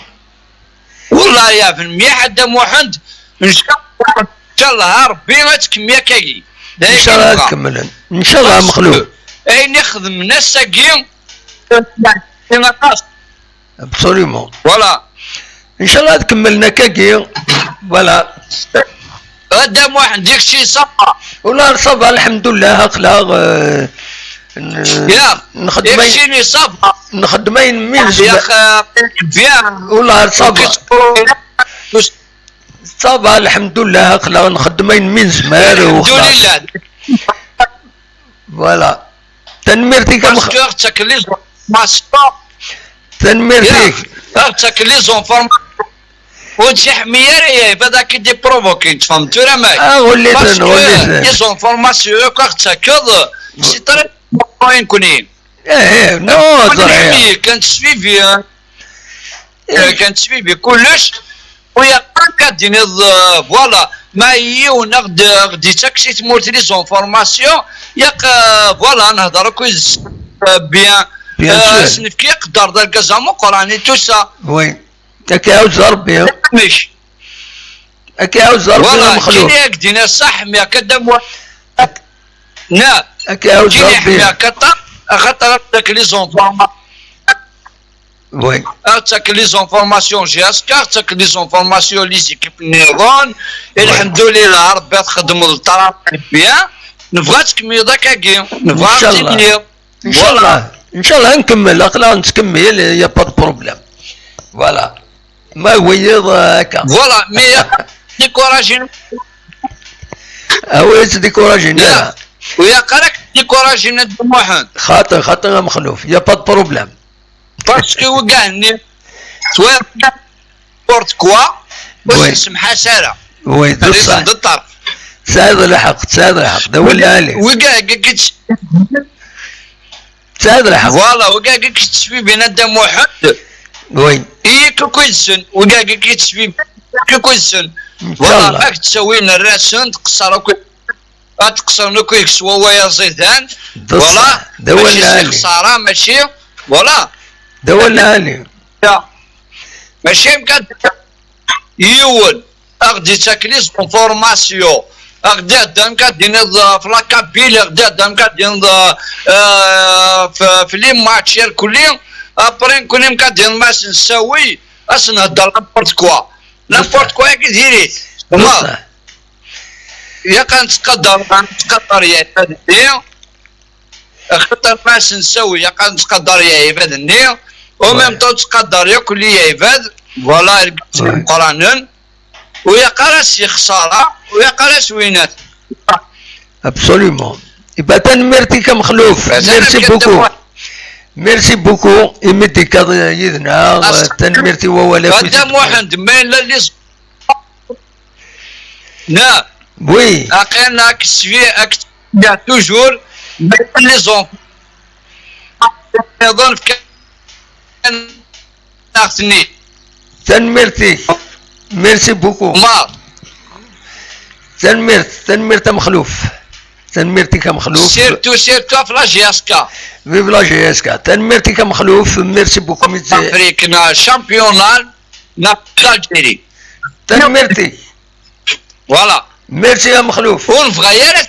Wallah, lɛeben mliḥ, a Dda Muḥend. Inchallah, inchallah, Rebbi ad tkemmel akkagi. D ayen i nebɣa. Inchallah ad kemmlen. Inchallah, a Mexluf. Ayen i xedmen ass-agi, aṭas. Absolument. Voilà. Inchallah ad kemmlen akkagi. Voilà. A Dda Muḥend, kečči ça va? Wallah ça va, lḥemdullah, aql-aɣ, euh, n-, ya, nxeddem ayen, keččini ça va? Nxeddem ayen mi nezmer. Ya, euh, bien. Wallah ça va. Ça va, lḥemdullah, aql-aɣ nxeddem ayen mi nezmer, u xlaṣ. Lḥemdulillah. Voilà. Tanemmirt-ik a Mex-, parce que ɣ-ttaken les informations. Tanemmirt-ik. Ya, ɣ-ttaken les informations. Ur tt-iḥemmel ara, ya, bad ad k-id-iprovoki, tfehmeḍ tura, mak? Ah, ɣulli-ten, parce que ɣulli-ten. Les informations akk ɣ-ttakeḍ, c'est très important i nekni. Eh, eh, non, ẓriɣ. Kan suivi, hein. Eh, kan suivi kullec. U yaqan ka d-tiniḍ, euh, voilà, ma yiwen a ɣ-d-, a ɣ-d-yettak si tmurt les informations, yaq, euh, voilà, nehder akk yid-s, euh, bien. Bien sûr. As-nefk iqedder d argaz ameqqran et tout ça. Oui. Ad k-iɛuzz Rebbi. Amek? Ad k-iɛuzz Rebbi, voilà, a Mexluf. Kini ak-d-iniɣ ṣaḥ, mi akka d amwa-, na, ak-iɛuzz Rebbi. Kini ḥmiɣ kaṭa, axaṭer ad ttaken les informations. Oui. Ad ttaken les informations G S K, ad ttaken les informations les équipes nniḍen. Lḥemdulillah, Rebbi ad txedmeḍ le travail bien. Nebɣa ad tkemmleḍ akkagi. Nebɣa ad tiniḍ. Inchallah. Voilà. Inchallah, nkemmel, aql-aɣ nettkemmil, y a pas de problème. Voilà. Ma wiyiḍ, euh, akka. Voilà, mais découragé. Ah oui, c'est découragé, ya. Ur yaq ara ad k-découragé, a Dda Muḥend. Xaṭi, xaṭi a Mexluf, y a pas de problème. Parce que wigah-nni, twalaḍ n'importe quoi, ur s-nsemḥas ara. Oui, d ṣṣeḥ. Rriẓen d ṭṭerf. Tesɛiḍ lḥeqq, tesɛiḍ lḥeqq, d awal lɛali. Wigah-agi k-, tesɛiḍ lḥeqq. Voilà, wigah-agi k-, yettcebbiben a Dda Muḥend. Oui. I kukwidsen, wigah-agi k-, yettcebbiben kukwidsen. Voilà, ma k-ttawin rrasen, tqeṣṣer akk. Ad tqeṣṣren akk deg-s wawal aẓidan. D ṣṣeḥ. Voilà. D awal lɛali. Mačči s lexṣara, mačči. Voilà. D awal lɛali. Ya. Mačči am kan yiwen a ɣ-d-yettak les informations, a ɣ-d-ihedder am kan d-tiniḍ, euh, f la Kabylie, a ɣ-d-ihedder am kan d-tiniḍ, euh, euh, f, f les matchs irkelli, après nekni am kan d-tiniḍ ma s-nsawi, a s-nhedder n'importe quoi. N'importe quoi, akka diri-t. D ṣṣeḥ. Ilaq ad nettqadar, ad nettqadar iɛibaden-nni, axaṭer ma s-nsawi, ilaq ad nettqadar iɛibaden-nni, en même temps nettqadar yakk les iɛibad, voilà, irgazen imeqqranen, ur ilaq ara s-yexṣara, ur ilaq ara s winat. Absolument. Eh ben, tanemmirt-ik a Mexluf. Merci beaucoup. Merci beaucoup imi d-tekkaḍ yid-neɣ. Tanemmirt i wawal akk. A Dda Muḥend, ma yella les Na. Oui. Aql-aɣ ak-, ak-, toujours, mais les enfants nniḍen fkan-aɣ-ten-id. Tanemmirt-ik. Merci beaucoup. Ma. Tanemmirt, tanemmirt a Mexluf. Tanemmirt-ik a Mexluf. Surtout, surtout ɣef la G S K. Vive la G S K. Tanemmirt-ik a Mexluf. Merci beaucoup. Afrique, na championnat, na l'Algérie. Tanemmirt-ik. Voilà. Merci a Mexluf. Ur nebɣa ara,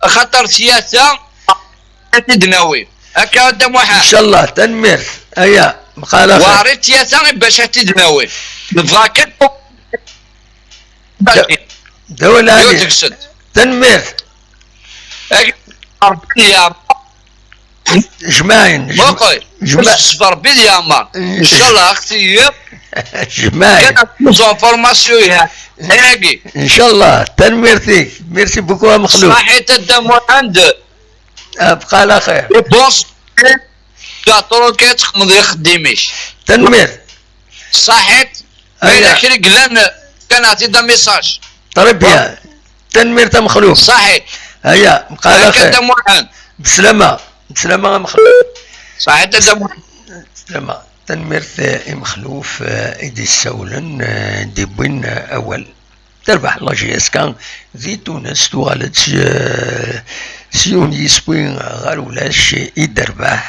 axaṭer siyasa, ad t-id-nawi. Akka a Dda Muḥend. Incallah, tanemmirt. Aya, mqala xir. Weɛrit tyata i bac ad t-id-nawi. Nebɣa kan d awal ɛali. Tanemmirt. Rebbi yeɛmer. Jmaɛin. Muqel. Jma- Rebbi yeɛmer. Incallah, ak-t-yefk. Jmaɛin. Kan plus information. Incallah. Tanemmirt-ik. Merci beaucoup a Mexluf. Ṣaḥit a Dda Muḥend. Abqa ɛla xir. Bon. Ǧaṭru kan txedmeḍ ixeddim-ik. Tanemmirt. Ṣaḥit. Ma yella kra i yellan, kan ɛṭi-d amiṣaǧ. Très bien. Tanemmirt a Mexluf. Ṣaḥit. Aya, mqala xir. Akka a Dda Muḥend. Beslama. Beslama a Mexluf. Ṣaḥit a Dda Muḥend. Beslama. Tanemmirt, eh, i Mexluf, eh, i d-issawlen, eh, d-iwwin, eh, awal. Terbeḥ la J S K di Tunes, tuɣal-d s, s yiwen yiswi ɣer ulac i d-terbeḥ.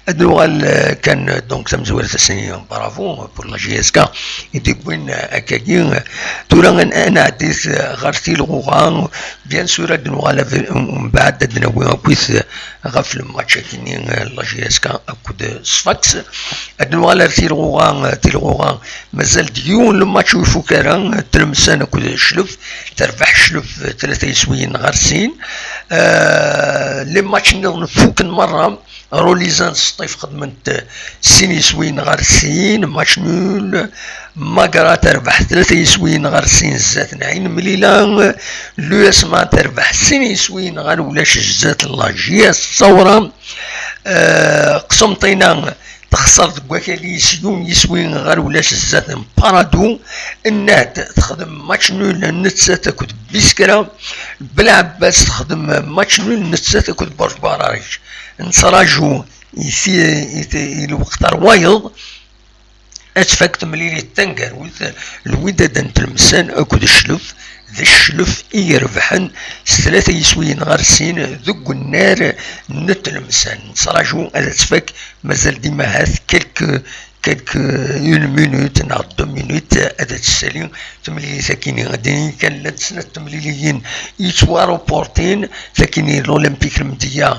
Ad nuɣal, eh, kan, donc, tamezwarut ass-nni, bravo pour la J S K i d-iwwin, eh, akkagi. Tura ad n-, ad nɛeddi, eh, ɣer tilɣuɣa. Bien sûr, ad nuɣal, mbeɛd ad nawi akkit, eh, ɣef le match akini, eh, la J S K akked Sfax. Ad nuɣal ar tilɣuɣa, eh, tilɣuɣa. Mazal-d yiwen le match ur ifuk ara, Tlemsan akked Cclef, terbeḥ Cclef tlata yiswiyen ɣer sin. Euh, les matchs nniḍen fuken merra, Rolizan d Sṭif xedment sin yiswiyen ɣer sin, match nul. Magra terbeḥ tlata yiswiyen ɣer sin zdat n Ɛin Mlila. L'U S M A terbeḥ sin yiswiyen ɣer ulac zdat n la J S Ṣawra. Euh, Qsenṭina texṣer deg wakal-is yiwen yiswi ɣer ulac zdat n Paradu. Nnad texdem match nul nettat akked Biskra. Belɛebbas texdem match nul nettat akked Burj Buɛrariǧ. Nettraǧu i ti-, i ti-, i lweqt ar wayeḍ ad tfak temlilit taneggarut, Lwidad n Tlemsan akked Cclef, d Cclef i irebḥen s tlata yiswiyen ɣer sin deg unnar n Tlemsan. Nettraǧu ad tfak, mazal dima ahat quelques, quelques, une minute neɣ deux minutes ad tessali temlilit akini. Ad d-nini kan llant snat temliliyin yettwaruportin, takini l'Olympique Lmedya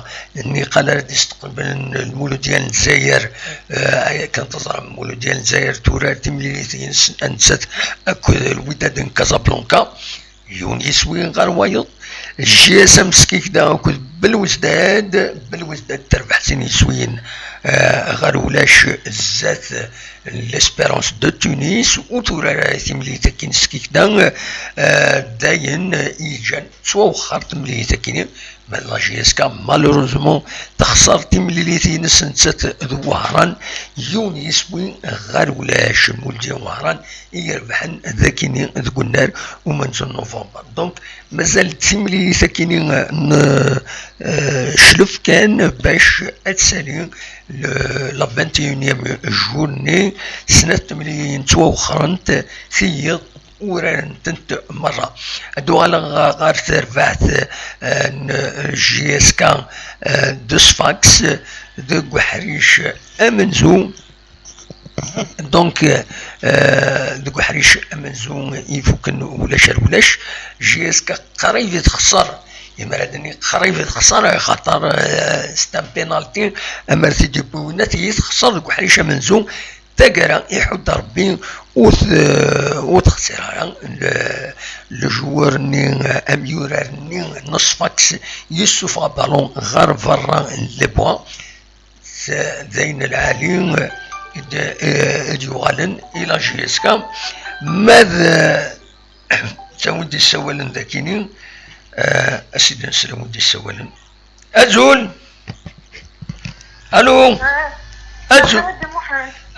nni qal ara d-isteqblen Lmuludya n Lezzayer, eh, akken teẓram Lmuludya n Lezzayer turar timlilit-ines nettat akked Lwidad n Casablanca, yiwen yiswi ɣer wayeḍ. J S M Skikda akked Belwezdad, Belwezdad terbeḥ sin yiswiyen, eh, ɣer ulac zdat L'Espérance de Tunis, ur turar ara timlilit akkin Skikda, eh, dayen, eh, yeǧǧan tettwawexxer temlilit akkin. Ma d la J S K, malheureusement, texṣer timlilit-ines nettat d Wehran, yiwen yiswi ɣer ulac. Lmuludya n Wehran i irebḥen d akini deg unnar umenzu n novembre. Donc, mazal d timlilit akini n, eh, Cclef kan bac ad tsali le, la vingt et unième journée, snat temliliyin ttwawexxrent, tiyiḍ uraren-tent merra. Ad uɣaleɣ ɣer terbaɛt, eh, n J S K, eh, de Sfax deg uḥric amenzu. Donc, euh, deg uḥric amenzu ifuken ulac ar ulac, J S K qrib i texṣer. Imar ad nini qrib i texṣer, xaṭer, euh, c'est un penalty, amer t-id-yewwi winna, tigi texṣer deg uḥric amenzu. Taggara iḥudd Rebbi, ur t-, ur texṣir ara. Le, le joueur-nni, amyurar-nni n Sfax yessufeɣ abalun ɣer berra n lebwa. D ayen lɛali i d, i d-yuɣalen i la J S K. Ma d, d win d-yessawalen dakini, eh, a sidi nesla win d-yessawalen. Azul! Alo! Azul!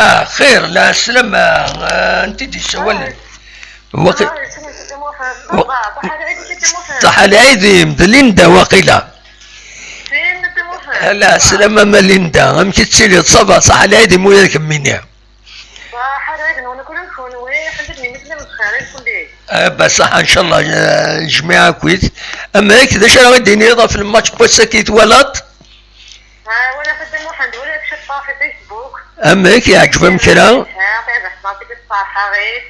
Ah, xir, la slama, eh, anti d-yessawalen? Waqi-, wa-, ṣaḥa lɛid-im, d Linda waqila. Ala, slama ma Linda, amek i tettiliḍ? Ça va, ṣaḥa lɛid-im ula d kemmini. Ṣaḥa lɛid-nwen akk d kunwi, ḥmed n yimekli n lxir i kulli. Eh, ba ṣaḥa, ncallah, eh, jmiɛ akkit. Amek, d acu ara yi-d-tiniḍ ɣef lmatch n wass-agi i twalaḍ? Ah, walaɣ-t a Dda Muḥend, walaɣ-t ceffaɣ fi Facebook. Amek, iɛǧeb-am kra? Ah, tazeḥma, ṣaḥa, ɣif.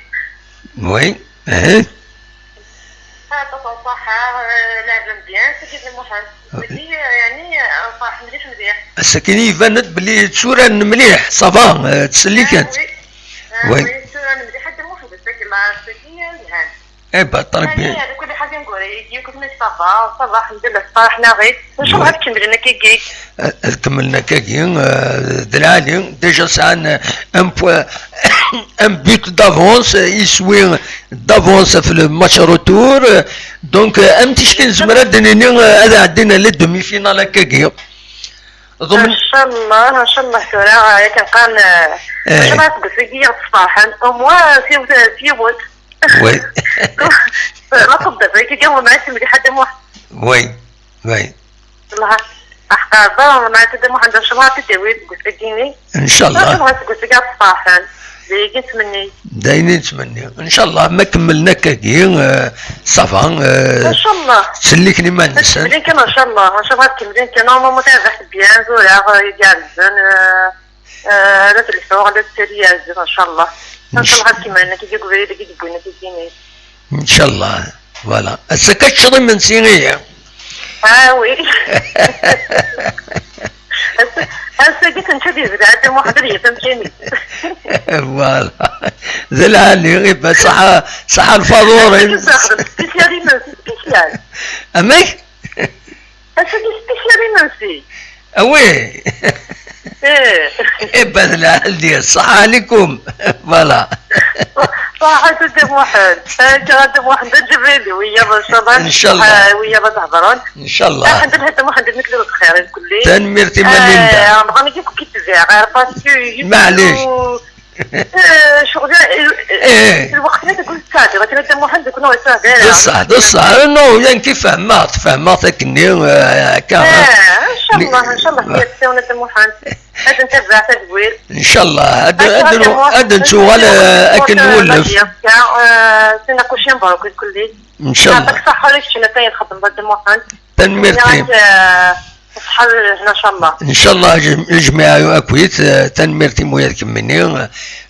Oui, eh. Ṣaḥa, ṣaḥa, eh, lɛebem bien, Saɛid Muḥend. Wagi, eh, yeɛni, eh, ferḥen mliḥ, mliḥ. Ass-agi iban-d belli tturaren mliḥ, ça va, eh, ttselliken. Ah, oui. Ah, oui. Oui, tturaren mliḥ, a Dda Muḥend, ass-agi, la, ass-agi, eh, zhan. Eh ben, très bien. Yeɛni, ala kulli ḥal, timgura-agi, akk akken ça va, ça va, alḥemdulillah, ṣṣaḥ neɣ-it. Inchallah ad kemmlen akkagi. Ad, ad kemmlen akkagi, eh, d lɛali. Déjà sɛan, eh, un point, un but d'avance, eh, iswi d'avance ɣef le match retour. Eh, donc, eh, am ticki nezmer ad d-nini, eh, ad ɛeddin les demi-finales akkagi. Ḍemn- Inchallah, inchallah tura, eh, yakan qqaren, eh, eh, inchallah aseggas-agi ad ferḥen, au moins, s yiwet, s yiwet. Oui. La tebdiḍ, akkagi, au moins, mliḥ, a Dda Muḥend. Oui. Oui. Wellah, aḥqar, ma Dda Muḥend, inchallah ad t-id-yawi deg useggas-agi. Inchallah. Inchallah seg useggas ad ferḥen. D ayen i nettmenni. D ayen i nettmenni. Inchallah, ma kemmlen akkagi, eh, ça va, eh, inchallah. Ttselliken iman-nsen. Ad kemmlen kan, inchallah. Inchallah ad kemmlen kan. Normalement, terbeḥ bien, tura, eh, igerrzen, eh, eh, la telḥu, la tettali iɛezzeb, inchallah. Inc- Inchallah ad kemmlen akkagi deg ubrid-agi d-wwin akkagi. Inchallah. Voilà. Ass-a akka teččeḍ imensi, ihi? Ah oui. Ass-, ass-agi tenča di zdat, Muḥend ad yaf amkan-is. Voilà. D lɛali, iban ṣaḥa, ṣaḥa lfaḍur. Ass-agi nexdem spécial imensi, spécial. Amek? Ass-agi spécial imensi. Ah oui. Eh. Eh ben, d lɛali, ṣaḥa ɛlikum. Voilà. Ṣaḥa a Dda Muḥend. Akka a Dda Muḥend, ad nǧebed, wiyaḍ, inchallah. Inchallah. Ah, wiyaḍ ad hedren. Inchallah. Ah, alḥemdulillah, a Dda Muḥend, nekk d lxir, mkul. Tanemmirt i Linda. Ah, bɣan ad k-id-tbiɛ, parce que maɛlic. Eh, ccɣel, eh, eh, lweqt-nni tqul tettɛeddi, akken a Dda Muḥend, ur yettɛeddi ara. D ṣṣeḥ, d ṣṣeḥ. Non, yan kif fehmeɣ, fehmeɣ-t akkenni, eh, akka, eh, inchallah, inchallah, eh, ad tt-yawi a Dda Muḥend. Ad ntabaɛ tadwilt. Inchallah, ad, ad, ad nettuɣal, eh, akken nwulef. Eh, sina kuci mbaruk lkulli. Inchallah. Yeɛṭik ṣṣeḥḥa ula d kečč, atan txeddmeḍ a Dda Muḥend. Tanemmirt-im. Nniɣ-ak, eh, ṣṣeḥḥa d lehna, inchallah. Inchallah, jm-, jmiɛ akkit, eh, tanemmirt-im ula d kemmini,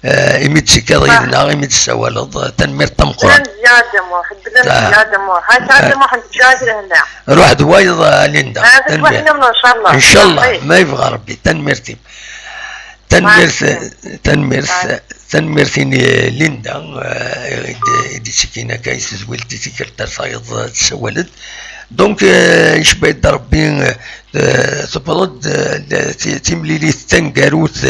eh, imi d-tekkiḍ yid-neɣ, imi d-tessawaleḍ, eh, tanemmirt tameqqrant. Bla mzeyya a Dda Muḥend, bla mzeyya a Dda Muḥend. Akka a Dda Muḥend, ǧǧiɣ-ak lehna. Ruḥ d wayeḍ, eh, Linda. Tanemmirt. Inchallah. Inchallah, ma yebɣa Rebbi, tanemmirt-im. Tanemmirt, tanemmirt, tanemmirt i Linda, eh, i d-, i d-ittekkin akka i tedwilt i tikkelt ar tayeḍ tessawal-d. Donc, eh, icba-d Rebbi, eh, tewweḍ-d, eh, ti-, timlilit taneggarut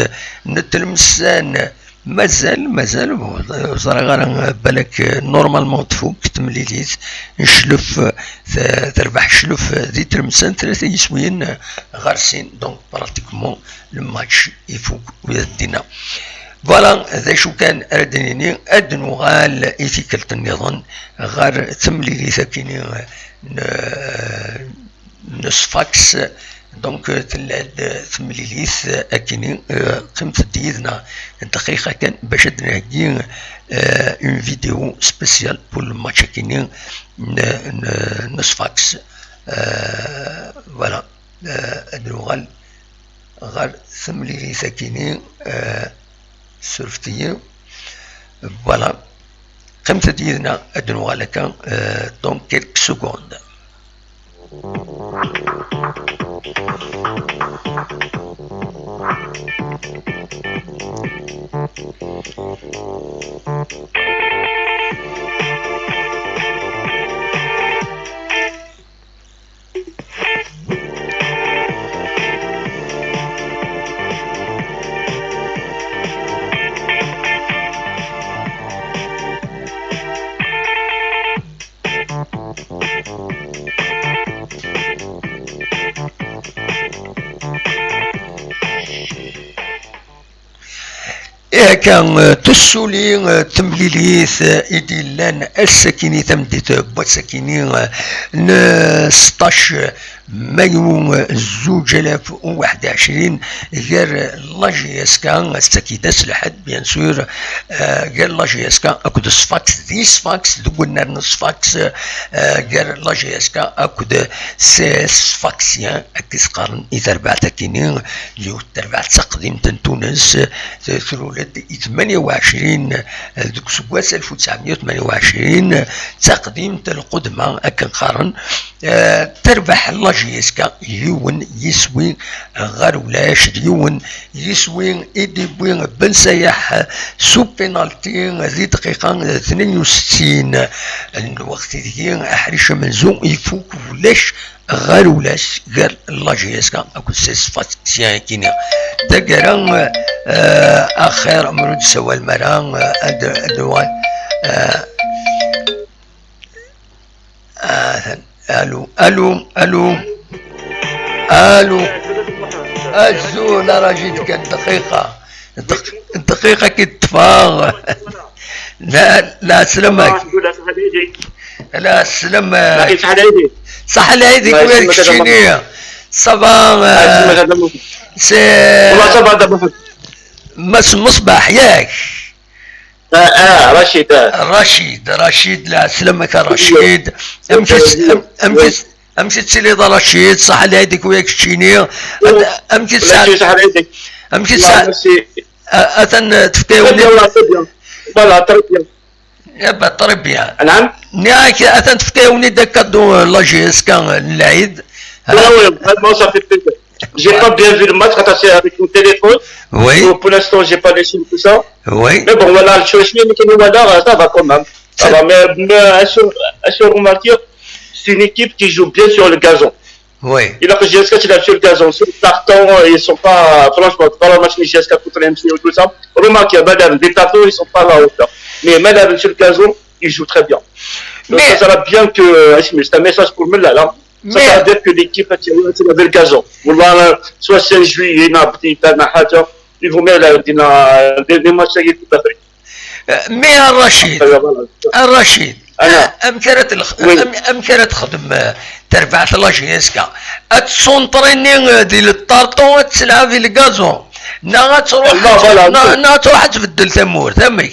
n Tlemsan. Mazal, mazal, ur ẓriɣ ara, balak, eh, normalement tfuk temlilit, nclef, eh, te-, terbeḥ cclef, eh, di Tlemsan, tlata yiswiyen, eh, ɣer sin. Donc, pratiquement, le match ifuk ula d dinna. Voilà, d acu kan ara d-nini, ad nuɣal i tikkelt nniḍen ɣer temlilit akini n, n Sfax. Donc, tella-d temlilit akini, eh, qqimet-d yid-neɣ dqiqa kan bac ad d-nheggi, eh, une vidéo spéciale pour le match akini n, n, n Sfax. Eh, voilà. Eh, ad nuɣal ɣer temlilit akini, eh, surfet-iyi. Voilà. Qqimet-d yid-neɣ, ad nuɣal akka, eh, dans quelques secondes. Ihi akka, eh, tessuli, eh, temlilit, eh, i d-yellan ass-akini, tameddit, eh, n wass-akini, eh, n, eh, seṭṭac, eh, mayu zuǧ alaf u waḥed u ɛecrin, gar la J S K, ass-agi d ass lḥedd, bien sûr, euh, gar la J S K akked Sfax, di Sfax, deg unnar n Sfax, euh, gar la J S K akked C S Sfaxien, akka i s-qqaren i terbaɛt akini, yiwet terbaɛt d taqdimt n Tunes, euh, truled i tmanya u ɛecrin, euh, deg useggas alef u tesɛemya u tmanya u ɛecrin, d taqdimt lqudma, akken qqaren, euh, terbeḥ la J S K yiwen yiswi ɣer ulac, d yiwen yiswi i d-iwwi Ben Sayaḥ s upinalti di dqiqa tnin u settin n lweqt ideg aḥric amenzu ifuk ulac ɣer ulac gar la J S K akked Sfaxien akini. Taggara, euh, axir, ma ur d-sawalem ara, euh, ad, ad, euh, Ah, allô, allô, allô. Allô. Azul a Rachid, kan dqiqa. Dq-, dqiqa ki ṭṭfeɣ. La, la, sslam-ak. La, sslam-ak. Saḥa lɛid-ik. Ça va, euh, c'est, Mass Meṣbaḥ, yak? Ah, ah, Rachid, ah. Rachid, Rachid, la, sslam-ak a Rachid. Amek i tt-, am-, amek i tt-, amek i tettiliḍ a Rachid? Saḥa lɛid-ik, wiyak keččini. At-, amek i tesɛa-, amek i tesɛa-, a-, atan, eh, tefka-yawen-d. Voilà, très bien. Eh ben, très bien. Nniɣ-ak, atan tefka-yawen-d akadu, eh, la J S K, eh, n lɛid. Ah oui, vraiment, ça fait plaisir. J'ai pas bien vu le match, quand c'est avec mon téléphone. Oui. Pour, pour l'instant, j'ai pas les chiffres, tout ça. Oui. Mais bon, voilà, le choix, mais voilà, ça va quand même. Ça va, mais, mais, euh, sur, euh, sur remarquer, c'est une équipe qui joue bien sur le gazon. Oui. Il a que J S K qui l'a sur le gazon. Sur le carton, euh, ils sont pas, franchement, pas le match de J S K contre M C ou tout ça. Remarquez, madame, des cartons, ils sont pas à la hauteur. Mais madame, sur le gazon, ils jouent très bien. Donc, mais ça sera bien que, euh, c'est un message pour Melal, là. Ça, mais ça veut dire que l'équipe a tiré, c'est la belle gazon. Voilà, euh, soit c'est un juillet, il y a un petit peu de حاجة, il vaut mieux la, des, des matchs avec toute l'Afrique. Mais a Rachid, a Rachid, amek ara tlex-, am-, amek ara texdem, euh, terbaɛt la J S K? Ad tessunṭrini, euh, di le tartan, ad telɛeb di le gazon, neɣ ad truḥ, neɣ, neɣ ad tbeddel tamurt, amek?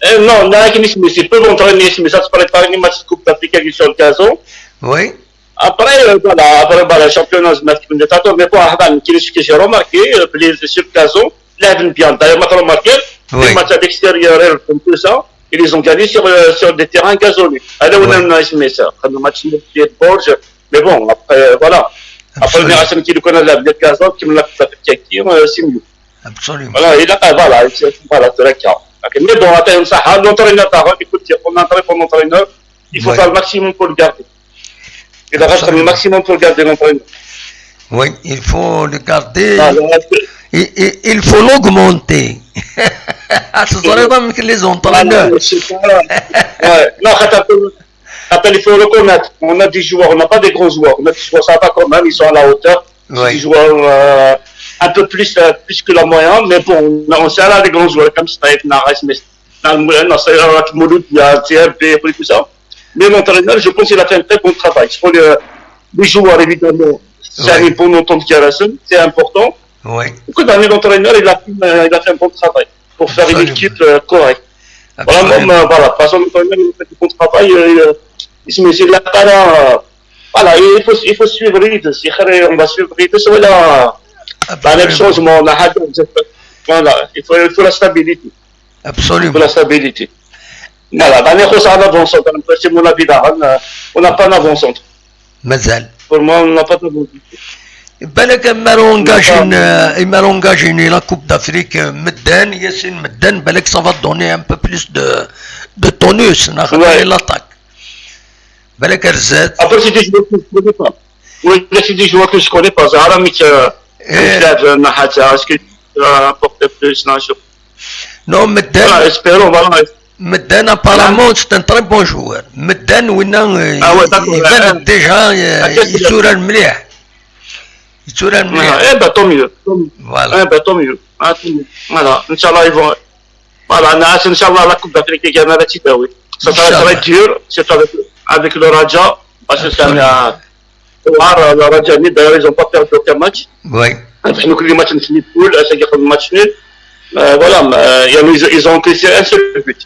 Eh, non, là, qui mais c'est pas bon, mais ça se prépare une match de Coupe d'Afrique sur le gazon. Oui. Après, euh, voilà, après, voilà, championnat, je m'exprime de tantôt, mais bon, ah, ben, qui est-ce que j'ai remarqué, euh, les, sur le gazon, là, bien, d'ailleurs, ma remarqué, oui, les matchs à l'extérieur, euh, comme tout ça, ils les ont gagnés sur, euh, sur des terrains gazonnés. Alors, on a, ouais, un match, mais ça, un match de Bourges, mais bon, après, euh, voilà. Après, absolument, on a qui le connaît la, le gazon, qui me l'a fait, euh, c'est mieux. Absolument. Voilà, il a, voilà, c'est, voilà, c'est le cas. Ok, mais bon, attends, ça, ah, l'entraîneur, par contre, il faut dire, on a un très bon entraîneur, il faut, ouais, faire le maximum pour le garder. Il reste le, absolument, maximum pour garder l'entraîneur. Oui, il faut le garder. Voilà. Il, il, il faut l'augmenter. Ah, c'est vraiment que les entraîneurs. Voilà, je sais pas. Ouais. Non, attends, attends, il faut reconnaître, on a des joueurs, on n'a pas des grands joueurs, on a des joueurs, ça va quand même, ils sont à la hauteur. C'est, oui, des joueurs, euh, un peu plus, euh, plus que la moyenne, mais bon, on a, on sert à des grands joueurs comme Staïf, Nares, mais Mouloud, il y a C R B, et tout ça. Mais l'entraîneur, je pense qu'il a fait un très bon travail. Sur le, les joueurs, évidemment, c'est, oui, un bon entente qui a la seule, c'est important. Oui. Écoute, l'entraîneur, il a fait, euh, il a fait un bon travail pour faire une, absolument, équipe, euh, correcte. Vraiment, absolument, euh, voilà, parce que l'entraîneur, il a fait du bon travail, euh, il, euh, il se met, il a pas là, voilà, il faut, il faut suivre Reed. Si on va suivre Reed, c'est, voilà, la même, absolument, chose, mais on a, voilà, il faut, il faut la stabilité. Absolument. Il faut la stabilité. Voilà, ben, on a un avant-centre, c'est mon avis là, hein, on n'a pas un avant-centre. Mazal. Pour moi, on n'a pas d'avant-centre. Balak, amar ur engagin, euh, amar ur engagin la Coupe d'Afrique, euh, medden, Yassine, medden, balak, ça va donner un peu plus de, de tonus, neɣ, ouais, l'attaque. Balak ar zdat. Après, c'est des joueurs que je connais pas. Oui, là, c'est des joueurs que je connais pas. Zahra, mais, euh, eh, euh, est-ce que tu as apporté plus, non, je... Non, medden, voilà, espérons, voilà. Medden, apparemment, c'est un très bon joueur. Medden, winna, euh, ah ouais, d'accord, il, il, euh, déjà, euh, il tourne bien. Il tourne bien. Ah, eh ben, tant mieux. Tant mieux. Voilà. Eh ben, tant mieux. Ah, tant mieux. Voilà. Inch'Allah, ils vont, voilà, Inch'Allah, la Coupe d'Afrique, il y en a la petite, oui. Ça, ça va être dur, surtout avec, avec le Raja. Parce que c'est un, un, Rajani, d'ailleurs, ils n'ont pas perdu aucun match. Oui. Nous avons les matchs de poule, c'est un match nul. Euh, voilà, mais, euh, ils, ont, ils ont encaissé un seul but.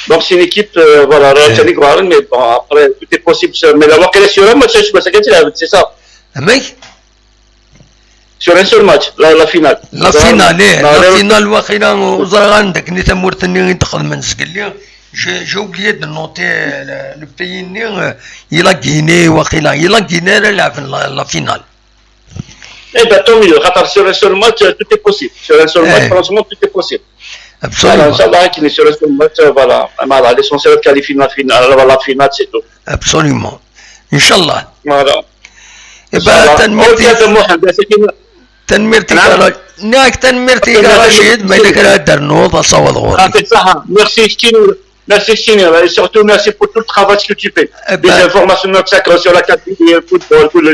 Donc c'est une équipe, euh, voilà, Rajani, mais bon, après, tout est possible. Mais la Wakila sur un match, je pense que c'est ça. Mais Sur un seul match, la, la finale. La finale, eh, la finale, waqila ur ẓriɣ ara anda-ken i tamurt-nni i d-xedmen zgelli. J'ai oublié de noter le pays-nni, i la Guinée, waqila, i la Guinée ara lɛeben la finale. Eh ben tant mieux, sur un seul match, tout est possible. Sur un seul match, franchement, tout est possible. Absolument. Inchallah, sur un seul match, voilà. L'essentiel de qualifier la finale, la finale, c'est tout. Absolument. Inchallah. Voilà. Eh ben, tanemmirt-ik. Tanemmirt-ik a Racid, ma yella kra ad d-ternuḍ, asawaḍ ɣur-k. Merci, Skinner. Merci, Skinner. Et surtout, merci pour tout le travail que tu fais. Les informations sur la qualité, le football, tout le.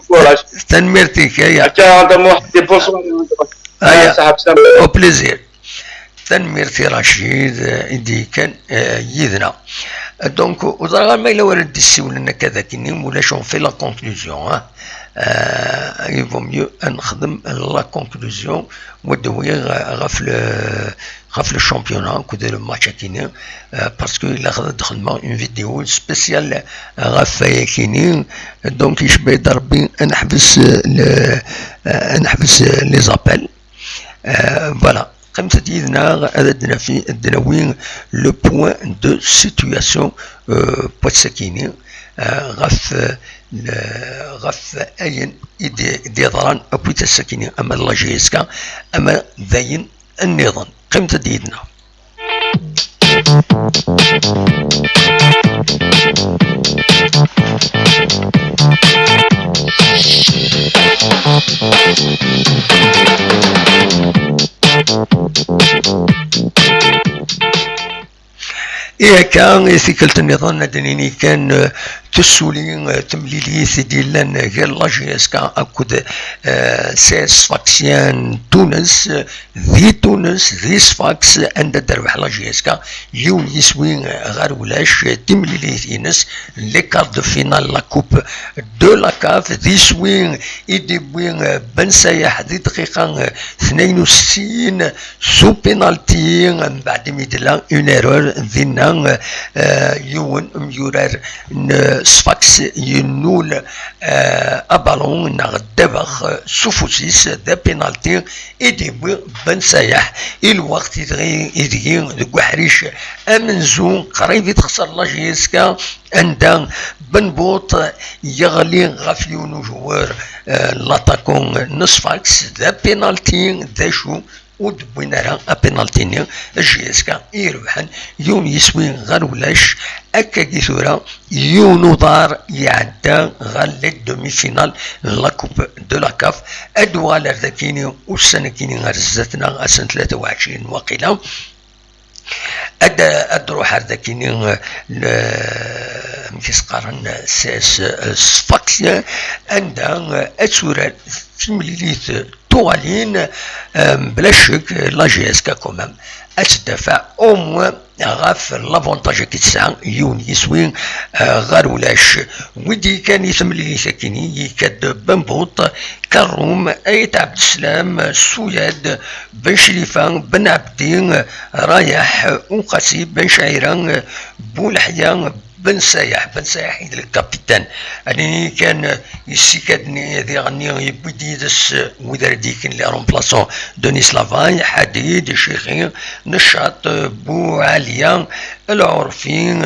Voilà. Tanemmirt-ik, aya. Bonsoir. Au plaisir. Tanemmirt i Racid i d-yekkan yid-neɣ. Donc, ur ẓriɣ ara ma yella wara d-issiwlen akka d akken, ulac, on fait la conclusion, hein. Il vaut mieux ad nexdem la conclusion, wa d-awi ɣef le, ɣef le championnat akked le match akini, parce que ilaq ad d-xedmeɣ une vidéo spéciale ɣef wayakini. Donc, icba-yi-d Rebbi ad neḥbes le, ad neḥbes les appels. Voilà. Qqimet-d yid-neɣ ad d-nawi le point de situation n wass-akini ɣef, ɣef ayen i d-yeḍran akkit ass-akini, ama d la J S K, ama d ayen nniḍen. Qqimet-d yid-neɣ. I akka, i tikkelt nniḍen ad d-nini kan, eh, tessuli, eh, temlilit i d-yellan gar la J S K akked, eh, C S Sfaxien Tunes, eh, di Tunes, di Sfax, anda d-terbeḥ la J S K yiwen yiswi, eh, ɣer ulac, eh, timlilit-ines, les quarts de finale la coupe de la CAF, d iswi i d-iwwi, eh, Ben Sayaḥ di dqiqa, eh, tnayen u settin, s upinalti, mbeɛd imi d-tella une erreur dinna, eh, yiwen umyurar n Sfax yennul, eh, abalun neɣ ddabex, eh, s ufus-is, d apinalti i d-yewwi Ben Sayaḥ. I lweqt ideg, ideg deg uḥric amenzu qrib i texser la J S K, anda Ben Bout yeɣli ɣef yiwen ujewwer, eh, l'attaquant n Sfax, d apinalti, d acu ur d-wwin ara apinalti-nni, J S K i irebḥen yiwen yiswi ɣer ulac. Akkagi tura, yiwen uḍar iɛedda ɣer les demi-finales n la Coupe de la CAF. Ad d-uɣal ar dakini ussan-akini ar zdat-neɣ, ass n tlata u ɛecrin waqila. Ad, ad d-ruḥ ar dakini, eh, n, amek i s-qqaren, s, s, Sfaxien, anda, eh, ad turar timlilit tuɣalin, eh, mebla ccek, la J S K quand même ad teddafaɛ au moins ɣef l'avantage i tesɛa, yiwen yiswi, eh, ɣer ulac. Wi d-yekkan i temlilit-akini, yekka-d Ben Bout, Karum, Ayt Abdeslam, Souyad, Ben Chlifa, Ben Abdi, Rayaḥ, Uqasi, Ben Cɛira, Buleḥya, Ben Sayaḥ, Ben Sayaḥ i d le capitaine. Ad nini kan, yessika-d-nni diɣenni yewwi-d yid-s wid ara d-yekkin les remplaçants, Denis Lavay, Ḥadid, Cixi, Neccaṭ, Buɛaliya, Lɛurfi,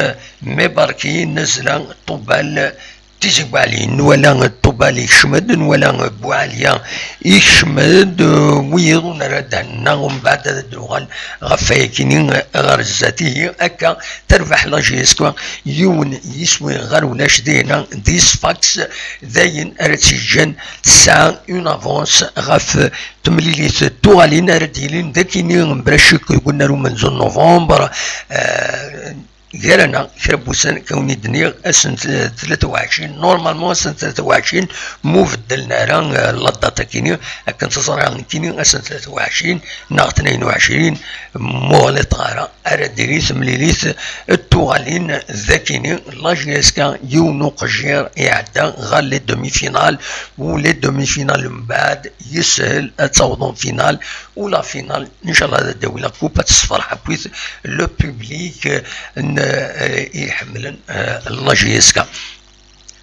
Mibarki, Nezla, Ṭubal, Tizi Buɛli. Nwala Ṭubal ikcem-d, nwala Buɛaliya ikcem-d, wiyiḍ ur nerra ddehn-nneɣ, umbeɛd ad d-nuɣal ɣef wayakini ɣer zdat. Ihi akka terbeḥ la J S K yiwen yiswi ɣer ulac dinna di Sfax, d ayen ara tt-yeǧǧen tesɛa une avance ɣef temlilit tuɣalin ara d-yilin dakini mebla ccek deg unnar umenzu n novembre. Eh, Gar-aneɣ kra n wussan, kan wen-d-nniɣ ass n tlata u ɛecrin, normalement ass n tlata u ɛecrin, mu beddlen ara, eh, la date akini, akken teẓra nekkini ass n tlata u ɛecrin neɣ tnayen u ɛecrin, muɣliṭ ara, ara diri temlilit d tuɣalin d akini. La J S K yiwen uqejjir iɛedda ɣer les demi-finales, u les demi-finales mbeɛd yeshel ad tawḍem final, u la finale, inchallah, ad d-tawi la coupe, ad tessefreḥ akkit le public, eh, n, eh, iḥemmlen, eh, la J S K.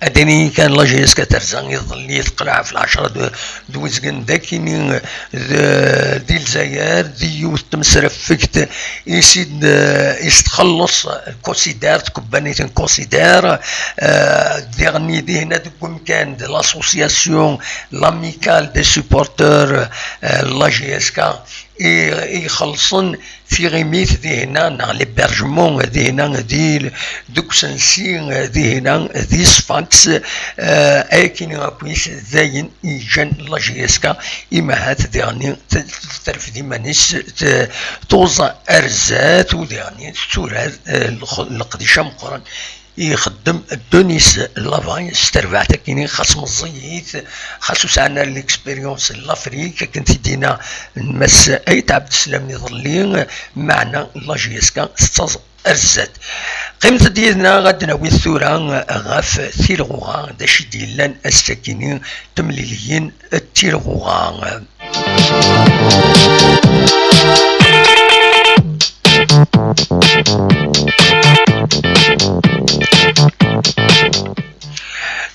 Ad d-nini kan la J S K terza iḍelli teqleɛ ɣef lɛecṛa d, d wezgen d akini, eh, d, di Lezzayer, di yiwet n tmesrafegt i s-id, eh, i s-txelleṣ Considère, tkebbanit n Considère, eh, diɣen dihin deg umkan d l'association, l'amicale des supporters, eh, la J S K, i, i ixellṣen tiɣimit dihna, neɣ l'hébergement dihna, di, deg usensi dihna, di Sfax, eh, akin akk d ayen i yeǧǧan la J S K, imahat diɣen t-, terfed iman-is, t-, tuẓ ar zdat, u diɣen tetturar, eh, lx-, leqdic ameqqran i ixeddem Denis Lavagne s terbaɛt akini, xas meẓẓiyit, xas ur sɛan ara l'expérience n l'Afrique, akken t-id-yenna Mass Ayt Ɛebdeslam iḍelli, meɛna la J S K tettaẓ ar zdat. Qqimet-d yid-neɣ, ad d-nawi tura ɣef Tilɣuɣa, d acu i d-yellan ass-akini, temliliyin n Tilɣuɣa.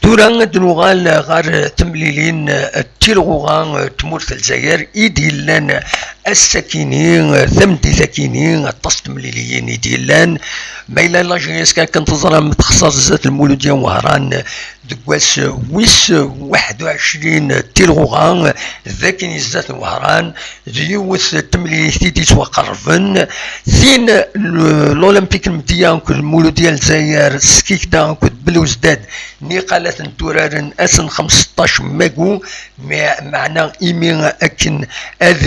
Tura ad d-nuɣal ɣer temlilin n Tilɣuɣa n tmurt n Lezzayer i d-yellan ass-akini, tameddit-akini, aṭas n temliliyin i d-yellan. Ma yella la J S K akken teẓram texṣer zdat Lmuludya n Wehran deg wass wis waḥed u ɛecrin Tilɣuɣa, d akin zdat n Wehran, d yiwet n temlilit i d-yettwaqerrben. Tin, l-, l'Olympique n Mdiya akked Lmuludya n Lezzayer, Skikda akked Belouzdad, niqal ad tent-uraren ass n xemseṭṭac mayu, me-, meɛna imi akken ad,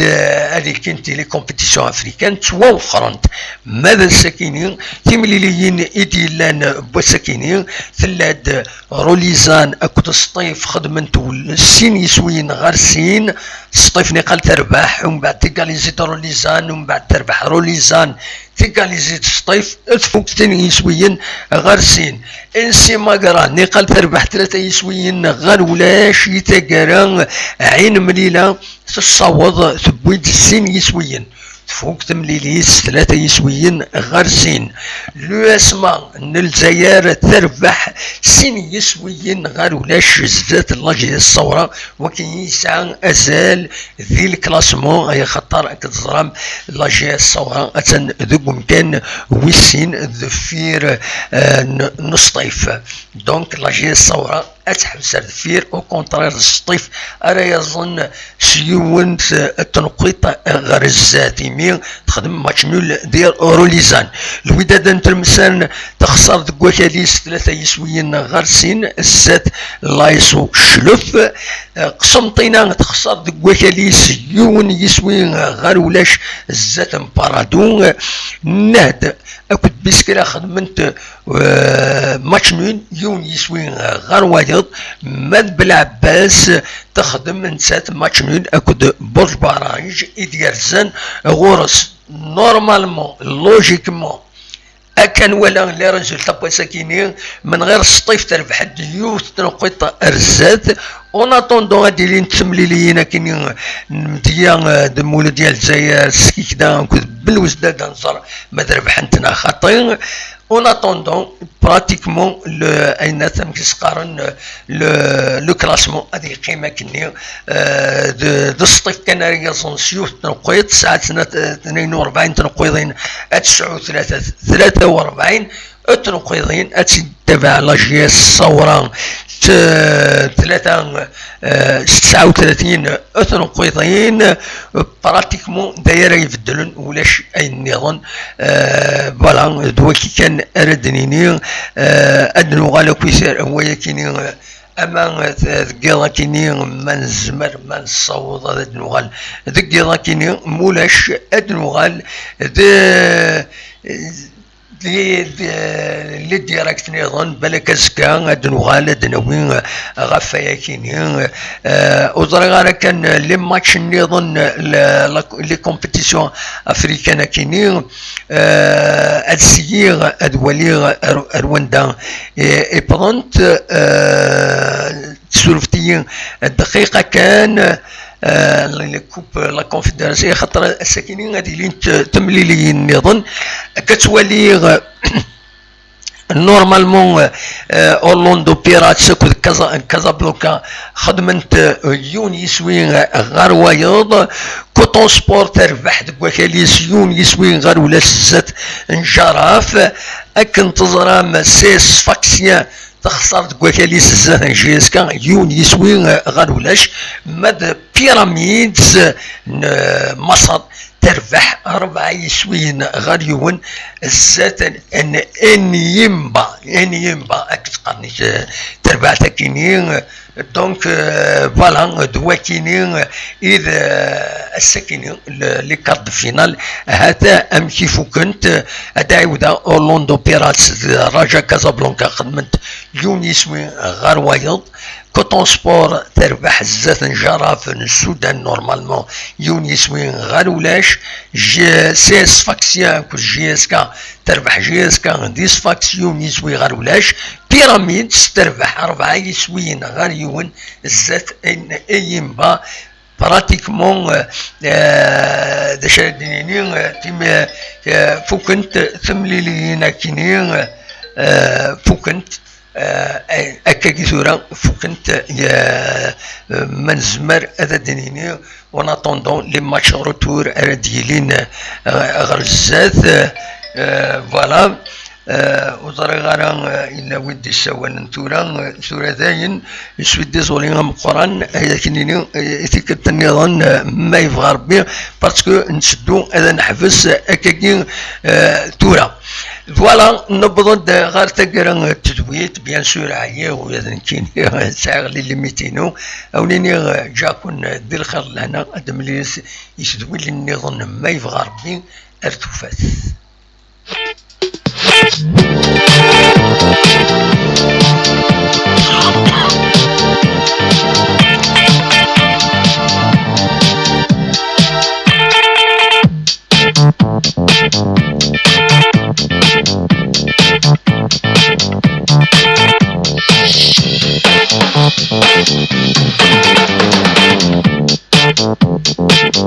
ad ikint les compétitions africaines, ttwawexxrent. Ma d ass-akini, timliliyin i d-yellan n wass-akini, tella-d Rolizan akked Sṭif xedmen-t ul-, sin yiswiyen ɣer sin. Sṭif niqal terbeḥ, umbeɛd tigalizit Rolizan, umbeɛd terbeḥ Rolizan, tigalizit Sṭif, tfuk sin yiswiyen ɣer sin. Insi Magra niqal terbeḥ tlata yiswiyen ɣer ulac i taggara, Ɛin Mlila tessaweḍ tewwi-d sin yiswiyen. Tfuk temlilit s tlata yiswiyen ɣer sin. L'U S M A n Lezzayer terbeḥ sin yiswiyen ɣer ulac zdat n la J S Ṣawra, wakken yesɛa azal di lklasmu, ay axaṭer akken teẓram la J S Ṣawra attan deg umkan wis sin deffir, eh, n, n Sṭif. Donc la J S Ṣawra ad teḥbes ar deffir, au contraire d Sṭif ara yaẓen s yiwen n tneqqiṭ ɣer zdat, imi texdem match nul di Rolizan. Lwidad n Tlemsan texṣer deg wakal-is tlata yiswiyen ɣer sin zdat l'A S O Cclef. Qsenṭina texṣer deg wakal-is yiwen yiswi ɣer ulac zdat n Paradou. Nnehd akked Biskra xedmen-t, eh, match nul, yiwen yiswi ɣer wayeḍ. Ma d Belɛebbas texdem nettat match nul akked Burj Baraj i d-yerzan ɣur-s. Normalement, logiquement, akka nwala les résultats n wass-akini, menɣir Sṭif terbeḥ-d yiwet n tneqqiṭ ar zdat. En attendant, ad d-ilint temliliyin akini n Mdiya, eh, d Muludya Lezzayer, Skikda akked Belwezda, ad nẓer ma d rebḥent neɣ xaṭi. En attendant, pratiquement, le, ayen amek i s-qqaren, le, le classement ad yeqqim akkenni, eh, d, d Sṭif kan ara yaẓen s yiwet n tneqqiṭ, tesɛa tnat-, tnayen u rebɛin tneqqiḍin, ad tesɛu tlata, tlata u rebɛin tneqqiḍin, ad tt-id-tabaɛ la J S Ṣawra, t-, tlata, eh, s tesɛa u tlatin tneqqiḍin, pratiquement d aya ara ibeddlen, ulac ayen nniḍen. Eh, voilà, d waki kan ara d-nini. Eh, ad nuɣal akk i tar-, wayakini, eh, ama, eh, deg yiḍ akini, ma nezmer, ma nessaweḍ ad d-nuɣal deg yiḍ akini, mulac ad nuɣal d, d les, les directs niḍen, balak azekka ad nuɣal ad nawi ɣef wayakini. Eh, ur ẓriɣ ara kan les matchs niḍen, la, la, les compétitions africaines akini. Eh, ad syiɣ ad waliɣ ar, ar wanda i, i wwḍent. Eh, tessurfet-iyi dqiqa kan. Eh, la coupe la confédération, xaṭer ass-akini ad ilint temliliyin niḍen. Akka ttwaliɣ normalement, eh, Orlando Pirates akked Casa-, Casablanca xedment, eh, yiwen yiswi, eh, ɣer wayeḍ. Coton Sport terbeḥ deg wakal-is yiwen yiswi ɣer ulac zdat n Jaraf. Akken teẓram, C S Sfaxien texṣer deg wakal-is zdat n J S K yiwen yiswi, eh, ɣer ulac. Ma d Pyramids n, eh, Maṣer terbeḥ rebɛa yiswiyen ɣer yiwen zdat n Enyimba. Enyimba, akken qqaren, eh, terbaɛt akini. Donc, eh, voilà, d wakini, eh, i d, eh, ass-akini, le, les quarts de finale. Hata amek i fukent, eh, ad ɛiwdeɣ, Orlando Pirates d Raja Casablanca xedment yiwen yiswi ɣer wayeḍ. Coton Sport terbeḥ zdat n Jaraf n Sudan, normalement, yiwen yiswi ɣer ulac. J-, C S Sfaxien akked J S K terbeḥ J S K di Sfax yiwen yiswi ɣer ulac. Pyramids terbeḥ rebɛa yiswiyen ɣer yiwen zdat n Enyimba. Pratiquement, eh, eh, d acu ara d-nini, eh, tim-, eh, fukent temliliyin akini, eh, fukent. Eh, akkagi tura fukent, eh, ma nezmer ad d-nini, en attendant les matchs retour ara d-yilin, eh, ɣer zdat. Eh, voilà. Eh, ur ẓriɣ ara, eh, yella wi d-issawalen tura, eh, tura dayen, je suis désolé ameqqran, eh, ad ak-nini, eh, i tikkelt nniḍen, eh, ma yebɣa Rebbi, parce que nteddu ad neḥbes, eh, akkagi, eh, tura. Voilà, newweḍ-d ɣer taggara n tedwilt, bien sûr, ɛyiɣ ula d nekkini, sɛiɣ les limites-inu. Ad wen-iniɣ, eh, ǧǧiɣ-ken di lxir d lehna, ad d-nemlil s-, i tedwilin nniḍen, ma yebɣa Rebbi, ar tufat.